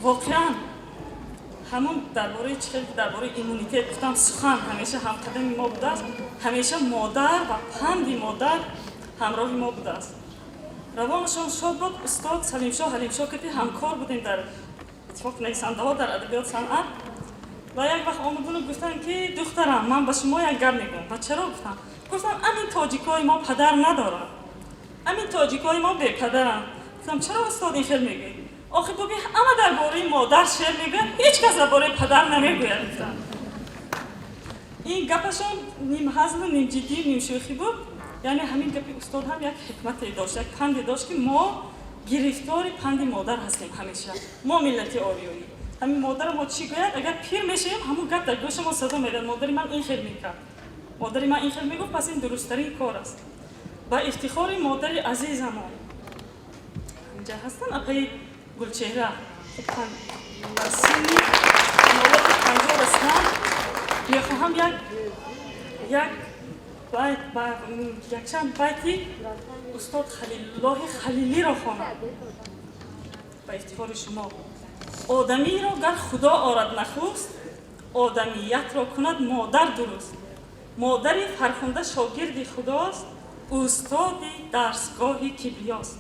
Воқеан ҳамон дар бораи чӣ хеле ки дар бораи иммунитет гуфтам, сухан ҳамеша ҳамқадами мо будааст, ҳамеша модар ва панди модар ҳамроҳи мо будааст. Равонашон шод буд устод Салимшоҳ Ҳалимшоҳ, ки ҳамкор будем дар иттифоқи нависандаҳо дар адабиёт санъат. Ва як вақт омадуну гуфтанд, ки духтарам, ман ба шумо як гап мегӯям. Ва чаро, гуфтам. Гуфтам: амин тоҷикои мо падар надоранд, амин тоҷикои мо бепадаранд. Гуфтам: чаро, устод, ин хел мегӯед? Охи бубин, ҳама дар бораи модар шеър мегӯяд, ҳеҷ кас дар бораи падар намегӯяд, гуфтам. Ин гапашон ним ҳазлу ним ҷиддӣ, ним шӯхӣ буд. Яъне ҳамин гапи устод ҳам як ҳикмате дошт, як панде дошт, ки мо гирифтори панди модар ҳастем ҳамеша. Мо миллати ориёӣ, ҳамин модари мо чӣ гӯяд, агар пир мешавем, ҳамун гап дар гӯши мо садо медиҳад: модари ман ин хел мекард, модари ман ин хел мегуфт, пас ин дурусттарин кор аст. Ба ифтихори модари азизамон, инҷа ҳастанд апаи Гулчеҳра, ба синни нолати 50 расидам, мехоҳам як байт, якчанд байти устод Халилуллоҳи Халилиро хонам ба ифтихори шумо. Одамиро гар Худо орад нахуст, одамиятро кунад модар дуруст. Модари фархунда шогирди Худост, устоди дарсгоҳи кибриёст.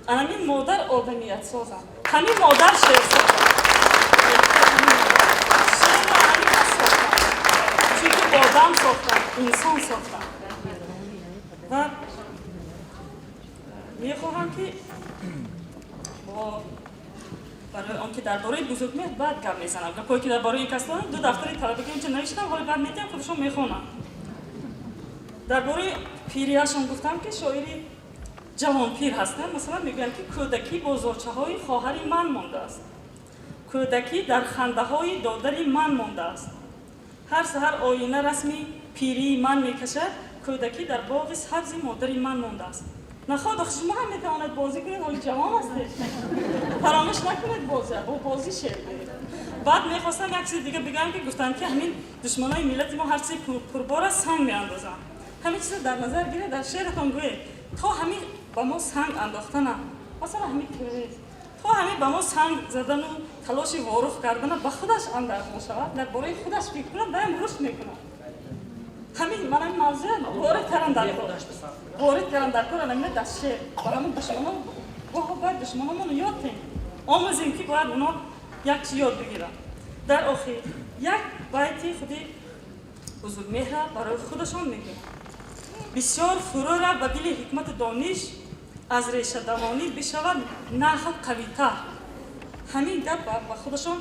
Анамин модар одамиятсозанд, ҳамин модар шеърсозанд, шеърро ҳамин кас сохтанд, чунки одам сохтанд, инсон сохтанд. Ва мехоҳам, ки бо барои он ки дар бораи Бузургмеҳр баъд гап мезанам, гапҳое ки дар бораи ин кас дорам, ду дафтари талабагӣ инҷа навиштам, ҳоли баъд медиҳам, худашон мехонанд. Дар бораи пирияшон гуфтам, ки шоири ҷавонпир ҳастанд. Масалан, мегӯянд, ки кӯдакӣ бозорчаҳои хоҳари ман мондааст, кӯдакӣ дар хандаҳои додари ман мондааст, ҳар саҳар оина расми пирии ман мекашад, кӯдакӣ дар боғи сабзи модари ман мондааст. Наход, охи шумо ҳам метавонед бозӣ кунед, ҳоли ҷавон ҳастед, фаромӯш накунед бозия, бо бозӣ шеър гӯед. Баъд мехостам як чизи дига бигӯям, ки гуфтанд, ки ҳамин душманои миллати мо ҳар чизи пурбор аст санг меандозанд. Ҳамин чизро дар назар гиред, дар шеъратон гӯед. То ҳамин ба мо санг андохтана, масалан ҳамин террорист, то ҳамин ба мо санг задану талоши ворух кардана ба худаш андарз мешавад, дар бораи худаш фикр кунад, даям рушд мекунад. Ҳамин ман ҳамин мавзӯя ворид кардам дар кор, ворид кардам дар кор анамина дар шеър. Ба ҳамин душманон гоҳо бояд душманонмоно ёд кунем, омӯзем, ки бояд оно як чи ёд бигиранд. Дар охир як байти худи Бузургмеҳра барои худашон мегӯям: бисёр фурӯ рафт ба дили ҳикмату дониш, аз решадавонӣ бишавад нахл қавитар. Ҳамин гап ба худашон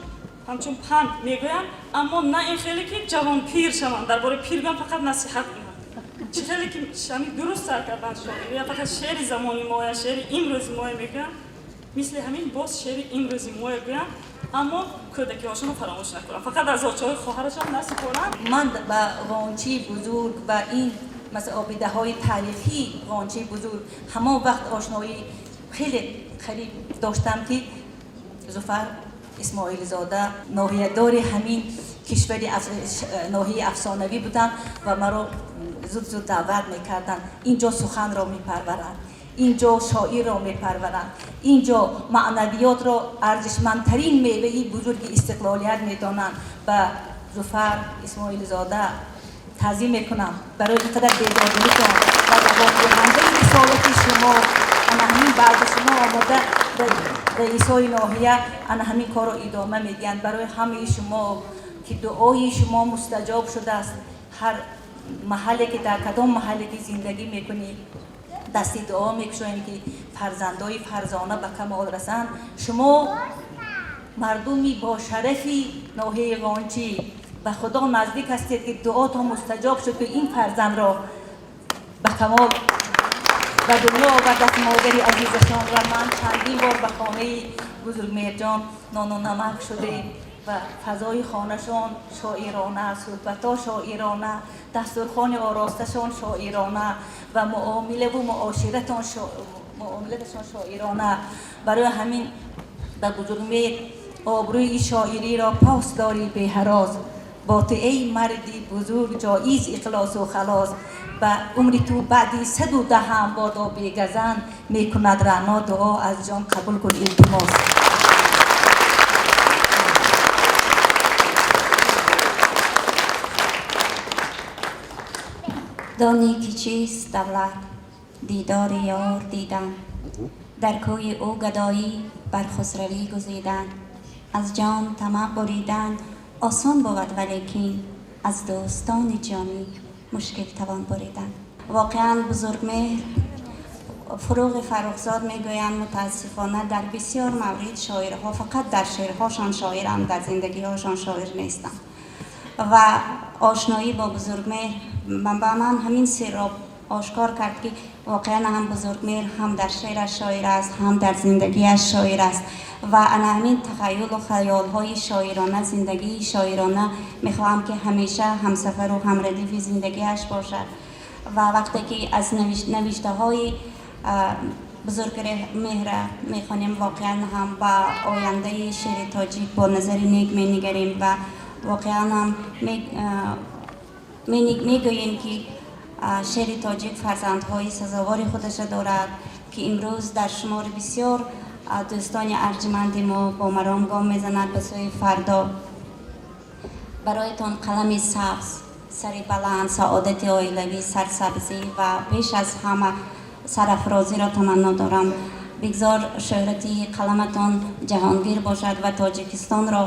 ҳамчун панд мегӯянд, аммо на ин хеле ки ҷавонпир шаванд, дар бораи пир гӯянд, фақат насиҳат кунанд. Чӣ хеле ки ҳамин дуруст сар карданд шоир, я фақат шеъри замони моя, шеъри имрӯзи моя мегӯянд, мисли ҳамин боз шеъри имрӯзи моя гӯянд, аммо кӯдакиҳошонро фаромӯш накунанд, фақат аз очаҳои хоҳарашон насупоранд. Ман ба Ғончии бузург ва ин масалан обидаҳои таърихии Ғончии бузург ҳамон вақт ошноӣ хеле қариб доштам, ки Зуфар Исмоилзода ноҳиядори ҳамин кишвари ноҳияи афсонавӣ буданд ва маро зуд зуд даъват мекарданд. Инҷо суханро мепарваранд, инҷо шоирро мепарваранд, инҷо маънавиётро арзишмандтарин меваи бузурги истиқлолият медонанд. Ба Зуфар Исмоилзода таъзим мекунам барои ин қадар бедордилитон ва равондиҳандаи рисолати шумо. Ана ҳамин баъди шумо омода. Раисои ноҳия ана ҳамин корро идома медиҳанд. Барои ҳамаи шумо ки дуои шумо мустаҷоб шудааст, ҳар маҳалле ки дар кадом маҳалле ки зиндагӣ мекунӣ, дасти дуо мекушоем ки фарзандои фарзона ба камол расанд. Шумо мардуми бошарафи ноҳияи Ғончӣ ба Худо наздик ҳастед, ки дуотон мустаҷоб шуд, ки ин фарзандро ба камол ба дунё овардааст модари азизашон. Ва ман чандин бор ба хонаи Бузургмеҳрҷон нону намак шудем ва фазои хонашон шоирона, суҳбатҳо шоирона, дастурхони оросташон шоирона ва муомилаву муомилаташон шоирона. Барои ҳамин ба Бузургмеҳр обрӯи шоириро пос дорӣ беҳароз, бо ту эй марди бузург ҷоиз ихлосу халос. Ба умри ту баъди 110 ҳам бодо бегазанд, мекунад Раъно дуо аз ҷон қабул кун илтимос. Донӣ ки чист давлат, дидори ёр дидан, дар кӯи ӯ гадоӣ бар хусравӣ гузидан, аз ҷон тамаъ буридан осон бувад, валекин аз дӯстони ҷонӣ мушкил тавон буридан. Воқеан Бузургмеҳр Фуруғи Фаррухзод мегӯянд, мутаассифона дар бисёр маврид шоирҳо фақат дар шеърҳошон шоиранд, дар зиндагиҳошон шоир нестанд. Ва ошноӣ бо Бузургмеҳр ба ман ҳамин сирро ошкор кард, ки воқеан ҳам Бузургмеҳр ҳам дар шеъраш шоир аст, ҳам дар зиндагиаш шоир аст. Ва ана ҳамин тахаюлу хаёлҳои шоирона, зиндагии шоирона мехоҳам, ки ҳамеша ҳамсафару ҳамрадифи зиндагиаш бошад. Ва вақте ки аз навиштаҳои Бузургмеҳра мехонем, воқеан ҳам ба ояндаи шеъри тоҷик бо назари нек менигарем ва воқеан ҳам мегӯем, ки шеъри тоҷик фарзандҳои сазовори худаша дорад, ки имрӯз дар шумори бисёр дӯстони арҷманди мо бо маром гом мезанад ба сӯи фардо. Бароятон қалами сабз, сари баланд, саодати оилавӣ, сарсабзӣ ва пеш аз ҳама сарафрозиро таманно дорам. Бигзор шӯҳрати қаламатон ҷаҳонгир бошад ва Тоҷикистонро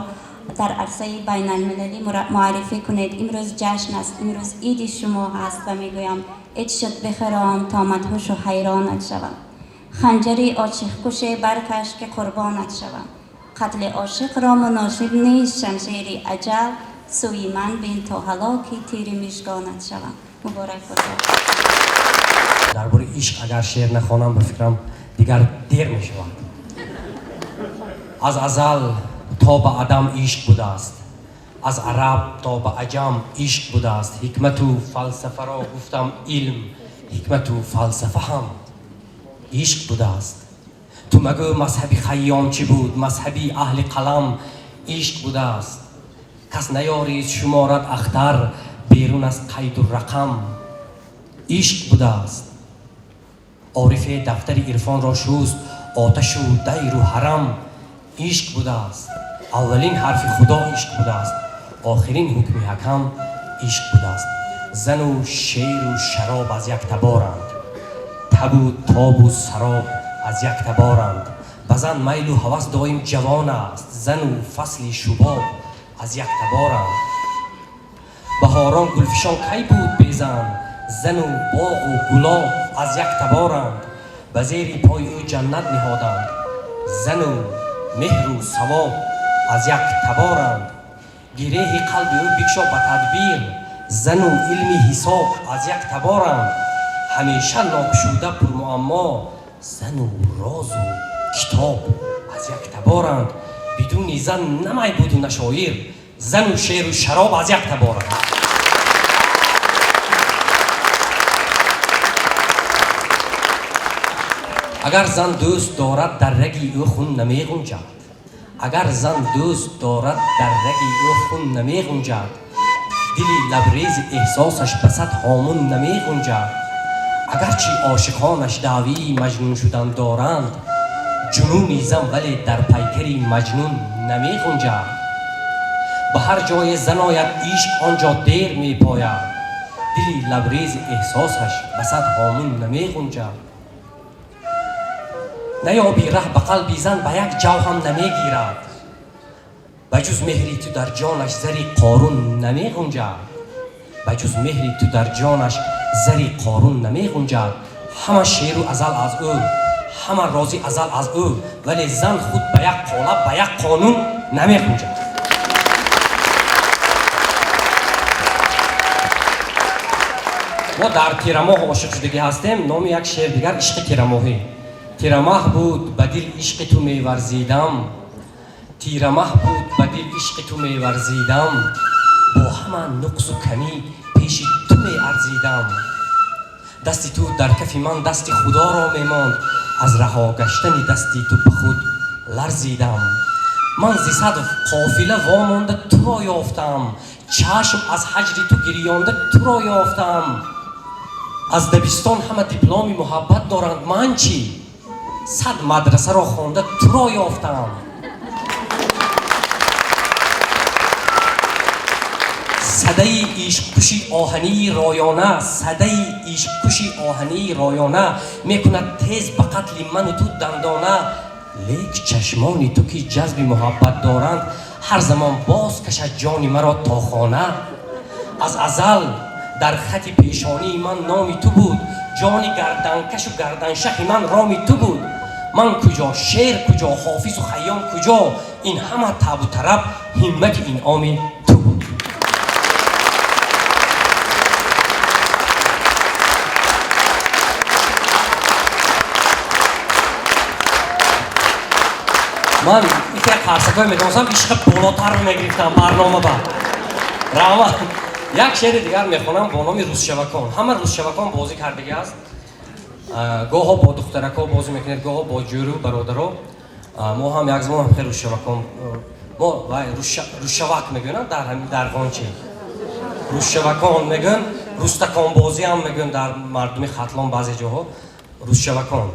дар арсаи байналмилалӣ муаррифӣ кунед. Имрӯз ҷашн аст, имрӯз иди шумо ҳаст ва мегӯям: ид шуд, бихӯром то мадҳушу ҳайронат шавам, ханҷари ошиқкуше баркаш, ки қурбонат шавам. Қатли ошиқро муносиб нест шамшери аҷал, сӯи ман бин то ҳалоки тири мижгонат шавам. Муборак бошад. Дар бораи ишқ агар шеър нахонам, ба фикрам, дигар дер мешавад. Аз азал то ба адам ишқ будааст, аз араб то ба аҷам ишқ будааст. Ҳикмату фалсафаро гуфтам илм, ҳикмату фалсафа ҳам ишқ будааст. Ту магӯ мазҳаби Хайём чӣ буд, мазҳаби аҳли қалам ишқ будааст. Кас наёрид шуморад ахтар берун аз қайду рақам ишқ будааст. Орифе дафтари ирфонро шуст, оташу дайру ҳарам ишқ будааст. Аввалин ҳарфи Худо ишқ будааст, охирин ҳукми ҳакам ишқ будааст. Зану шеру шароб аз як таборанд, табу тобу сароб аз як таборанд. Ба зан майлу ҳавас доим ҷавон аст, зану фасли шубоб аз як таборанд. Баҳорон гулфишон кай буд безан, зану боғу гулоб аз як таборанд. Ба зери пои ӯ ҷаннат ниҳоданд, зану меҳру савоб аз як таборанд. Гиреҳи қалби ӯ бикшо ба тадбир, зану илми ҳисоб аз як таборанд. Ҳамеша нокушуда пурмуаммо, зану розу китоб аз як таборанд. Бидуни зан на май буду на шоир, зану шеру шароб аз як таборанд. Агар зан дӯст дорад, дар раги ӯ хун намеғунҷад. Агар зан дӯст дорад, дар раги ӯ хун намеғунҷад. Дили лабрези эҳсосаш ба сад ҳомун намеғунҷад. Агарчи ошиқонаш даъвии маҷнун шудан доранд, ҷунуни зан вале дар пайкари маҷнун намеғунҷад. Ба ҳар ҷое зан ояд, ишқ он ҷо дер мепояд. Дили лабрези эҳсосаш ба сад ҳомун намеғунҷад. Наёбӣ раҳ ба қалби зан, ба як ҷав ҳам намегирад. Ба ҷуз меҳри ту дар ҷонаш зари Қорун намеғунҷад. Ба ҷуз меҳри ту дар ҷонаш зари Қорун намеғунҷад. Ҳама шеру азал аз ӯ, ҳама рози азал аз ӯ, вале зан худ ба як қолаб, ба як қонун намеғунҷад. Мо дар тирамоҳ ошиқ шудагӣ ҳастем. Номи як шеър дигар ишқи тирамоҳӣ. Тирамаҳ буд, ба дил ишқи ту меварзидам, тирамаҳ буд, ба дил ишқи ту меварзидам, бо ҳама нуқсу камӣ пеши ту меарзидам. Дасти ту дар кафи ман дасти худоро мемонд, аз раҳо гаштани дасти ту ба худ ларзидам. Ман зи сад қофила вомонда туро ёфтам, чашм аз ҳаҷри ту гирёнда туро ёфтам. Аз дабистон ҳама дипломи муҳаббат доранд, ман чӣ? Сад мадрасаро хонда туро ёфтам. Садаи ишқкуши оҳании роёна, садаи ишқкуши оҳании роёна мекунад тез ба қатли ману ту дандона. Лек чашмони ту ки ҷазби муҳаббат доранд, ҳар замон боз кашад ҷони маро то хона. Аз азал дар хати пешонии ман номи ту буд, ҷони гарданкашу гарданшахи ман роми ту буд. Ман куҷо, шер куҷо, ҳофизу Хайём куҷо, ин ҳама табу тараб ҳиммати инъоми ту буд. Ман ика қарсакҳое медонистам, ишқи болотар мегирифтам барнома ба. Раҳмат. Як шеъри дигар мехонам бо номи Рӯзшавакон. Ҳама рӯзшавакон бозӣ кардагӣ аст. Гоҳо бо духтаракҳо бозӣ мекунед, гоҳо бо ҷӯру бародаро. Мо ҳам як замон хеле рӯзшавакон, мо вай рӯзшавак мегӯянд дар ҳамин дар Ғончи. Рӯзшавакон мегӯянд, рӯстаконбозӣ ҳам мегӯянд дар мардуми Хатлон баъзе ҷоҳо. Рӯзшавакон.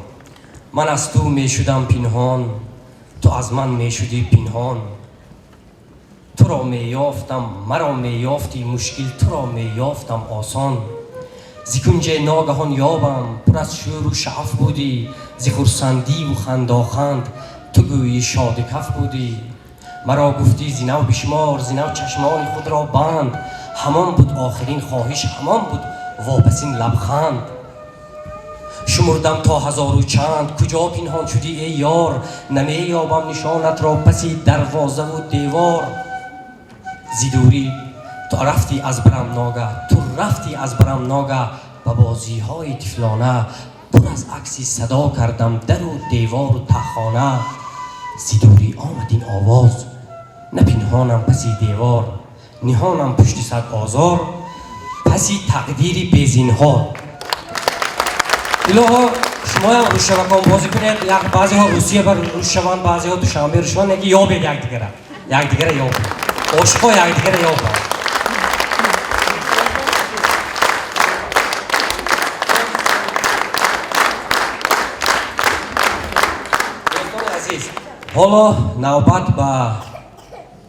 Ман аз ту мешудам пинҳон, ту аз ман мешудӣ пинҳон. Туро меёфтам, маро меёфтӣ мушкил, туро меёфтам осон. Зи кунҷе ногаҳон ёбам, пур аз шӯру шаъф будӣ, зи хурсандиву хандоханд ту гӯйи шоди каф будӣ. Маро гуфтӣ зи нав бишмор, зи нав чашмони худро банд, ҳамон буд охирин хоҳиш, ҳамон буд вопасин лабханд. Шумурдам то ҳазору чанд, куҷо пинҳон шудӣ эй ёр, намеёбам нишонатро паси дарвозаву девор. Зи дурӣ ту рафтӣ аз барам нога, ту рафтӣ аз барам нога, ба бозиҳои тифлона пур аз акси садо кардам дару девору таҳхона. Зи дурӣ омад ин овоз, на пинҳонам паси девор, ниҳонам пушти сад озор, паси тақдири безинҳор. Илоҳо шумоям рӯзшавакон бозӣ кунед. Як баъзеҳо Русия ба рӯзшаванд, баъзеҳо Душанбе рӯзшаванд, яки ёбед якдигара, якдигара ёбед, ошиқҳо якдигара ёбанд. Дӯстони азиз, ҳоло навбат ба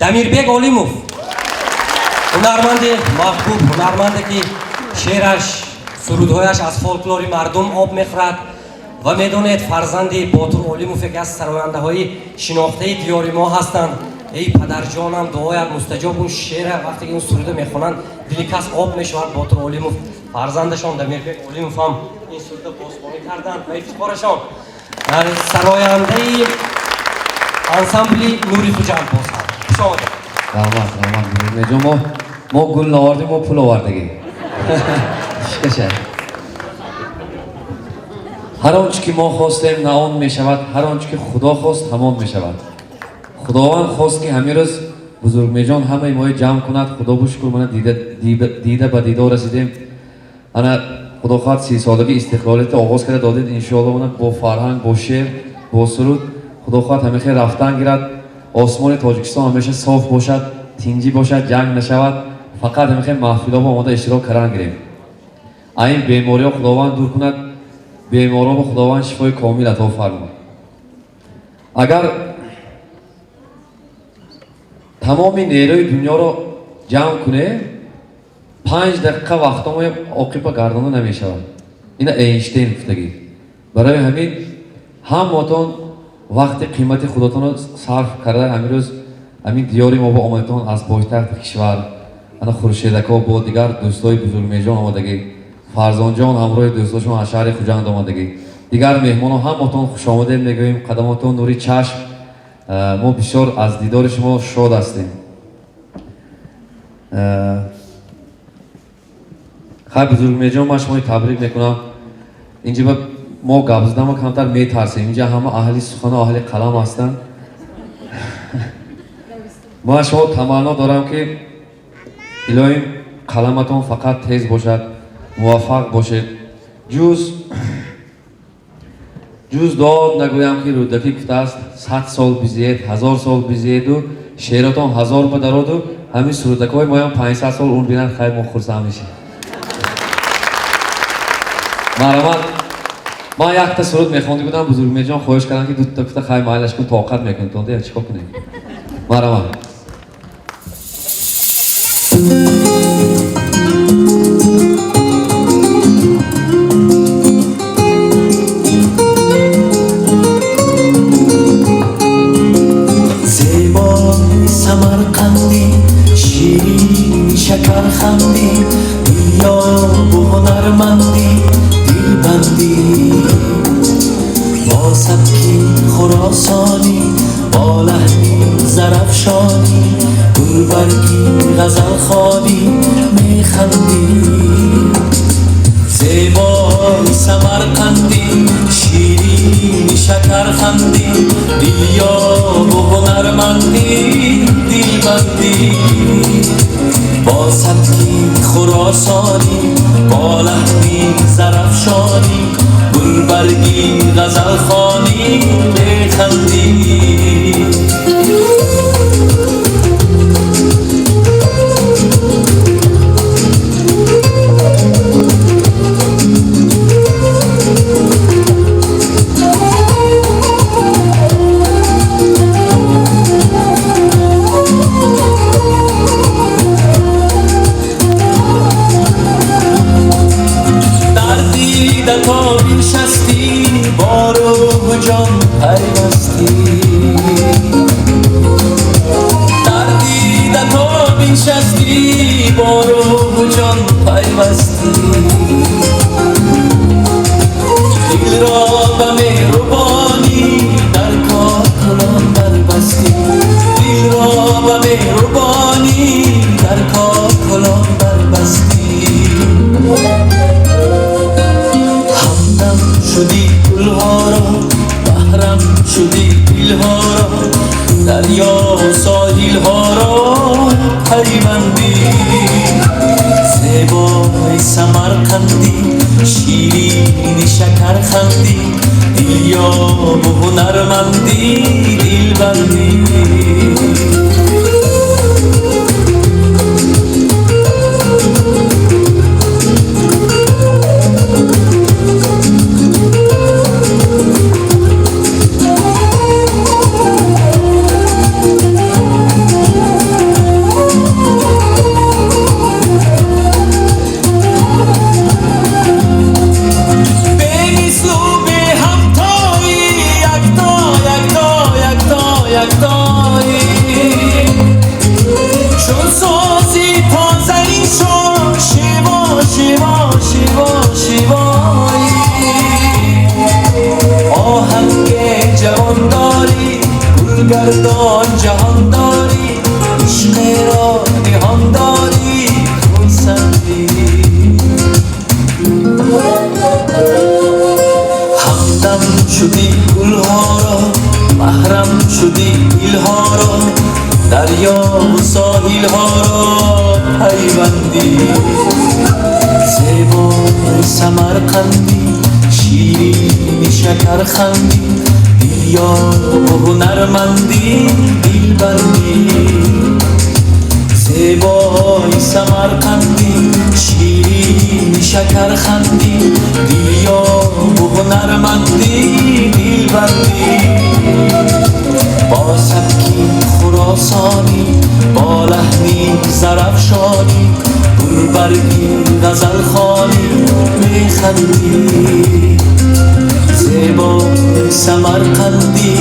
Дамирбек Олимов, ҳунарманди маҳбуб, ҳунарманде ки шеъраш, сурудҳояш аз фолклори мардум об мехӯрад ва медонед фарзанди Ботур Олимов яке аз сарояндаҳои шинохтаи диёри мо ҳастанд. Эй падарҷонам, дуоят мустаҷоб. Он шеъра вақте ки он суруда мехонанд, дили кас об мешавад. Ботур Олимов фарзандашон Дамирбек Олимов ҳам ин суруда бозхонӣ карданд ба ифтихорашон. Сарояндаи ансамбли Нури Хуҷанд боз ҳам. Хуш омадед. Раҳмат, раҳмат. Меҷон, мо гул наовардем, мо пул овардагем. Шикаша. Ҳар он чӣ ки мо хостем, на он мешавад, ҳар он чӣ ки Худо хост, ҳамон мешавад. Худованд хост ки ҳамин рӯз Бузургмеҳрҷон ҳамаи моро ҷамъ кунад. Худо бушукр, мана дида ба дидор расидем. Ана Худо хоҳад 30-солаги истиқлолиятро оғоз карда додед, иншоалло мана бо фарҳанг, бо шеър, бо суруд Худо хоҳад ҳамин хел рафтан гирад. Осмони Тоҷикистон ҳамеша соф бошад, тинҷӣ бошад, ҷанг нашавад. Фақат ҳамин хел маҳфилҳо омода иштирок кардан гирем. Ин бемориҳо Худованд дур кунад, беморонро Худованд шифои комил ато фармод. Агар тамоми нерӯи дунёро ҷамъ кунем, 5 дақиқа вақтомо оқиба гардона намешавад. Ина Эйнштейн гуфтагӣ. Барои ҳамин Ҳамаатон вақти қимати худотонро сарф карда ҳамин рӯз ҳамин диёри мо ба омадатон аз пойтахти кишвар. Ана Хуршедако бо дигар дӯстои Бузургмеҳрҷон омадагӣ, Фарзонҷон ҳамроҳи дӯстошон аз шаҳри Хуҷанд омадагӣ, дигар меҳмонон, ҳамаатон хушомадед мегӯем. Қадаматон нури чашм. Мо бисёр аз дидори шумо шод ҳастем. Хай, Бузургмеҳрҷон, ман шумои табрик мекунам. Инҷа ба мо гап задамо камтар метарсем, инҷа ҳама аҳли сухану аҳли қалам ҳастанд. Ман шумо таманно дорам, ки илоҳим қаламатон фақат тез бошад, муваффақ бошед. Ҷуз дод нагӯям, ки Рӯдакӣ гуфтааст: 100 сол бизиед, 1000 сол бизиеду шеъротон 1000 ба дароду ҳамин сурудакҳои моям 500 сол умр бинанд. Хай, мо хурсанд мешем. Марҳамат. Ман якта суруд мехонда будам, Бузургмеҳрҷон хоҳиш кардам, ки дута гуфта. Хай, майлаш кун, тоқат мекунед, чӣ кор кунем? Марҳамат. Зебои Самарқандӣ, ширини шакархандӣ, дилёбу ҳунармандӣ, дилбандӣ, бо сабки хуросонӣ, бо лаҳни зарафшонӣ, гулбаргӣ ғазалхонӣ, механдӣ. Зебои Самарқандӣ, ширини шакархандӣ, дилёбу ҳунармандӣ, дилбандӣ, бо сабки хуросонӣ, бо лаҳни зарафшонӣ, гулбаргӣ ғазалхонӣ, механдӣ. Дар дида то биншастӣ, бо рӯҳу ҷон пайвастӣ, дар дида то биншастӣ, бо рӯҳу ҷон пайвастӣ, дилро ба меҳрубонӣ дар кокулон барбастӣ, дилро ба меҳрубонӣ дар кокулон барбастӣ. Ҳамдам шудӣ гулҳоро, маҳрам шудӣ дилҳоро, дарё соҳилҳоро пайвандӣ. Зебои Самарқандӣ, ширини шакархандӣ, дилёбу ҳунармандӣ, дилбандӣ. Бемислу беҳамтоӣ, якто, якто, якто, яктоӣ, чун сози тозаи шо шево, шево, шево, шевоӣ, оҳанги ҷавон дорӣ, гулгардон ҷаҳон дорӣ, ишқеро ниҳон дорӣ, хурсандӣ. Ҳамдам шудӣ гулҳоро, маҳрам шудӣ дилҳоро, дарёву соҳилҳоро пайвандӣ. Зебои Самарқандӣ, ширини шакархандӣ, дилёбу ҳунармандӣ, дилбандӣ. Зебои Самарқандӣ, ширини шакархандӣ, дилёбу ҳунармандӣ, дилбандӣ, бо сабки хуросонӣ, бо лаҳни зарафшонӣ, гулбаргӣ ғазалхонӣ, механдӣ. Зебои Самарқандӣ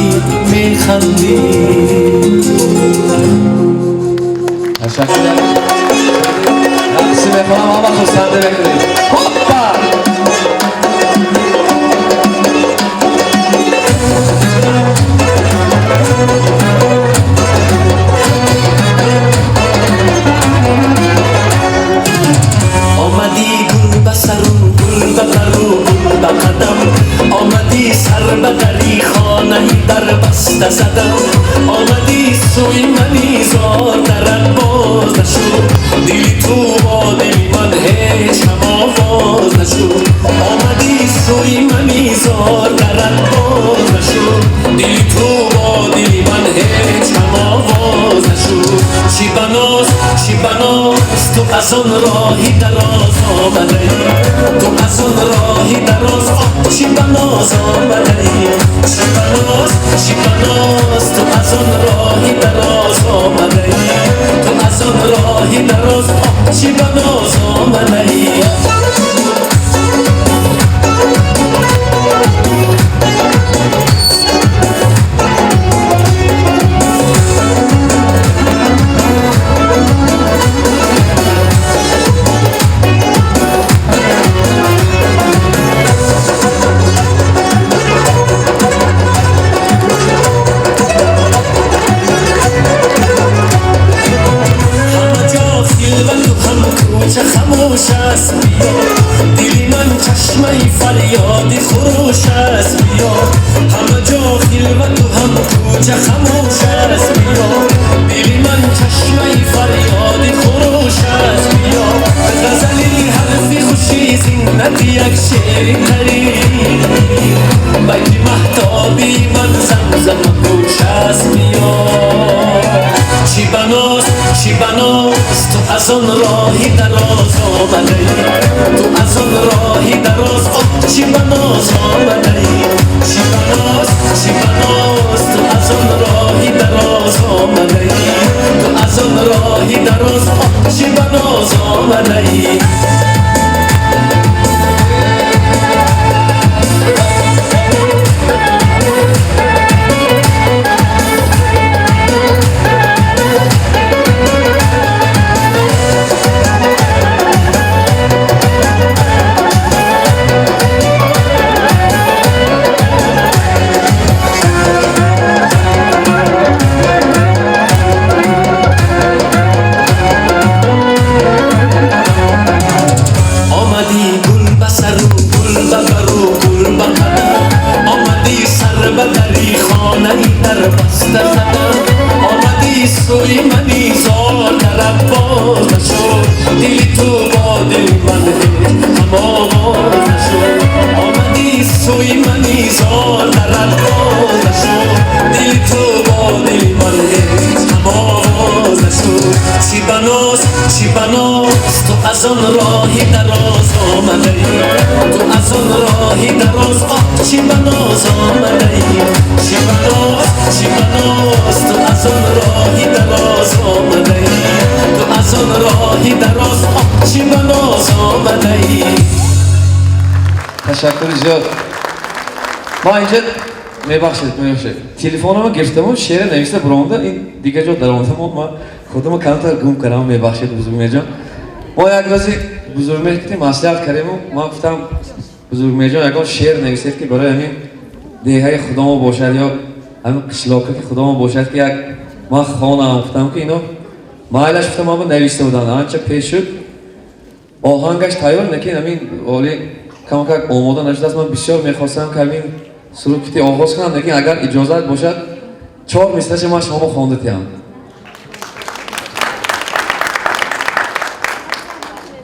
механдӣ. Ташаккур. Рақси мехоҳам, ҳама хурсандӣ мекунед. Хоппа! Омадӣ гул ба сару, гул ба пару, гул ба қадам, омадӣ сар ба дари хонаи дар баста задам, омадӣ сӯи мани зор дарат боз нашуд, дили ту бо дили ман ҳеҷ ҳамовоз нашуд, омадӣ сӯи мани зор дарат боз нашуд, дили ту бо дили ман ҳеҷ ҳамовоз нашуд. Чӣ баноз, чӣ баноз, ту аз он роҳи дароз омадаӣ, ту аз он роҳи дароз, чӣ баноз омадаӣ, чӣ баноз, чӣ баноз, ту аз он роҳи дароз омадаӣ, ту аз он роҳи дароз, чӣ баноз омадаӣ. خموش است بیا، دلی من چشمه فریاد خروش است بیا، همه جا خلوت و هم کوچه خموش است بیا، دلی من چشمه فریاد خروش است بیا، غزلی حرفی خوشی زینت یک شعر قریب، بیت مهتابی من زمزم گوش است بیا. چی بناست، چی بناست، تو از آن راهی دراز آمده‌ای، تو از آن راهی دراز، چی بناز آمده‌ای، چی بناست، چی بناست، تو از آن راهی دراز آمده‌ای، تو از آن راهی دراز، چی بناز آمده‌ای. از آن راهی دراز آمده‌ای، تو از آن راهی دراز، چی بناز آمده‌ای، چی بناز، چی بناز، تو از آن راهی دراز آمده‌ای، تو از آن راهی دراز، چی بناز آمده‌ای. تشکر زیاد. ما اینجا میبخشید، میبخشید، تلفنمو گرفتم و شعر نوشته برآمده، این دیگه جا درآمده، ما خودمو کمتر گم کردم، میبخشید بزرگ جان. мо як рӯзи бузургмеҳр ки маслиҳат кардему, ман гуфтам бузургмеҳрҷон ягон шеър нависед ки барои ҳамин деҳаи худамо бошад ё ҳамин қишлока ки худамо бошад ки як ман хонам. Гуфтам ки ино майлаш, гуфтам ман нависта будам, анча пеш шуд, оҳангаш тайёр, лекин ҳамин оли камакак омода нашудааст. Ман бисёр мехостам ки ҳамин суруд кити оғоз кунам, лекин агар иҷозат бошад 4 мисраша ман шуморо хонда диҳам.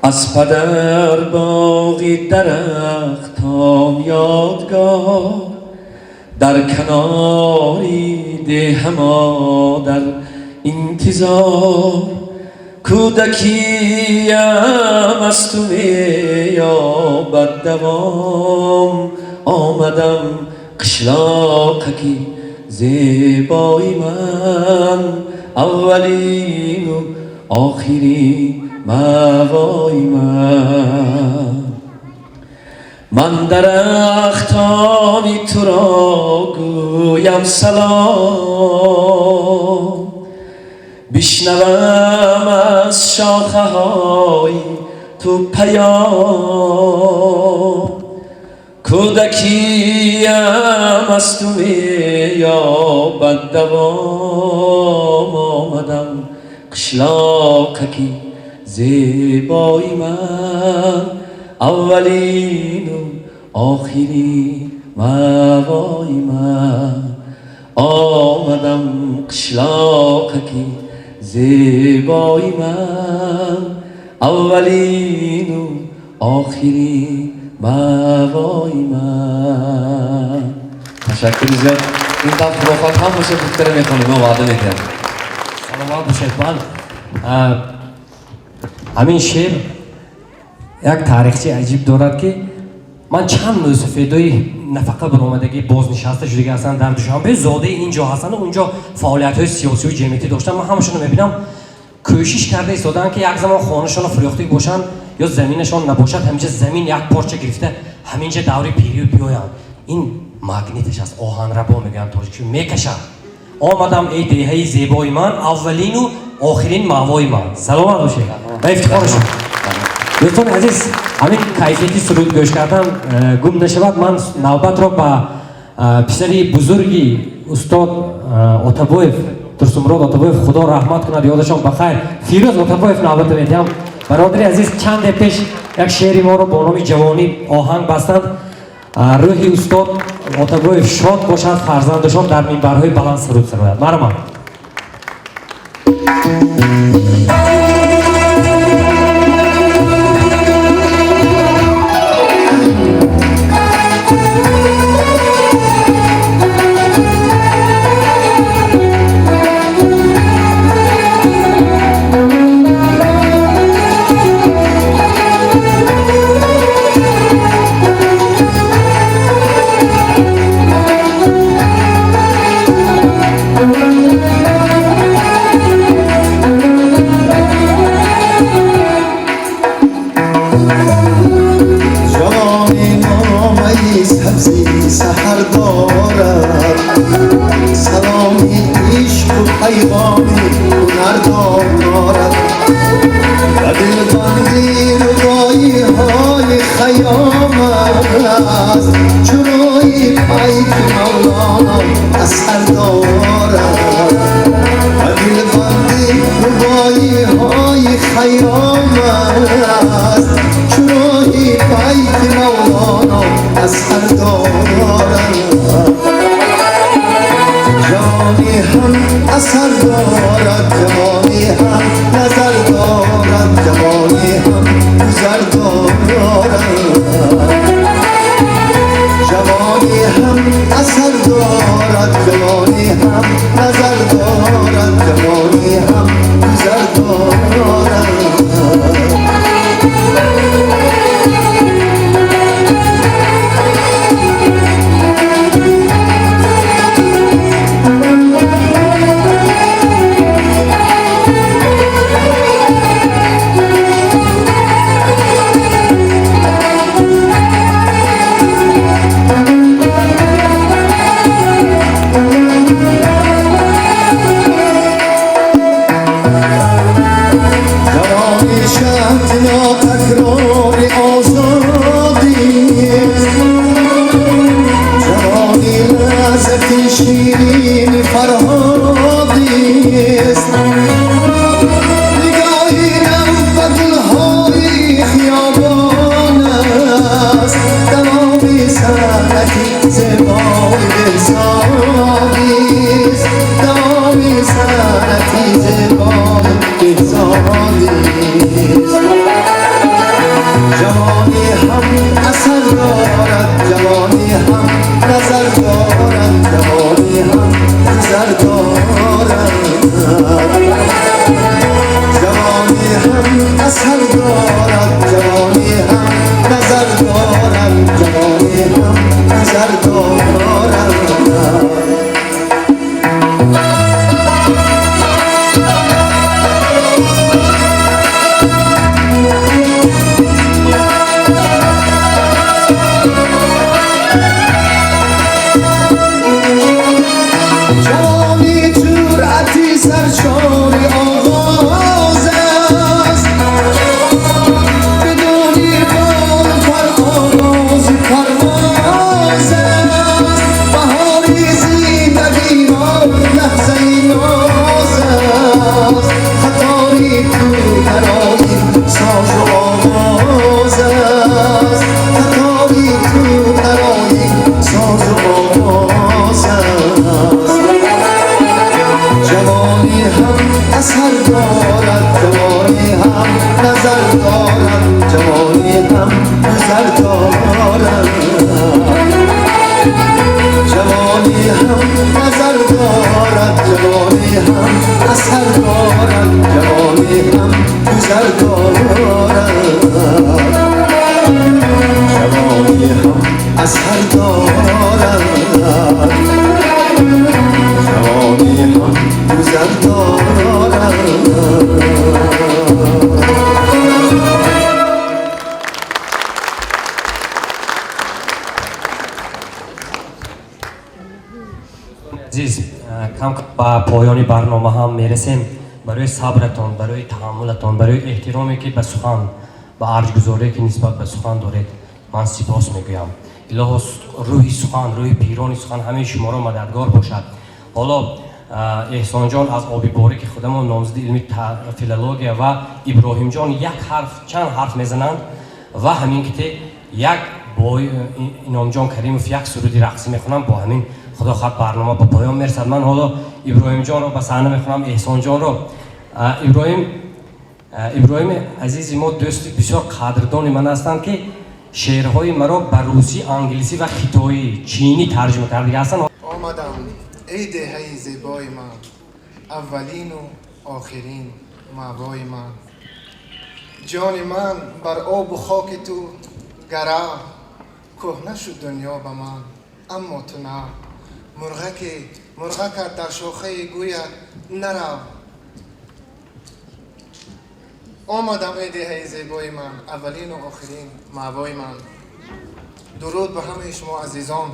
Аз падар боғи дарахтон ёдгор, дар канори деҳ модар интизор, кӯдакиям аз ту меёбад давом, омадам қишлоқаки зебои ман, аввалину охирин мавои ман. Ман дарахтони туро Гӯям салом, бишнавам аз шохаҳои ту паём. Кӯдакиям аз ту меёбад давом, омадам қишлоқаки зебои ман, аввалину охирин мавои ман. Омадам қишлоқаки зебои ман, аввалину охирин мавои ман. Ташаккури зиёд. Ин дафъ хурофот ҳамаша бутара мехонем, ман ваъда медиҳам. Саломат бошед. Ман ҳамин шеър як таърихчаи аҷиб дорад, ки ман чанд мӯсафедои нафақа баромадагӣ бознишаста шудагӣ ҳастанд дар Душанбе, зодаи ин ҷо ҳастанд, унҷо фаъолиятҳои сиёсию ҷамъиятӣ доштанд. Ман ҳамашонро мебинам, кӯшиш карда истодаанд, ки як замон хонашонро фурӯхтагӣ бошанд ё заминашон набошад, ҳаминҷа замин як порча гирифта, ҳаминҷа даври пирию биёянд. Ин магниташ аст, оҳанрабо мегӯянд тоҷикшо, мекашад. Омадам, эй деҳаи зебои ман, аввалину охирин маъвои ман. Саломат бошед ва ифтихори шумо. Дӯстони азиз, ҳамин кайфияти суруд гӯш кардан гум нашавад. Ман навбатро ба писари бузурги устод Отабоев, Турсунмурод Отабоев, Худо раҳмат кунад, ёдашон ба хайр, Фирӯз Отабоев навбата медиҳам. Бародари азиз, чанде пеш як шеъри моро бо номи «Ҷавонӣ» оҳанг бастанд. Рӯҳи устод Отабоев шод бошад, фарзандашон дар минбарҳои баланд суруд сарояд. Марҳамат. Ҷавони номаи сабзи саҳар дорад, саломи ишқу пайғоми ҳунар дорад ва дилбанди рубоиҳои Хайём аст, чурои пайки Мавлоно асар дорад ва дилбанди рубоиҳои Хайём аст, чурои пайки Мавлоно асар дорад. Ҷавонӣ ҳам асар дорад, ҷавонӣ ҳам назар дорад, ҷавонӣ ҳам гузар дорад. Ҷавонӣ ҳам асар дорад, ҷавонӣ ҳам назар дорад, ҷавонӣ ҳам гузар дорад. Ҷавони шаҳди нотакрори озодист, ҷавони лаззати ширини фарҳодист, нигоҳи нав ба гулҳои хиёбон аст, давоми санъати зебои беҳзодист, давоми санъати зебои беҳзодист. Ҷавонӣ ҳам асар дорад, ҷавонӣ ҳам назар дорад, ҷавонӣ ҳам гузар дорад. Ҷавонӣ ҳам асар дорад, ҷавонӣ ҳам назар дорад, ҷавонӣ ҳам гузар дорад. Ҷавонӣ ҳам назар дорад, ҷавонӣ ҳам асар дорад, ҷавонӣ ҳам гузар дорад, ҷавонӣ ҳам асар дорад, ҷавонӣ ҳам гузар дорад. Азиз, кам ба поёни барнома ҳам мерасем. Барои сабратон, барои таҳаммулатон, барои эҳтироме ки ба сухан, ба арҷгузорие ки нисбат ба сухан доред, ман сипос мегӯям. Илоҳо, рӯҳи сухан, рӯҳи пирони сухан ҳамаи шуморо мададгор бошад. Ҳоло Эҳсонҷон аз оби борики худамон, номзади илми филология, ва Иброҳимҷон як ҳарф, чанд ҳарф мезананд ва ҳамин ки як бо Иномҷон Каримов як суруди рақсӣ мехонам, бо ҳамин худо хоҳад барнома ба поён мерасад. Ман ҳоло Иброҳимҷонро ба саҳна мехонам, Эҳсонҷонро. Иброҳими азизи мо дӯсти бисёр қадрдони ман ҳастанд, ки шеърҳои маро ба русӣ, англисӣ ва хитоӣ, чинӣ тарҷума кардага ҳастанд. Омадам, эй деҳаи зебои ман, аввалину охирин маъвои ман. Ҷони ман бар обу хоки ту гарав, кӯҳна шуд дунё ба ман, аммо ту нав. Мурғаке мурғакат дар шохаи гӯят нарав. Омадам, эй деҳаи зебои ман, аввалину охирин маъвои ман. Дуруд ба ҳамаи шумо азизон,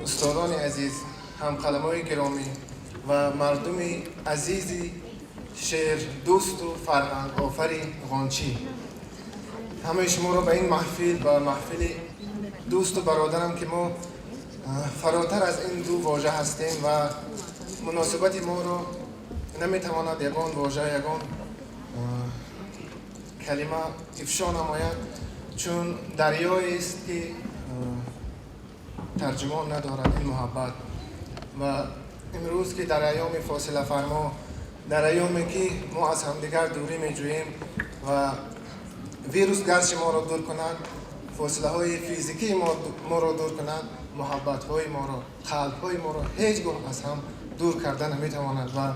устодони азиз, ҳамқаламои гиромӣ ва мардуми азизи шеърдӯсту фарҳангофари Ғончӣ. Ҳамаи шуморо ба ин маҳфил, ба маҳфили дӯсту бародарам, ки мо фаротар аз ин ду вожа ҳастем ва муносибати моро наметавонад ягон вожа, ягон калима ифшо намояд, чун дарёест ки тарҷумон надорад ин муҳаббат. Ва имрӯз ки дар айёми фосилафармо, дар айёме ки мо аз ҳамдигар дурӣ меҷӯем ва вирус гарчи моро дур кунад, фосилаҳои физикии моро дур кунад, муҳаббатҳои моро, қалбҳои моро ҳеҷ гоҳ аз ҳам дур карда наметавонад. Ва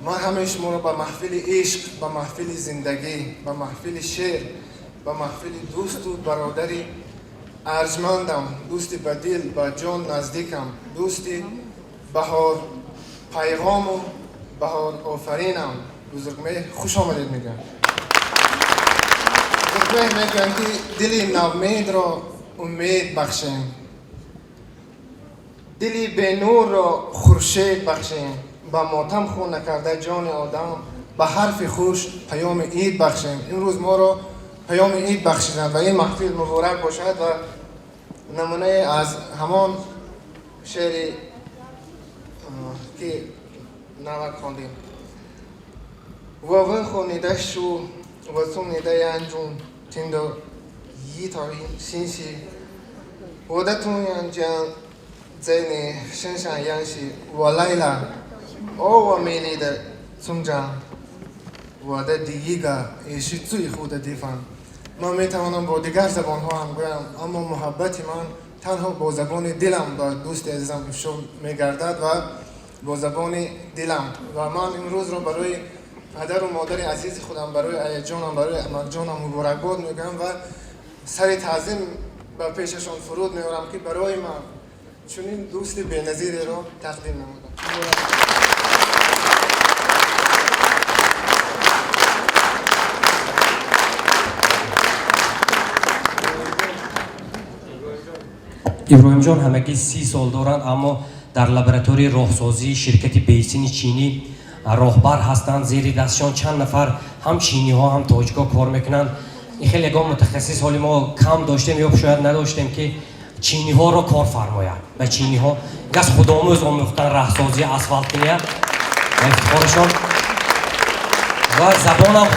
ман ҳамаи шуморо ба маҳфили ишқ, ба маҳфили зиндагӣ, ба маҳфили шеър, ба маҳфили дӯсту бародари арҷмандам, дӯсти ба дил, ба ҷон наздикам, дӯсти баҳор пайғому баҳор офаринам, Бузургмеҳр, хуш омадед мегӯям. Бузургмеҳр мегӯям, ки дили навмедро умед бахшем, дили бенурро хуршед бахшем, ба мотам хун накарда ҷони одам, ба ҳарфи хуш паёми ид бахшем. Имрӯз моро паёми ид бахшиданд ва ин маҳфил муборак бошад. Ва намунае аз ҳамон шеъри ки навак хондем. 我问候你的书，我从你的眼中听到一套信息，我的童年将在你身上演戏。我来了，哦，我美丽的村长，我的第一个也是最后的地方。من میتوانم با دیگر زبانها هم گویم، اما محبت من تنها با زبان دلم با دوست عزیزم افشا میگردد و با زبان دلم. و من امروز را برای پدر و مادر عزیز خودم، برای ایجانم، برای عمرجانم مبارکباد میگم و سر تعظیم به پیششان فرود میارم که برای من چنین دوست بی‌نظیری را تقدیم نمودم. Иброҳимҷон ҳамагӣ 30 сол доранд, аммо дар лабораторияи роҳсозии ширкати Бейсини чинӣ роҳбар ҳастанд. Зери дастшон чанд нафар ҳам чиниҳо, ҳам тоҷикҳо кор мекунанд. Ин хеле ягон мутахассис ҳоли мо кам доштем ё шояд надоштем, ки чиниҳоро кор фармояд. Ба чиниҳо газ худомӯз омӯхтан раҳсозии асфалткиния ва ифтихорашон ва забонам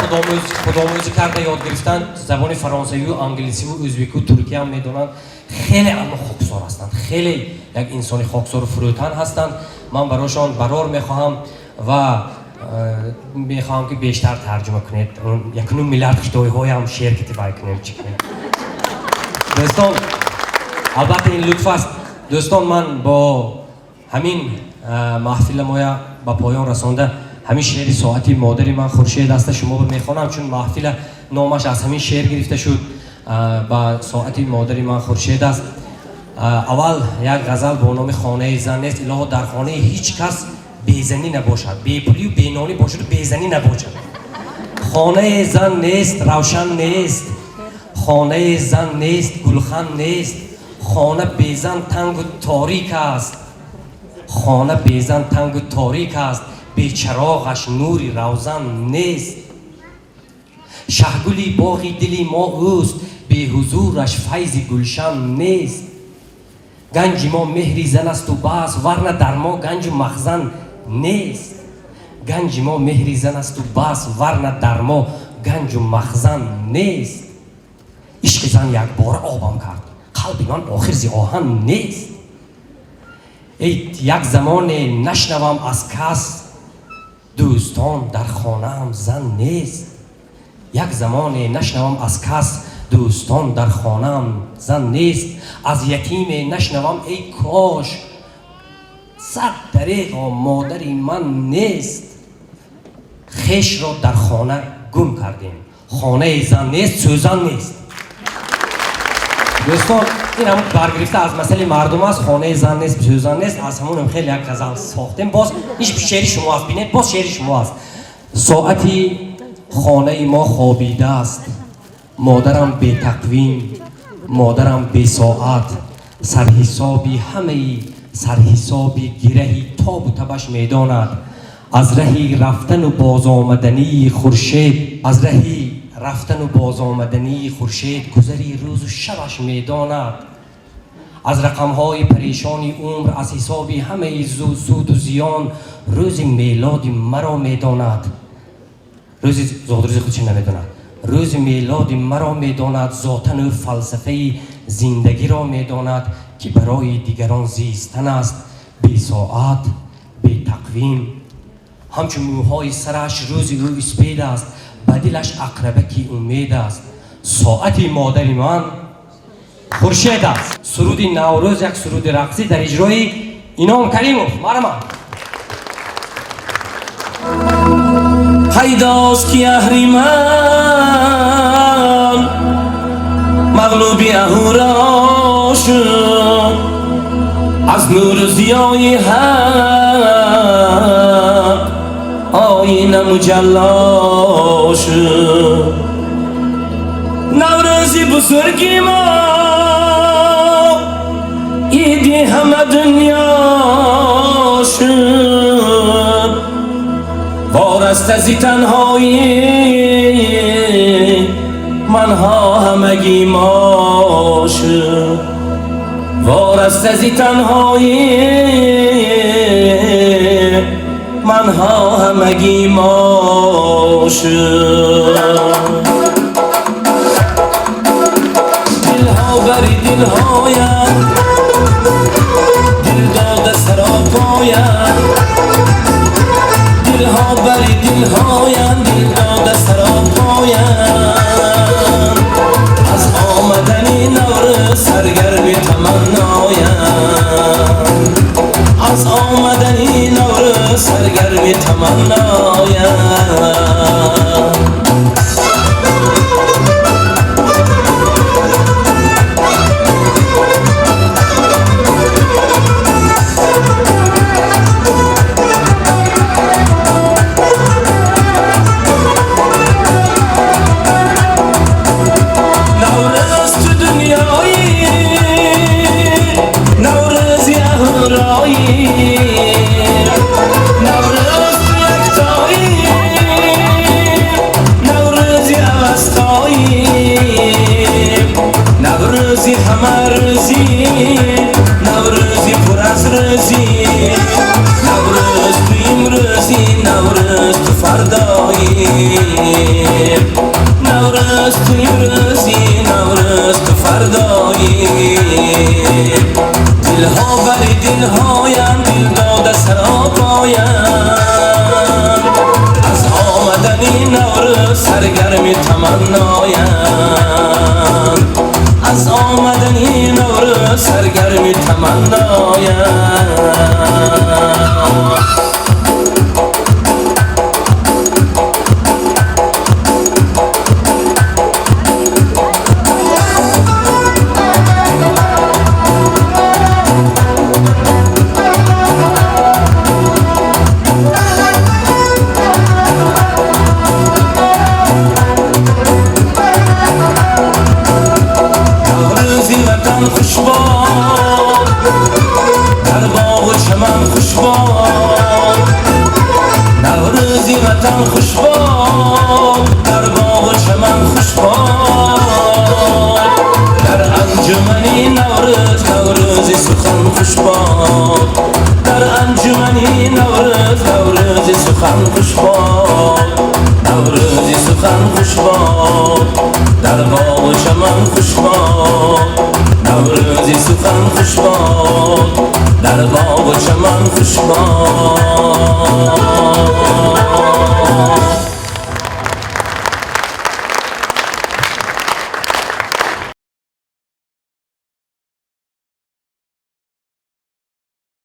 худомӯзӣ карда ёд гирифтан. Забони фаронсавию англисиву ӯзбеку туркиям медонанд. Хеле аммо хоксор ҳастанд, хеле як инсони хоксору фурӯтан ҳастанд. Ман барошон барор мехоҳам ва мехоҳам, ки бештар тарҷума кунед. 1.5 миллиард хитоиҳоям шер ки тибай кунем, чӣ кунем. Дӯстон, албатта ин лутф аст. Дӯстон, ман бо ҳамин маҳфила моя ба поён расонда ҳамин шеъри соати модари ман Хуршед аста шумо мехонам, чун маҳфила номаш аз ҳамин шеър гирифта шуд. Ба соати модари ман Хуршед аст. Аввал як ғазал бо номи хонаи зан нест. Илоҳо, дар хонаи ҳеҷ кас безанӣ набошад, бепулию бенонӣ бошаду безанӣ набошад. Хонаи зан нест, равшан нест, хонаи зан нест, гулхан нест, хона безан тангу торик аст, хона безан тангу торик аст, бечароғаш нури равзан нест. Шаҳгули боғи дили мо ӯст, беҳузураш файзи гулшан нест. Ганҷи мо меҳри зан асту бас, варна дар мо ганҷу махзан нест. Ганҷи мо меҳри зан асту бас, варна дар мо ганҷу махзан нест. Ишқи зан якбора обам кард, қалби ман охир зи оҳан нест. Эй, як замоне нашнавам аз кас, дӯстон, дар хонаам зан нест. Як замоне нашнавам аз кас, дӯстон, дар хонаам зан нест. Аз ятиме нашнавам, эй кош, сад дареғо модари ман нест. Хешро дар хона гум кардем, хонаи зан нест, сӯзан нест. Дӯстон, ин ҳамон баргирифта аз масъалаи мардум аст. Хонаи зан нест, сӯзан нест, аз ҳамонам хеле як ғазал сохтем. Боз ин шеъри шумо аст, бинед, боз шеъри шумо аст. Соати хонаи мо хобидааст, модарам бетақвим, модарам бесоат, сарҳисоби ҳамаи сарҳисоби гираҳи тобу табаш медонад. Аз раҳи рафтану бозомадании хуршед, аз раҳи рафтану бозомадании хуршед гузари рӯзу шабаш медонад. Аз рақамҳои парешони умр, аз ҳисоби ҳамаи суду зиён рӯзи мелоди маро медонад. Рӯзи зодрӯзи худшо намедонад, рӯзи мелоди маро медонад. Зотану фалсафаи зиндагиро медонад, ки барои дигарон зистан аст, бесоат, бетақвим. Ҳамчун мӯҳои сараш рӯзи ӯ испед аст, ба дилаш ақрабаки умед аст. Соати модари ман Хуршед аст. Суруди Наврӯз, як суруди рақсӣ дар иҷрои Ином Каримов. Марҳамат. Пайдост ки аҳриман мағлуби аҳуро шуд, аз нуру зиёи ҳақ оина муҷалло шуд. Наврӯзи бузурги мо иди ҳама дунё шуд, вораста зи танҳоӣ манҳо ҳамагӣ мо шуд, вораста зи танҳоӣ манҳо ҳамагӣ мо шуд. Дилҳо бари дилҳоям, дил дода саропоям, дилҳо бари дилҳоям, дил дода саропоям. Аз омадани Наврӯз саргарми таманноям, аз омадани Наврӯз саргарми таманноям. Наврӯз ту яктоӣ, Наврӯзи авастоӣ, Наврӯзи ҳама рӯзӣ, Наврӯзи пур аз рӯзӣ. Наврӯз ту имрӯзӣ, Наврӯз ту фардоӣ, Наврӯз ту имрӯзӣ, Наврӯз ту фардоӣ. Дилҳо бари дилҳоям, дил дода саропоям, аз омадани Наврӯз саргарми таманноям, Аз омадани Наврӯз саргарми таманноям. Наврӯзи ватан хуш бод, дар боғу чаман хуш бод. Наврӯзи ватан хуш бод, дар боғу чаман хуш бод. Дар анҷумани Наврӯз, Наврӯзи сухан хуш бод. Дар анҷумани Наврӯз, Наврӯзи сухан хуш бод. Наврӯзи сухан хуш бод. Дар